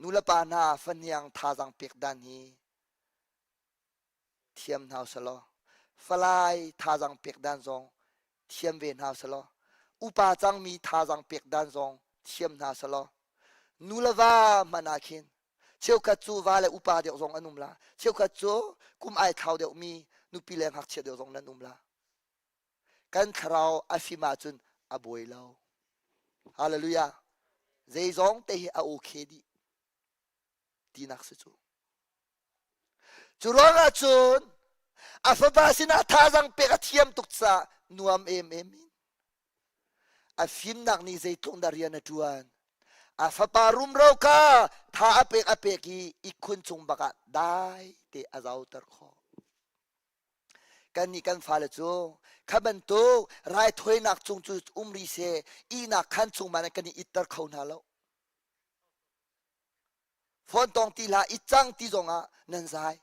Nu le pa hna fahniang thazang pek dan hi thiam hna usalaw falai thazang pek dan zong thiam ve hna usalaw upa cangmi thazang pek dan zong thiam hna usalaw nu le va hmanh ah khin cheukhat cu va le upa deuh zong an um la cheukhat cu kum ai thlau deuhmi nupi le ngakchia deuh zong nan um la kan thlarau a fim ahcun a buai lo hallelujah zeizong te hi a okay dih tinak si cu Cu ruangah cun a fapa sinah thazang pek a thiam tuk caah nuam emem in a fimnak nih zeitluk dah rian a ṭuan. A fapa rumro kha tha a pek a pek i ihkhun cung bakah dai te a zauter khawh. Kannih kan fale cu kha bantuk raithawinak cung cu um ri seh ihnak khan chung man kan i itter kho hna lo. Phone tong ti hlah i cang ti zongah nan zai.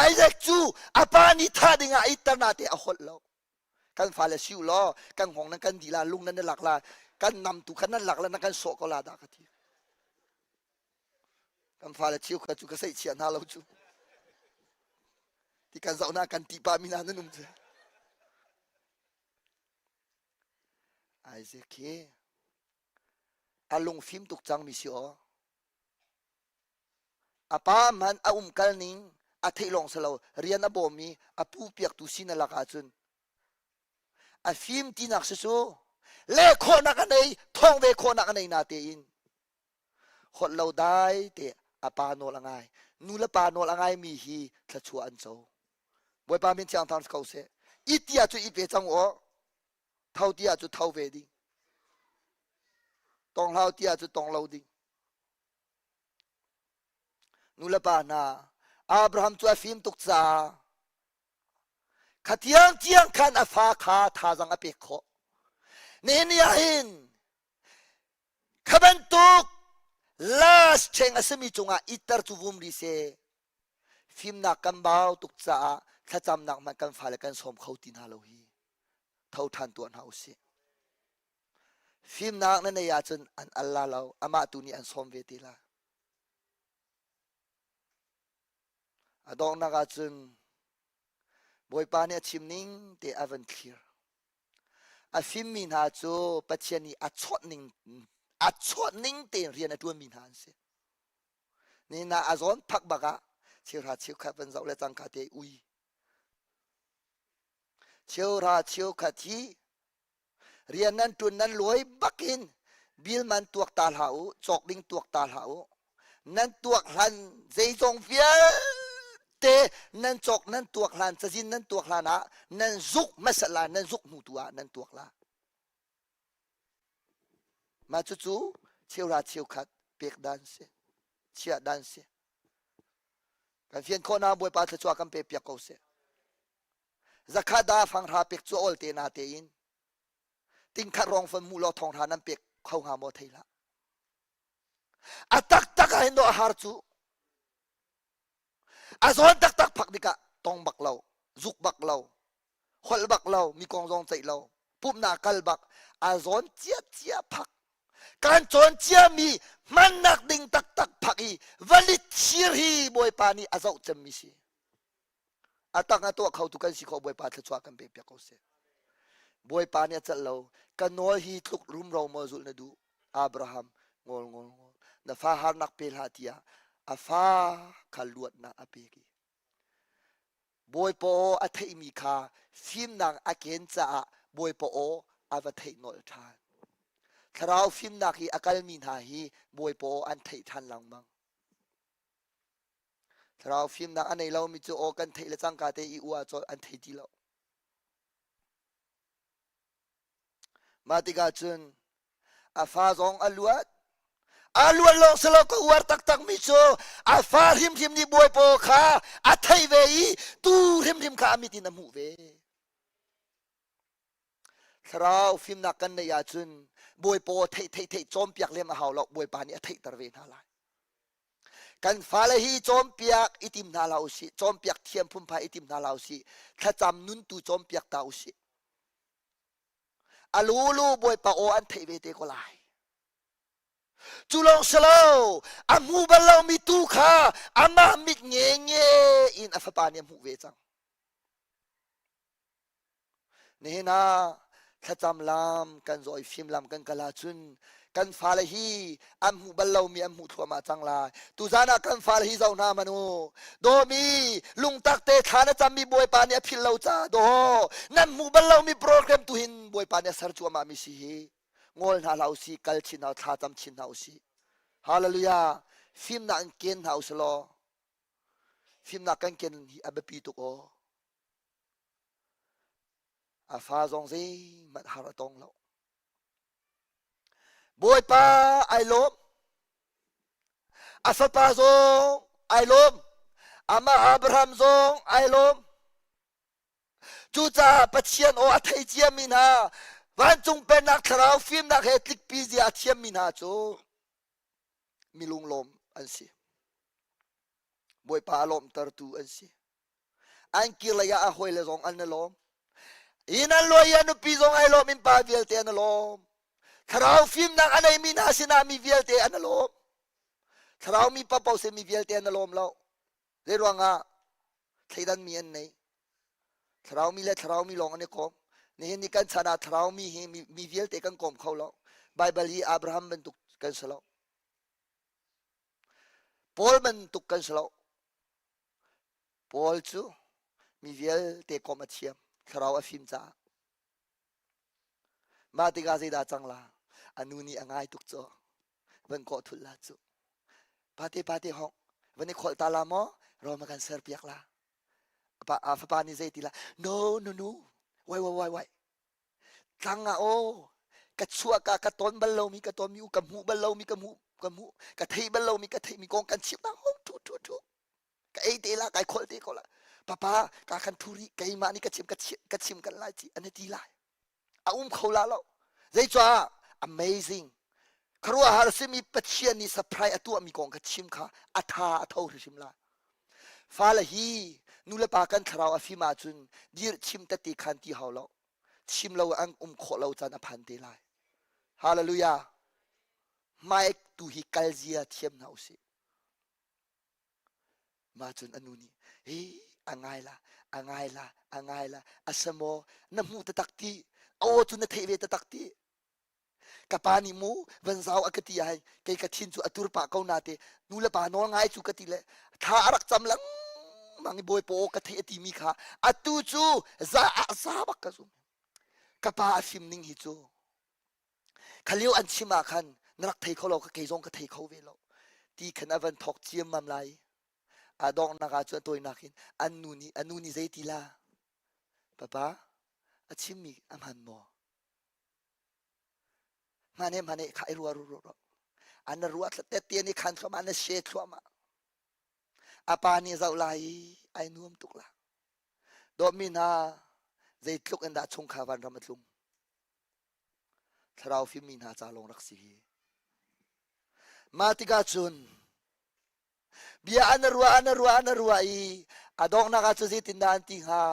Isaac cu a pa nih thah dingah a itter na te a holh lo. Kan fale si u law kan hngawng nan kan dih la lung nan lak la kan nam tu kha nan lak la nan kan sawh ko la dah ka ti. Kan fale chiu kha cu ka seih chia hna lo cu. Ti kan zoh na kan ti pa mi hna nan um cu. Isaac hi a lungfim tuk cangmi si aw. A pa hmanh a umkal ning a theih lawng si lo rian a bawm i a pu piaktu sin a lak ahcun a fim tinak si cu leh khawhnak a nei thawng ve khawhnak a nei na tein holh lo dai te a pa nawl a ngai nu le pa nawl a ngai mi hi thluachuah an co Bawipa min thiang thang ko seh i tia cu i pe cang u tho tia cu tho ve ding tong hlau tia cu tong lo ding nu le pa hna Abraham cu a fim tuk caah. Kha tiang tiang khan a fa kha thazang a pek khawh. Nihin ni ah hin kha bantuk last cheng a simi cungah itter cu vum ri se fimnak kan bau tuk caah thlacamnak hmanh kan fale kan sawm kho ti hna lo hi tho ṭhan tuah hna usih. Fimnak na nei ahcun an al la lo amah tu nih an sawm ve te la. A donghnak ahcun Bawipa nih a chim ning te a van thlir. A fimmi hna cu Pathian nih a chawnh ning a chawnh ning tein rian a ṭuanmi hna an si. Ni na a zawn phak bak ah cheuhra cheukhat van zoh le cangka te ui. Cheuhra cheukhat hi rian nan ṭun nan luai bakin bil man tuak ta hlah u, cawk ding tuak ta hlah u. Nan tuak hlan zeizong vialte nan cawk nan tuak hlan cazin nan tuak hlan ah nan zuk hmasa la nan zuk hnu tu ah nan tuak la. Mah cucu cheuhra cheukhat pek dan si, chiah dan si. Kan fian khawh na Bawipa thluachuah kan pe piak ko seh. Zakhat da fanghra pek cu awl te na tein tingkhat rong fan mu law thonghra nan pek kho hnga maw thei hlah. A taktak ah hin do a har cu. A zawn taktak phak tikah tong bak lo, zuk bak lo, holh bak lo, mi kong zong ceih lo, pumhnak kal bak, a zawn cia cia phak. Kan cawn ciami hmannak ding taktak phak i valit thir hi Bawipa nih a zoh cemmi si. A tak a tuah kho tu kan si khawh Bawipa thluachuah kan pe piak ko seh. Bawipa nih a celh lo. Ka nawl hi tluk rumro maw zulh na duh? Abraham ngol ngol ngol. Na fa harnak pe hlah tiah a fa kha luatnak a pek i Bawipa aw a theihmi kha fimnak a ken caah Bawipa aw a va theih nolh ṭhan. Thlarau fimnak i a kalmi hna hi Bawipa aw an theih ṭhan lengmang. Thlarau fimnak a nei lomi cu aw kan theih le cangka te i ua colh an thei ti lo. Mah tikah cun a fa zong a luat. A luat lawng si lo ka uar taktakmi cu a fa hrimhrim nih Bawipa kha a theih ve i tu hrimhrim kha a mit in a hmuh ve. Thlarau fimnak kan neih ahcun Bawipa theih theih theih cawnpiak lem a hau lo Bawipa nih a theihter ve hna lai. Kan fale hi cawnpiak i tim hna hlah usih, cawnpiak thiam phunphai i tim hna hlah usih, thlacam nun tu cawnpiak ta usih. A lulu Bawipa aw an theih ve te ko lai. Cu lawng si lo, a hmu bal lomi tu kha amah mit nge nge in a fapa nih a hmuh ve cang. Nihin ah thlacam lam kan zawh i fim lam kan kal ahcun kan fale hi an hmuh bal lomi an hmuh thluahmah cang lai. Tuzan ah kan fale hi zoh hna hmanh u. Dawmi lungtak te thla na cammi Bawipa nih a philh lo ca daw nan hmuh bal lomi program tu hin Bawipa nih a ser cuahmah mi si hi. Ngol hna hlah usih, kal chin hna, thla cam chin hna usih. Hallelujah. Fimnak in ken hna usih law fimnak kan ken hi a biapi tuk aw. A fa zong zeihmanh har a tong lo. Bawipa ai lawm. A fapa zong ai lawm. Amah Abraham zong ai lawm. Cucaah Pathian aw a thei ciami hna vancung pennak thlarau fimnak he tlikpi zia a thiammi hna cu mi lunglawm an si. Bawipa a lawmtertu an si. An kir lei ah a hawile zong an i lawm. Inn an luai i a nupi zong ai lawm, innpa vialte an i lawm. Thlarau fimnak a neimi hna sinah mi vialte an i lawm. Thlarau mi paohpaoh sin mi vialte an i lawm lo. Zei ruangah thleidan mi an nei. Thlarau mi le thlarau mi lawng an i kawm. Nihin ni kan chan ah thlarau mi hi mi, mi vialte kan kawm kho lo. Baibal hi Abraham bantuk kan si lo. Paul bantuk kan si lo. Paul cu mi vialte komh a thiam, thlarau a fim caah. Mah tikah zeidah cang la? A nu nih a ngai tuk cu. Van kawh thul la cu. Pate pate hong, van i kholh ta la maw? Rom a kan ser piak la. A, a fapa nih zei ti la? No, no, no. Wai, wai, wai, wai. Tlang ah aw, ka chuah ka ka ton bal lomi ka ton mi u ka hmuh bal lomi ka hmuh ka hmuh ka theih bal lomi ka theih mi kong kan chimh na hong thu thu thu ka ei te la kai kholh te ko la. Papa ka khan thu rih keimah nih ka chim ka chim ka chim kan lai ci an ti lai. A um kho la lo. Zeicah amazing. Khuaruahhar simi Pathian nih surprise a tuahmi kong kha chim kha a tha a tho hrimhrim lai. Fale hi nu le pa kan thlarau a fim ahcun dir chim tete khan ti hau lo. Chim lo an um khawh lo caan a phan te lai. Hallelujah. Hmai tu hi kal zia thiam hna usih. Mah cun a nu nih, hi a ngai la, a ngai la, a ngai la, a si maw, na hmuh taktak ti, a aw cu na theih ve taktak ti. Ka pa nih mu van zau a ka ti ai, kei ka thin cu a tur pah ko na te, nu le pa nawl ngai cu ka ti le thla a rak cam lengmang i bawipa aw ka theih a timi kha atu cu za ah za bak ka zum. Ka pa a fim ning hi cu Kha lio an chim ah khan na rak thei kho lo kei zong ka thei kho ve lo ti khan a van thawk ciammam lai. A donghnak ah cun a tawinak in an nu nih a nu nih zei ti la papa a chimmi a hman maw? Hman he hman he kha i rua ru ru ru. An na ruah tete nih khan thluahmah na she thluahmah. A pa nih zoh lai i ai nuam tuk la. Dawtmi hna zeitluk in dah chungkhar vanram a tlung. Thlarau fimmi hna ca lawng rak si hi. Mah tikah cun bia an ruah an ruah an ruah i a donghnak ah cu zeitindah an ti hnga?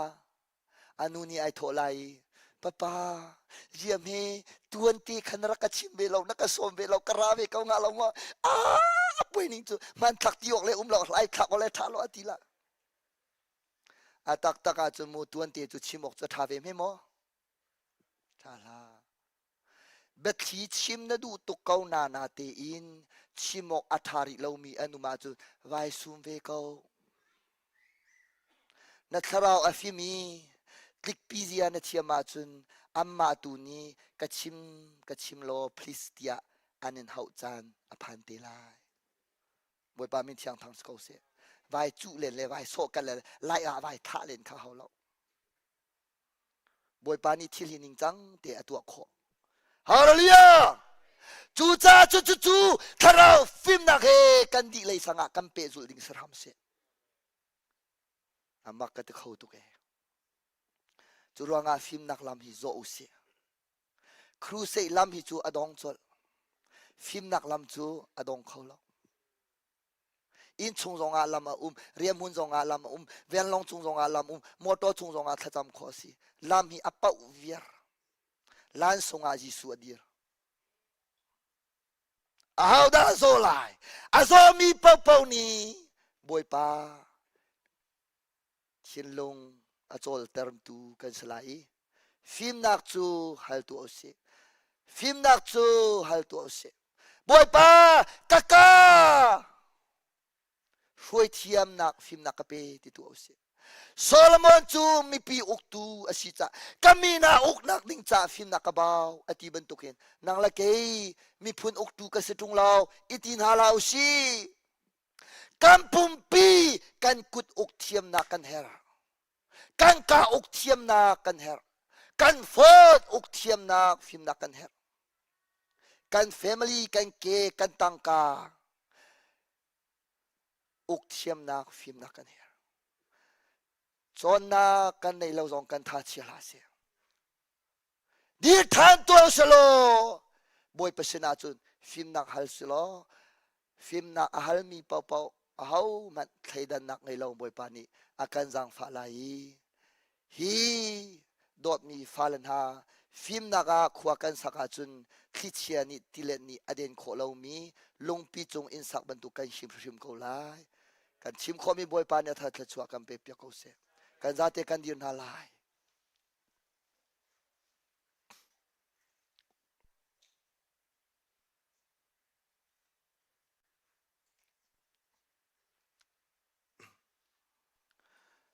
A nu nih ai thawh lai i papa ziam he tuan te khan rak ka chim ve lo na ka sawm ve lo ka ra ve ko nga lo maw a poi ning cu hmanthlak ti awk le um lo lai thlak awk le tha lo a ti la a taktak ah cun mu tuan te cu chim awk cu a tha ve hme maw Ṭha hlah. Biathli chim na duh tuk ko na na tein chim awk a ṭha rih lomi an um ahcun vai sum ve ko. Na thlarau a fim i tlikpi zia na thiam ahcun anmah tu nih ka chim ka chim law please tiah an in hauh caan a phan te lai. Bawipa min thiang thang si ko seh. Vai cuh len le vai sawh kal le lai ah vai thah len kha hau lo. Bawipa nih thil hi ningcang te a tuah khawh. Hallelujah! Cucaah cu cu cu thlarau fimnak he kan dih lei sangah kan pehzulh ding si hram seh. Amak ka ti kho tuk ee. Cu ruangah fimnak lam hi zawh u sih. Crusade lam hi cu a dong colh. Fimnak lam cu a dong kho lo. Inn chung zongah lam a um, riahhmun zongah lam a um, vanlawng cung zongah lam um, motor chung zongah thlacam khawh a si. Lam hi a pauh viar. Lansung ah Jesuh a dir. Ahodah a zaw lai? A zawmi paohpaoh nih Bawipa thinlung a cawltertu kan si lai i fimnak cu hal tuah usih. Fimnak cu hal tuah usih. Bawipa ka ka hruaithiamnak fimnak ka pe ti tuah usih. Solomon cu mipi uktu a si caah ka mi hna uknak ding caah fimnak ka bau a ti bantukin nang le kei miphun uktu ka si ṭung lo i ti hna hlah usih. Kan pumpi kan kut uk thiamnak kan herh. Kan ka uk thiamnak kan herh. Kan phone uk thiamnak fimnak kan herh. Kan family, kan ke, kan tangka uk thiamnak fimnak kan herh. Cawnnak kan neih lo zong kan tha chia hlah seh. Dir ṭhan tuah selaw Bawipa sinah cun fimnak hal selaw fimnak a halmi paohpaoh ahohmanh thleidannak ngei lo Bawipa nih a kan zaangfah lai i hi dawtmi fale hna fimnak ah khua kan sak ahcun thlichia nih tilet nih a den khawh lomi lungpi cung inn sak bantuk kan him hrim ko lai. Kan chim khawhmi Bawipa nih a thar thluachuah kan pek piak ko seh. Kan zate kan dir hna lai.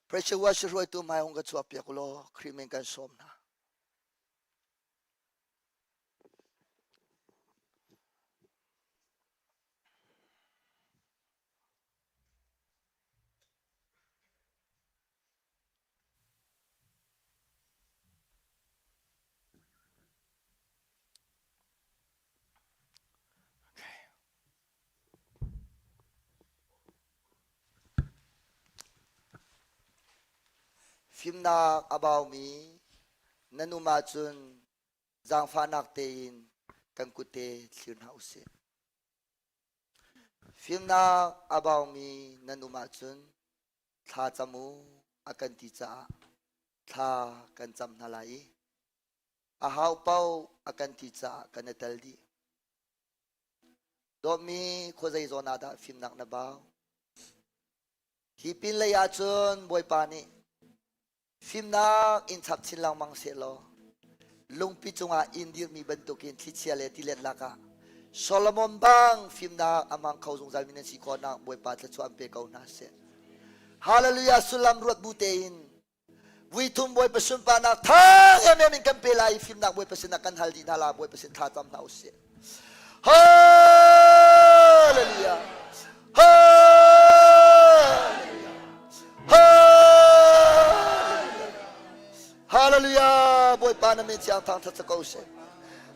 Pressure washer hruaitu hmai hung ka chuah piak ulaw Khrih min kan sawm hna. Fimnak a baumi nan um ahcun zaangfahnak tein kan kutte thlir hna usih. Fimnak a baumi nan um ahcun thla cam u a kan ti caah thla kan cam hna lai i a hau paoh a kan ti caah kan i tel dih. Dawtmi khuazei zawn ah dah fimnak na bau? Hi pinlei ah cun Bawipa nih fimnak in chap chin lengmang sehlaw lungpi cungah inn dirhmi bantukin thlichia le tilet lakah Solomon bang fimnak a hmang kho zungzalmi nan si khawhnak Bawipa thluachuah an pe ko hna seh. Hallelujah sullam ruat bu tein Vuithum Bawipa sunparnak thang emem in kan pe lai i fimnak Bawipa sinah kan hal dih hna la Bawipa sin thla cam hna usih. Hallelujah. Hallelujah. Hallelujah. Hallelujah. Bawipa na min thiang thangthat sa ko seh.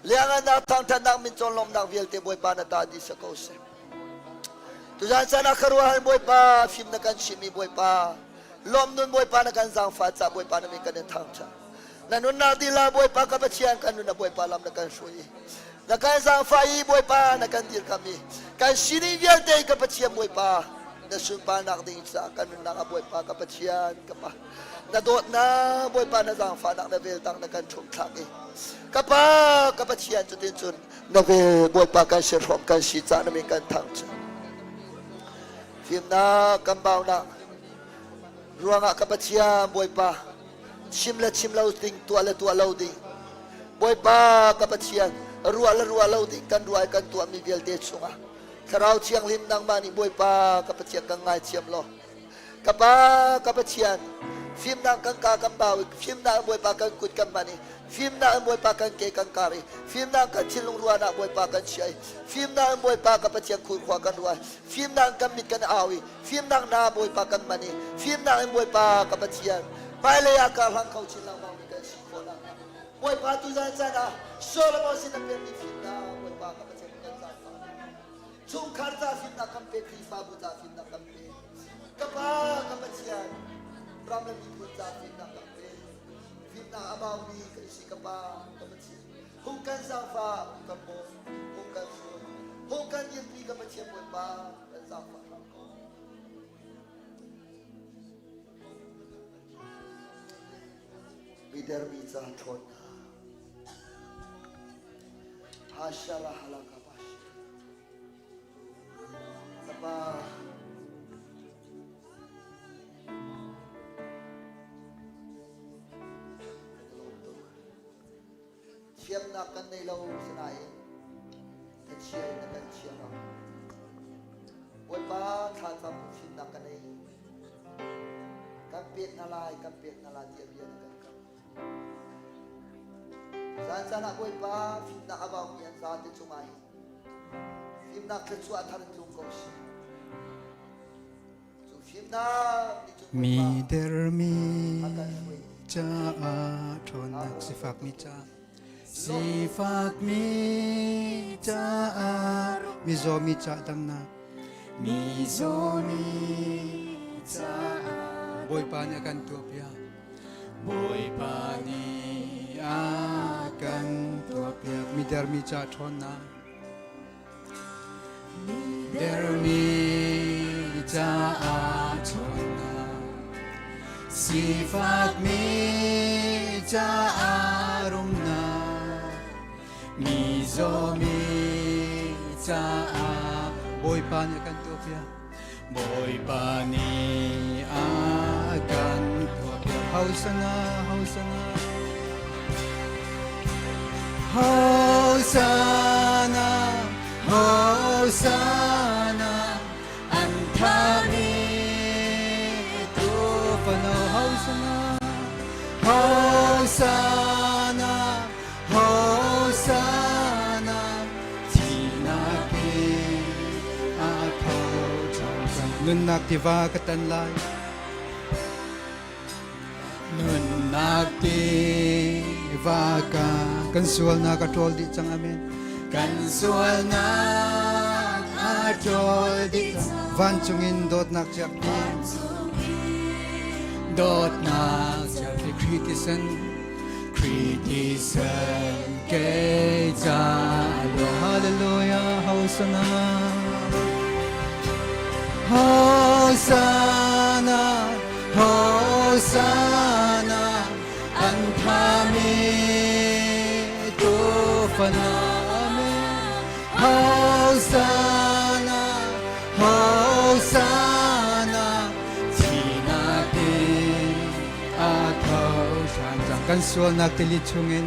Liangannak thangthatnak min cawnlawmnak vialte Bawipa na ta dih sa ko seh. Tuzan caan ah khuaruahhar Bawipa fim na kan chimmi Bawipa lawm nun Bawipa na kan zaangfah ca Bawipa na min kan in thangṭhat. Na nunnak dila Bawipa ka Pathian kan nun na Bawipa lam na kan hruai i na kan zaangfah i Bawipa na kan dirkamh i kan sining vialte ka Pathian Bawipa na sunparnak ding caah kan nunnak ah Bawipa ka Pathian ka Pa na dawtnak Bawipa na zaangfahnak na veltang na kan ṭhumthlak i ka Pa ka Pathian cutin cun na vel Bawipa kan si hrawm kan si cah na min kan thangṭhat fimnak kan baunak ruangah ka Pathian Bawipa chim le chim lo ding tuah le tuah lo ding Bawipa ka Pathian ruah le ruah lo ding kan ruah i kan tuahmi vialte chungah Thlarau Thianghlim nangmah nih Bawipa ka Pathian kan ngaithiam law Ka Pa, ka Pathian, fimnak kan ka kan bau i fimnak in Bawipa kan kut kan hman i fimnak in Bawipa kan ke kan kar i fimnak kan thinlung ruahnak Bawipa kan chia i fimnak in Bawipa ka Pathian khurkhua kan ruah i fimnak in kan mit kan au i fimnak na Bawipa kan hman i fimnak in Bawipa ka Pathian hmailei ah kar hlang kho chin lengmang mi kan si khawh nakhnga Bawipa tuzan caan ah Solomon sin na pekmi fimnak Bawipa ka Pathian kan zaangfah Chungkhar ca fimnak kan pe, Khrihfabu ca fimnak kan pe. Ka Pa, ka Pathian, ram le miphun ca fimnak kan pe. Fimnak a baumi kan si ka Pa, ka Pathian. Hung kan zaangfah, hung kan bawm, hung kan hruai. Hung kan dirpi ka Pathian Bawipa, kan zaangfah hram ko. Midermi ca ṭhawnnak. Hashala halaka Kapa Thiamnak kan nei lo sinain ka chia in na kan chia lo. Bawipa thlacam fimnak ka nei. Kan pek hna lai, kan pek hna lai tiah bia na kan kam. Zan caan ah Bawipa fimnak a baumi an zate cungah hin fimnak thluachuah thar in tlung ko sih. Cu fimnak nih cun Mi Bawipa dermi a kan hruai. caah ṭhawnnak sifakmi caah sifakmi caah mizawmi caah damnak mizawmi caah Bawipa nih a kan tuahpiak Bawipa nih a kan tuahpiak mi dermi ca ṭhawnnak dermi caah ṭhawnnak sifakmi caah rumnak mi zawmi caah Bawipa nih a kan tuahpiak Bawipa nih a kan tuahpiak Hosana Hosana Hosana Hosana an thami tufano Hosana Hosana Hosanna thihnak in a tho ṭhan cang. Nunnak tiva ka tan lai. Nunnak tiva ka kan sualnak a ṭawl dih cang amen. Kan sualnak a ṭawl dih cang. Vancung in dawtnak ciakpi. Dawtnak. Khrih thisen Khrih thisen kei ca Hallelujah Hosanna Hosanna Hosanna an thami tufana Amen Hosanna Hosanna Thihnak in a tho ṭhan cang kan sualnak tili chungin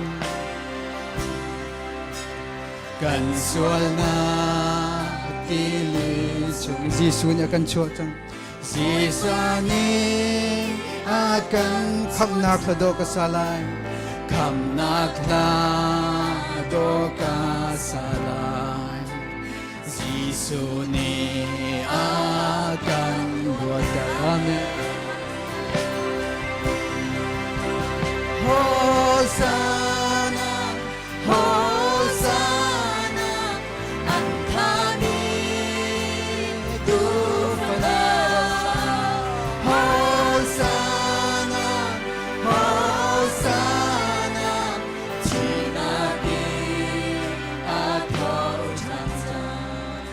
kan sualnak tili chung Jesuh nih a kan chuah cang Jesuh nih a kan khamhnak hla dawh ka sa lai khamhnak hla dawh ka sa lai Jesuh nih a kan luatter. Amen. Hosanna, Hosanna, an thami tufana. Hosanna, Hosanna, thihnak in a tho ṭhan cang.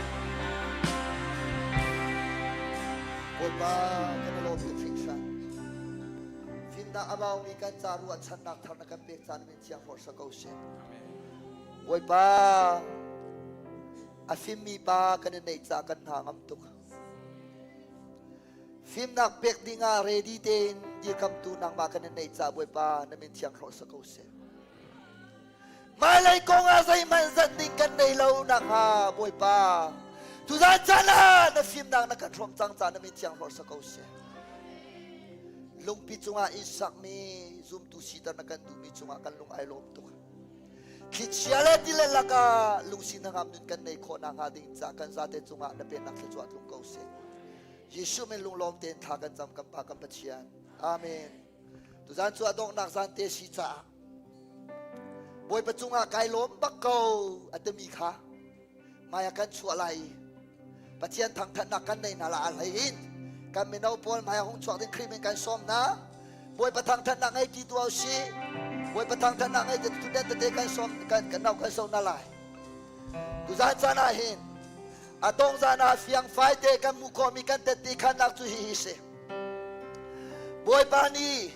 Bawipa kan i lawm tuk hringhran. Fimnak a baumi kan ca ruahchannak thar na kan pek caan min thiang hlawt sa ko seh. Bawipa a fimmi pa kan i neih ca kan hna ngam tuk. Fimnak pek ding ah ready tein dirkamtu nangmah kan i neih ca Bawipa na min thiang hlawt sa ko seh. Hmailei kong ah zeihmanh zat ding kan nei lo nakhnga Bawipa tuzan caan ah na fimnak na kan hrawm cang ca na min thiang hlawt sa ko seh. Lungpi cungah inn sakmi zumtu siter na kan duhmi cungah kan lung ai lawm tuk. Thlichia le tilet lakah lungsi hnangam nun kan nei khawh nakhnga ding ca kan zate cungah na pennak thluachuah tlung ko seh. Jesuh min lunglawm tein thla kan cam kan Pa kan Pathian. Amen. Tuzan cu a donghnak zan te si caah Bawipa cungah kai lawm bak ko a timi kha hmai ah kan chuah lai i Pathian thangthatnak kan nei hna la a hlei in kan mino pawl hmai ah hung chuak ding Khrih min kan sawm hna. Bawipa thangthatnak ngei ti tuah usih. Bawipa thangthatnak ngei ti student tete kan sawm kan kan nau kan so hna lai. Tuzan caan ah hin a tong zan ah fiang fai te kan hmuh khawhmi kan tette khannak cu hihi si. Bawipa nih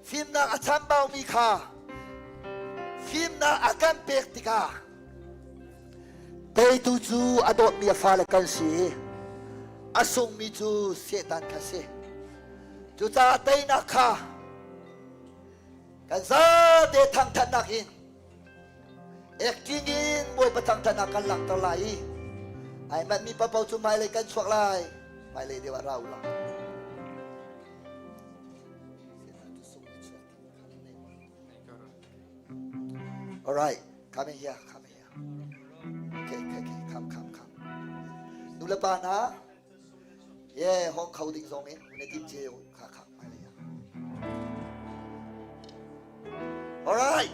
Fimnak a chambaumi kha fimnak a kan pek tikah teitu cu a dawtmi a fale kan si i a sungmi cu Satan kha si. Cucaah teinak kha kan zate thangthatnak in acting in Bawipa thangthatnak kan langhter lai i ai manhmi paohpaoh cu hmailei kan chuak lai hmailei deuh ah ra u law. All right, come in here, come in here. Okay, okay, okay, come, come, come. Nu le pa hna, yeah, hong kho ding zong in na tim che kha kha mai le. All right.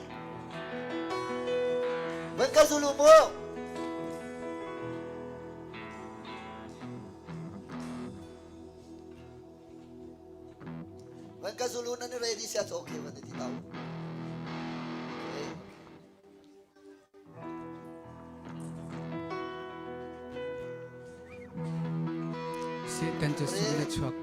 Vẫn ka zulu mu. Van ka zulu nan ready sia cu okay van ti tau. Okay. Satan cu sin na chuak.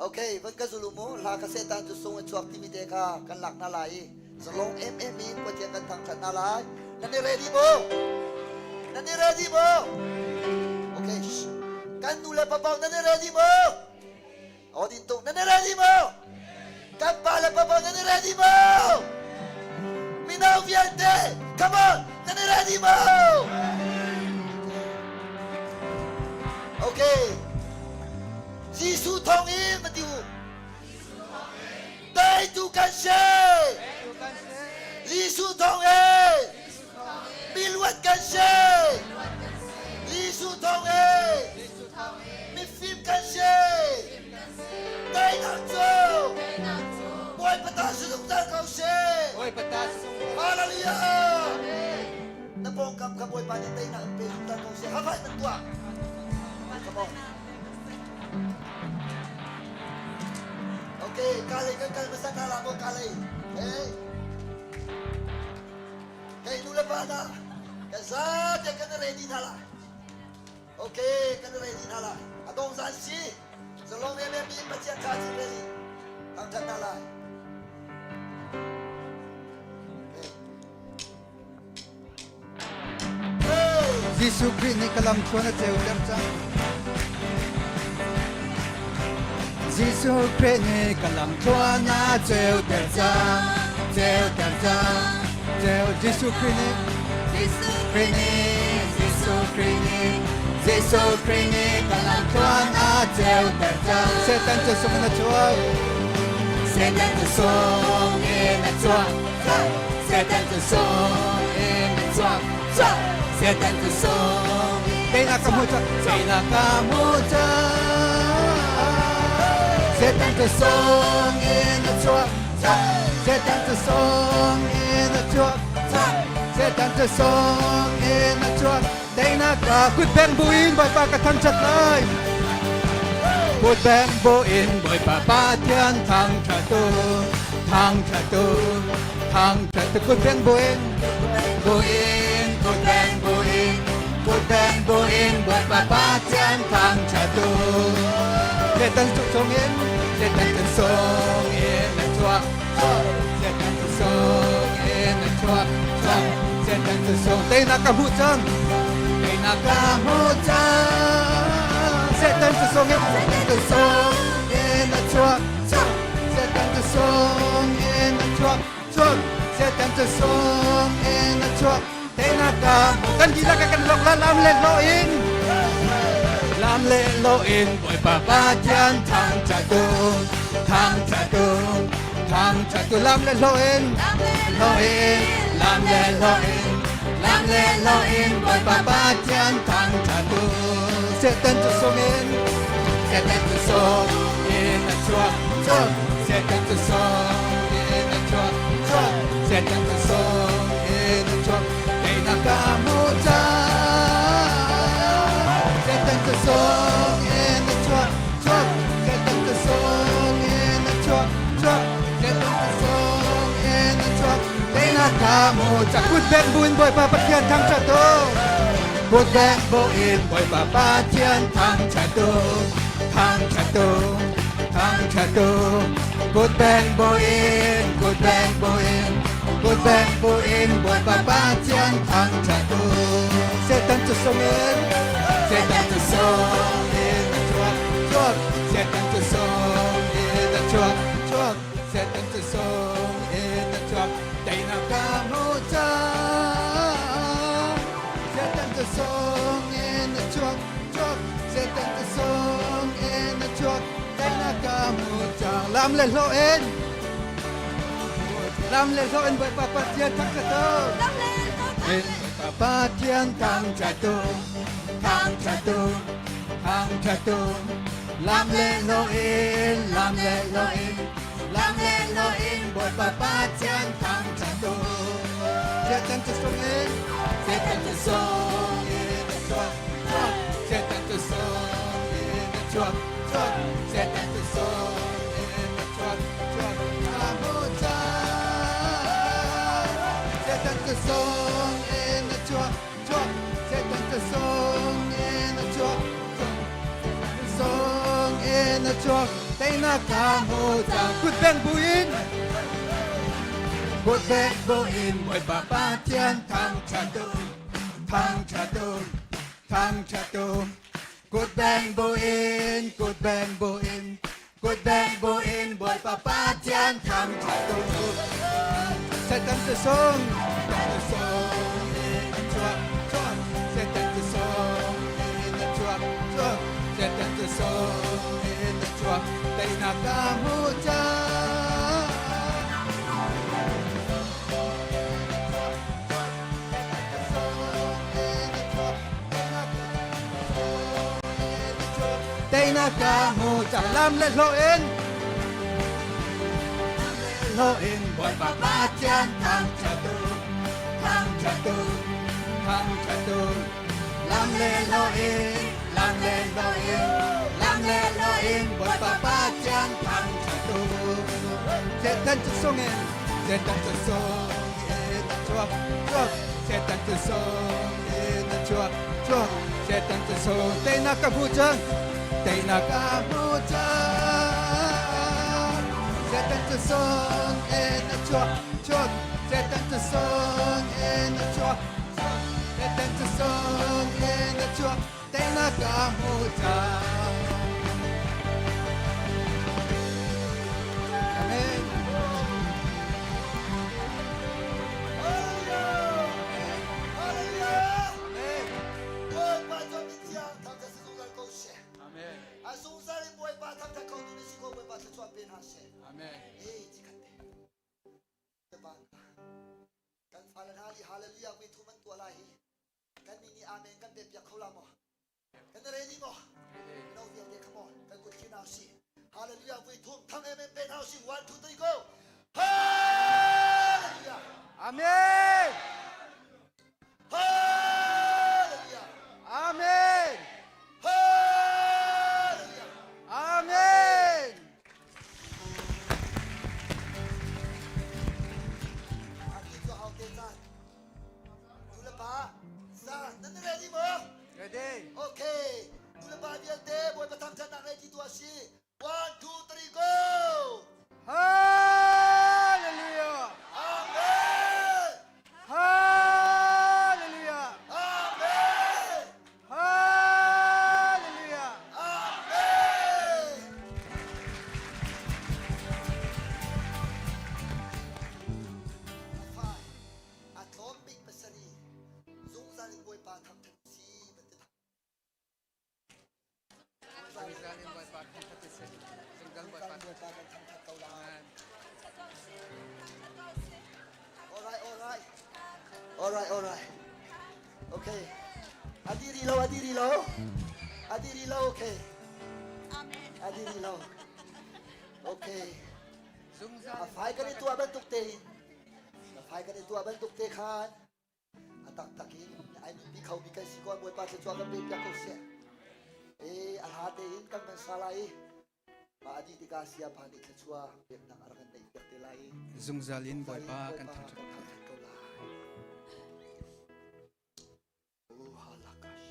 Okay, van ka zulu mu hla ka setan cu sung in chuak timi te kha kan lak na lai i zalong em em in Pathian kan thangthat na lai. Nan i ready mu? Nan i ready mu? Okay, shh. Kan nu le papa nan i ready mu? Aw din tung nan i ready mu? Kan pa le papa nan i ready mu? Mino vialte, come on, nan i ready mu? Okay. Jesuh thawng in va ti u. Teitu kan si. Jesuh thawng in miluat kan si. Jesuh thawng in mifim kan si. Teinak cu Bawipa ta si zungzal ko si. Hallelujah. Na pawngkam kha Bawipa nih teinak in pe zungzal ko seh. Hafai nan tuah. Come on. Okay, ka lei kan kal hmasa hna la maw ka lei. Hey. Kei nu le pa hna, kan zate kan ready hna la. Okay, kan ready hna la. A dong zan si. Zalong ve mi Pathian tha chin ready. Thangthat hna lai. Jesuh Khrih nih ka lam thluan a ceuter cang. Jesuh Khrih nih ka lam thluan a ceuter cang, ceuter cang. Ceu Jesuh Khrih nih Jesuh Khrih nih Jesuh Khrih nih Jesuh Khrih nih ka lam thluan a ceuter cang. Satan cu sung in a chuak. Satan cu sung in a chuak. Satan cu sung in a chuak. Satan cu sung Teinak ka hmu cang. Teinak ka hmu cang. Satan cu sung in a chuak. Satan cu sung in a chuak. Satan cu sung in a chuak. Teinak ka kut beng buin Bawipa ka thangṭhat lai. Kut beng buin Bawipa Pathian thangṭhat u, thangṭhat u, thangṭhat u. Kut beng buin, buin, kut beng buin, kut beng buin Bawipa Pathian thangṭhat u. Satan cu chungin, Satan cu sungin a chuak. Satan cu sungin a chuak. Satan cu sung teinak ka hmuh cang. Teinak ka hmuh cang. Satan cu sungin, Satan cu sungin a chuak. Satan cu sungin a chuak. Chuak. Satan cu sungin a chuak. Teinak ka kan dihlak kan lok la lam le lo in. Lam le lo in Bawipa Pathian thangṭhat u, thangṭhat u, thangṭhat u. Lam le lo in, lo in, lam le lo in, lam le lo in Bawipa Pathian thangṭhat u. Satan cu sung in, Satan cu sung in a chuak, chuak. Satan cu sung in a chuak, chuak. Satan cu sung in a chuak. Teinak ka hmu cang. Satan cu sung in a chuak, chuak. Satan cu sung in a chuak, chuak. Satan cu sung in a chuak. Teinak ka hmu cang. Kut beng buin Bawipa Pathian thangṭhat u. Kut beng buin Bawipa Pathian thangṭhat u. Thangṭhat u. Thangṭhat u. Kut beng buin, kut beng buin, kut beng buin Bawipa Pathian thangṭhat u. Satan cu sung in, Satan cu sung in a chuak, chuak. Satan cu sung in a chuak, chuak. Satan cu sung in a chuak. Teinak ka hmu cang. Satan cu sung in a chuak, chuak. Satan cu sung in a chuak. Teinak ka hmu cang. Lam le hlawh in, lam le hlawh in Bawipa Pathian thangṭhat u. Bawipa Pathian thangṭhat u, thangṭhat u, thangṭhat u. Lam le hlawh in, lam le hlawh in, lam le hlawh in Bawipa Pathian thangṭhat u. Satan cu sung in, Satan cu sung in a chuak, chuak. Satan cu sung in a chuak, chuak. Satan cu sung in a chuak, chuak. A hmu cang. Satan cu sung in a chuak, chuak. Satan cu sung in a chuak, chuak. Sung in a chuak. Teinak ka hmu cang. Kut beng buin, kut beng buin Bawipa Pathian thangṭhat u, thangṭhat u, thangṭhat u. Kut beng buin, kut beng buin, kut beng buin Bawipa Pathian thangṭhat u. Satan cu sung, Satan cu sung in a chuak, chuak. Satan cu sung in a chuak, chuak. Satan cu sung in a chuak. Teinak ka hmu cang. Teinak ka hmu cang. Lam le hlawh in, hlawh in Bawipa Pathian thangṭhat u, thangṭhat u, thangṭhat u. Lam le hlawh in, lam le hlawh in, lam le hlawh in Bawipa Pathian thangṭhat u. Satan cu sungin Satan cu sungin a chuak chuak Satan cu sungin a chuak chuak Satan cu sung teinak ka hmu cang teinak ka hmu cang Satan cu sungin a chuak chuak Satan cu sungin a chuak chuak Satan cu sungin a chuak teinak ka hmu cang Amen. Hallelujah! Amen. Bawipa cu a mithiang thangṭhat si zungzal ko seh. Amen. A zungzal in Bawipa thangṭhat kho tu ni si ko Bawipa thluachuah pe hna seh. Amen. Eh, cikhat te. Kan fale hna nih hallelujah voi thum an tuah lai hi. Kan nih nih amen kan pe piak kho la maw? Kan ready maw? No vialte come on. Kan kut thlir hna usih. Hallelujah vui thum thang amen pe hna usih. 1 2 3 go. Hallelujah. Amen. Hallelujah. Amen. Hallelujah. Amen. Ati cu hau te caan. Nu le pa, sa nan ready maw? Ready. Okay. Nu le pa vialte Bawipa thangṭhatnak ready tuah si. 1 2 3 go. Hallelujah. Amen. Hallelujah. Amen. Hallelujah. Amen. Fa a tlawm bik pasarih zungzal in Bawipa thangṭhat si van ti Zungzal in Bawipa thangṭhat si. Zungzal Bawipa Bawipa kan thangṭhat ko lai. Amen. All right, all right. All right, all right. Okay. Adi ri lo, adi ri lo. Adi ri lo, okay. Adi ri lo. Okay. Zungzal A fai kan i tuah bantuk tein A fai kan i tuah bantuk te khan a taktak in ai nunpi khomi kan si ko Bawipa thluachuah kan pe piak ko seh. E a hla tein kan van sa lai i mah a dih tikah siapa nih thluachuah peknak a rak kan neih piak te lai i Zungzal in Bawipa kan thangṭhat. kan thangṭhat ko lai. Oh, halakash.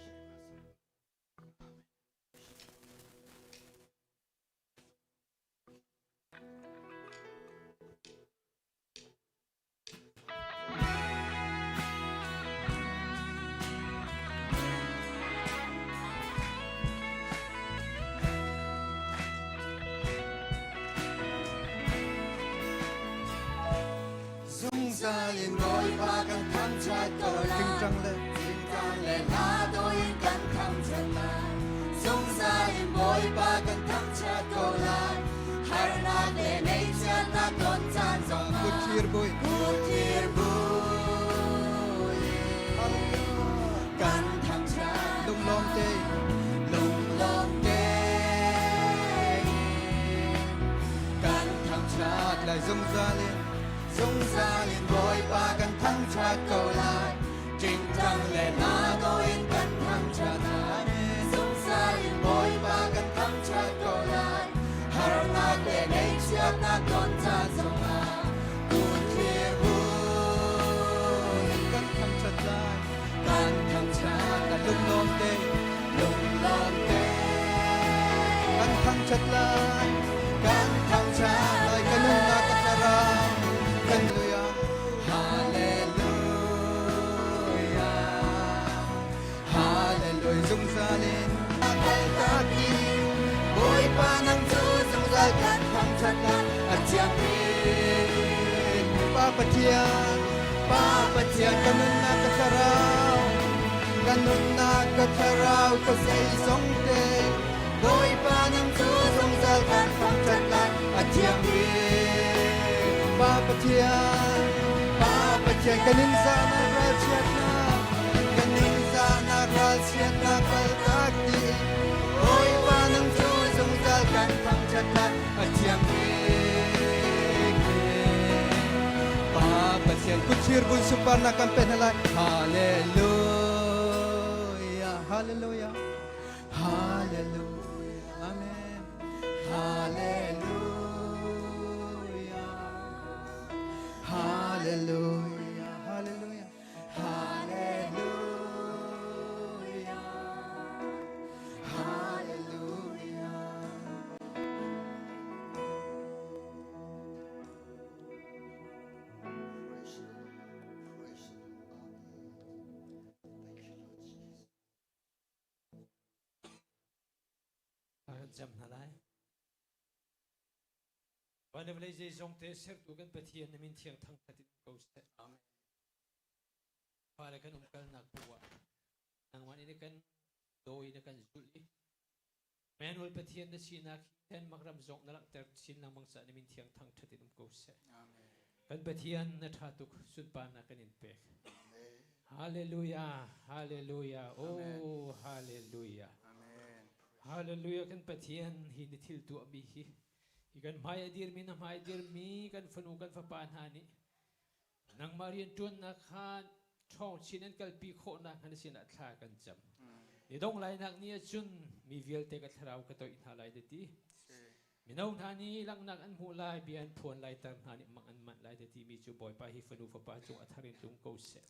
Zungzal in Bawipa kan thangṭhat ko lai. Tingtang le Tingtang le hla dawh in kan thangṭhat lai. Zungzal in Bawipa kan thangṭhat ko lai. Harnak le ngeihchiatnak ton caan zongah Kutthir buin Kutthir buin kan thangṭhat. Lunglawm tein Lunglawm tein kan thangṭhat lai zungzal in Zungzal in Bawipa kan thangṭhat ko lai. Tingtang le hla dawh in kan thangṭhat lai. Zungzal in Bawipa kan thangṭhat ko lai. Harnak le ngaihchiatnak ton caan zongah kutthlir buin kan thangṭhat lai. kan thangṭhat. Lunglawm tein Lunglawm tein kan thangṭhat lai. kan thangṭhat Lai kan nunnak ka thlarau kan Hallelujah. Hallelujah. Hallelujah. Zungzal in Kaltak i Bawipa nang cu zungzal kan thangṭhat lai a thiang bik. Pa Pathian, Pa Pathian kan nunnak ka thlarau, kan nunnak ka thlarau ka zeizong te. Bawipa nang cu zungzal kan thangṭhat lai a thiang bik. Pa Pathian, Pa Pathian kan ningzahnak ralchiatnak, kan ningzahnak ralchiatnak kaltak dih. Bawipa nang cu zungzal kan thangṭhat lai a thiang bik. Pa Pathian kutthir bun sunparnak kan pe hna lai. Hallelujah, hallelujah, hallelujah, amen. Hallelujah. Kan cam hna lai. Van le vawlei zeizong te sertu kan Pathian na min thiang thangthat in um ko seh. Amen. Fale kan umkalnak bu ah nangmah nih na kan dawi na kan zulh i Manuel Pathian na sinak hi Denmark ram zong na langhter chin lengmang caah na min thiang thangthat in um ko seh. Amen. Kan Pathian na ṭha tuk sunparnak kan in pek. Amen. Hallelujah, hallelujah, oh hallelujah. Amen. Hallelujah kan Pathian hi na thil tuahmi hi hi kan hmai a dirmi na hmai dirmi kan fanu kan fapa hna nih nangmah rianṭuannak kha ṭhawng chin an kalpi khawhnak hnga na sinah thla kan cam. Ni dong lainak ni ahcun mi vialte ka thlarau ka toih hna lai na ti. Mino hna nih langhnak an hmuh lai, bia an phuan lai, tar hna nih mang an manh lai te timi cu Bawipa hi fanu fapa cung a thar in tlung ko seh.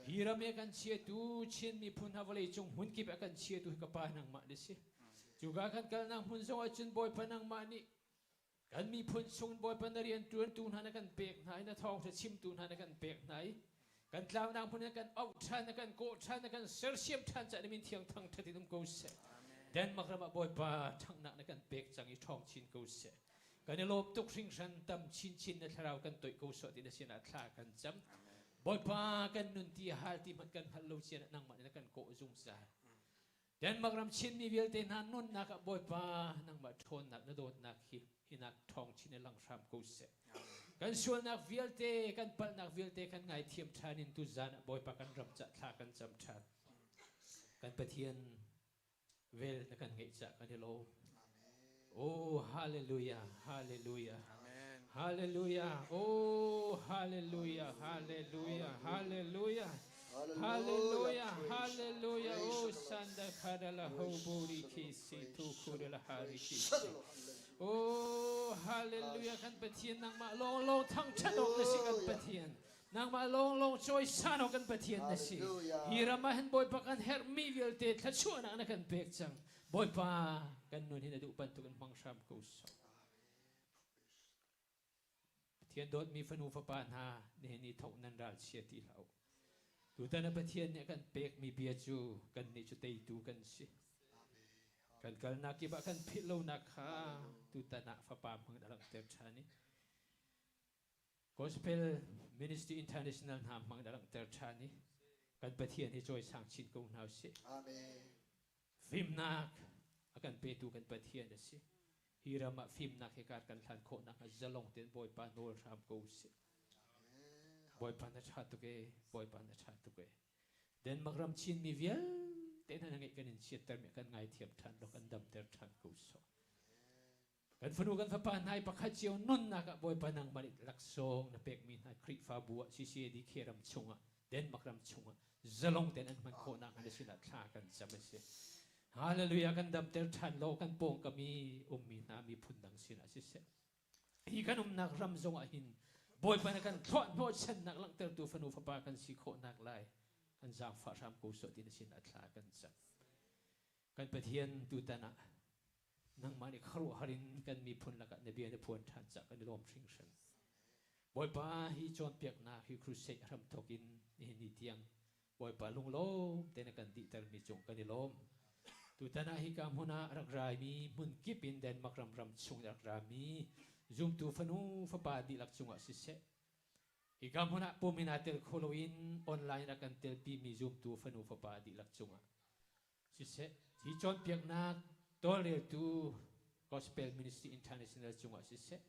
Hi ram i a kan chiatu Chin miphun hna vawlei cung hmunkip a kan chiatu hi ka pa nangmah na si. Cuka kan kalnak hmun zong ahcun Bawipa nangmah nih kan miphun chung Bawipa na rian ṭuantu hna na kan pek hna i na thawngṭha chimtu hna na kan pek hna i kan tlaunak hmun na kan auh ṭhan na kan kawh ṭhan na kan sersiam ṭhan caah na min thiang thangṭhat in um ko seh. Denmark ram ah Bawipa ṭhanghnak na kan pek cang i ṭhawng chin ko seh. Kan i lawm tuk hringhran tam chinchin na thlarau kan toih ko sawh ti na sinah thla kan cam. Bawipa kan nun ti hal ti hmanh kan hngalh lo cian ah nangmah nih na kan kawh zungzal. Denmark ram Chinmi vialte hna nunnak ah Bawipa nangmah ṭhawnnak na dawtnak hi hinak ṭhawng chin in lang hram ko seh. Kan sualnak vialte, kan palhnak vialte kan ngaithiam ṭhan in tuzan ah Bawipa kan ram cah thla kan cam ṭhan. Kan Pathian vel na kan ngeih cah kan i lawm. Oh, hallelujah, hallelujah. Hallelujah. Oh, hallelujah, hallelujah, hallelujah. Hallelujah, hallelujah. Oh, sanda kadala hoburi kisi tu kudala hari kisi. Oh, hallelujah. Kan Pathian nangmah long long thang chan ok na si kan Pathian. Nangmah long long choi san ok kan Pathian na si. Hi ram ah hin Bawipa kan herhmi vialte thluachuahnak na kan pek cang. Bawipa kan nun hi na duh bantuk in hmang hram ko sawh. Pathian dawtmi fanu fapa hna nihin i thok nan ral chia ti hlah u. Tutan a Pathian nih a kan pekmi bia cu kannih cu teitu kan si. Kan kalnak kip ah kan philh lonak kha tutan ah fapa hmang in a langhter ṭhan i Gospel Ministry International hna hmang in a langhter ṭhan i kan Pathian hi cawisang chin ko hna usih. Amen. Fimnak a kan petu kan Pathian a si. Hi ram ah fimnak he kar kan hlan khawh nakhnga zalong tein Bawipa nawl hram ko usih. Bawipa na ṭha tuk ee, Bawipa na ṭha tuk ee. Denmark ram Chinmi vialte hna na ngeih kan in chiattermi kan ngaithiam ṭhan law kan damter ṭhan ko sawh. Kan fanu kan fapa hna i pakhat cio nunnak ah Bawipa nangmah nih laksawng na pekmi hna Khrihfabu ah CCADK ram chungah Denmark ram chungah zalong tein an hman khawh nakhnga na sinah thla kan cam a si. Hallelujah kan damter ṭhan law kan pawngkam i ummi hna miphun dang sinah siseh. Hi kan umnak ram zongah hin Bawipa na kan thluah hnawhchannak langhtertu fanu fapa kan si khawh nak lai kan zaangfah hram ko sawh ti na sinah thla kan cam. Kan Pathian tutan ah nangmah nih khuaruahhar in kan miphun lakah na bia na phuan ṭhan caah kan i lawm hringhran. Bawipa hi cawnpiaknak hi crusade hramthawk in nihin ni tiang Bawipa lunglawm te na kan dihtermi cung kan i lawm. Tutan ah hika hmun ah rak raimi hmun kip in Denmark ram ram chung rak rami zumtu fanu fapa dihlak cungah siseh hika hmun ah pum in aa tel kho loin online a kan telpimi zumtu fanu fapa dihlak cungah Siseh, hi cawnpiaknak tawlreltu Gospel Ministry International cungah siseh,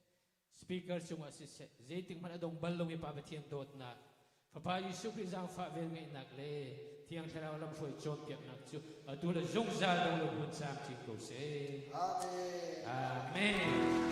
speaker cungah siseh, zeitik hmanh a dong bal lomi Pa Pathian dawtnak, Fapa Jesuh Khrih zaangfah velngeihnak le Thiang Thlarau lamhruai cawnpiaknak cu atu le zungzal dong lo hmun camcin ko seh. Amen. Amen.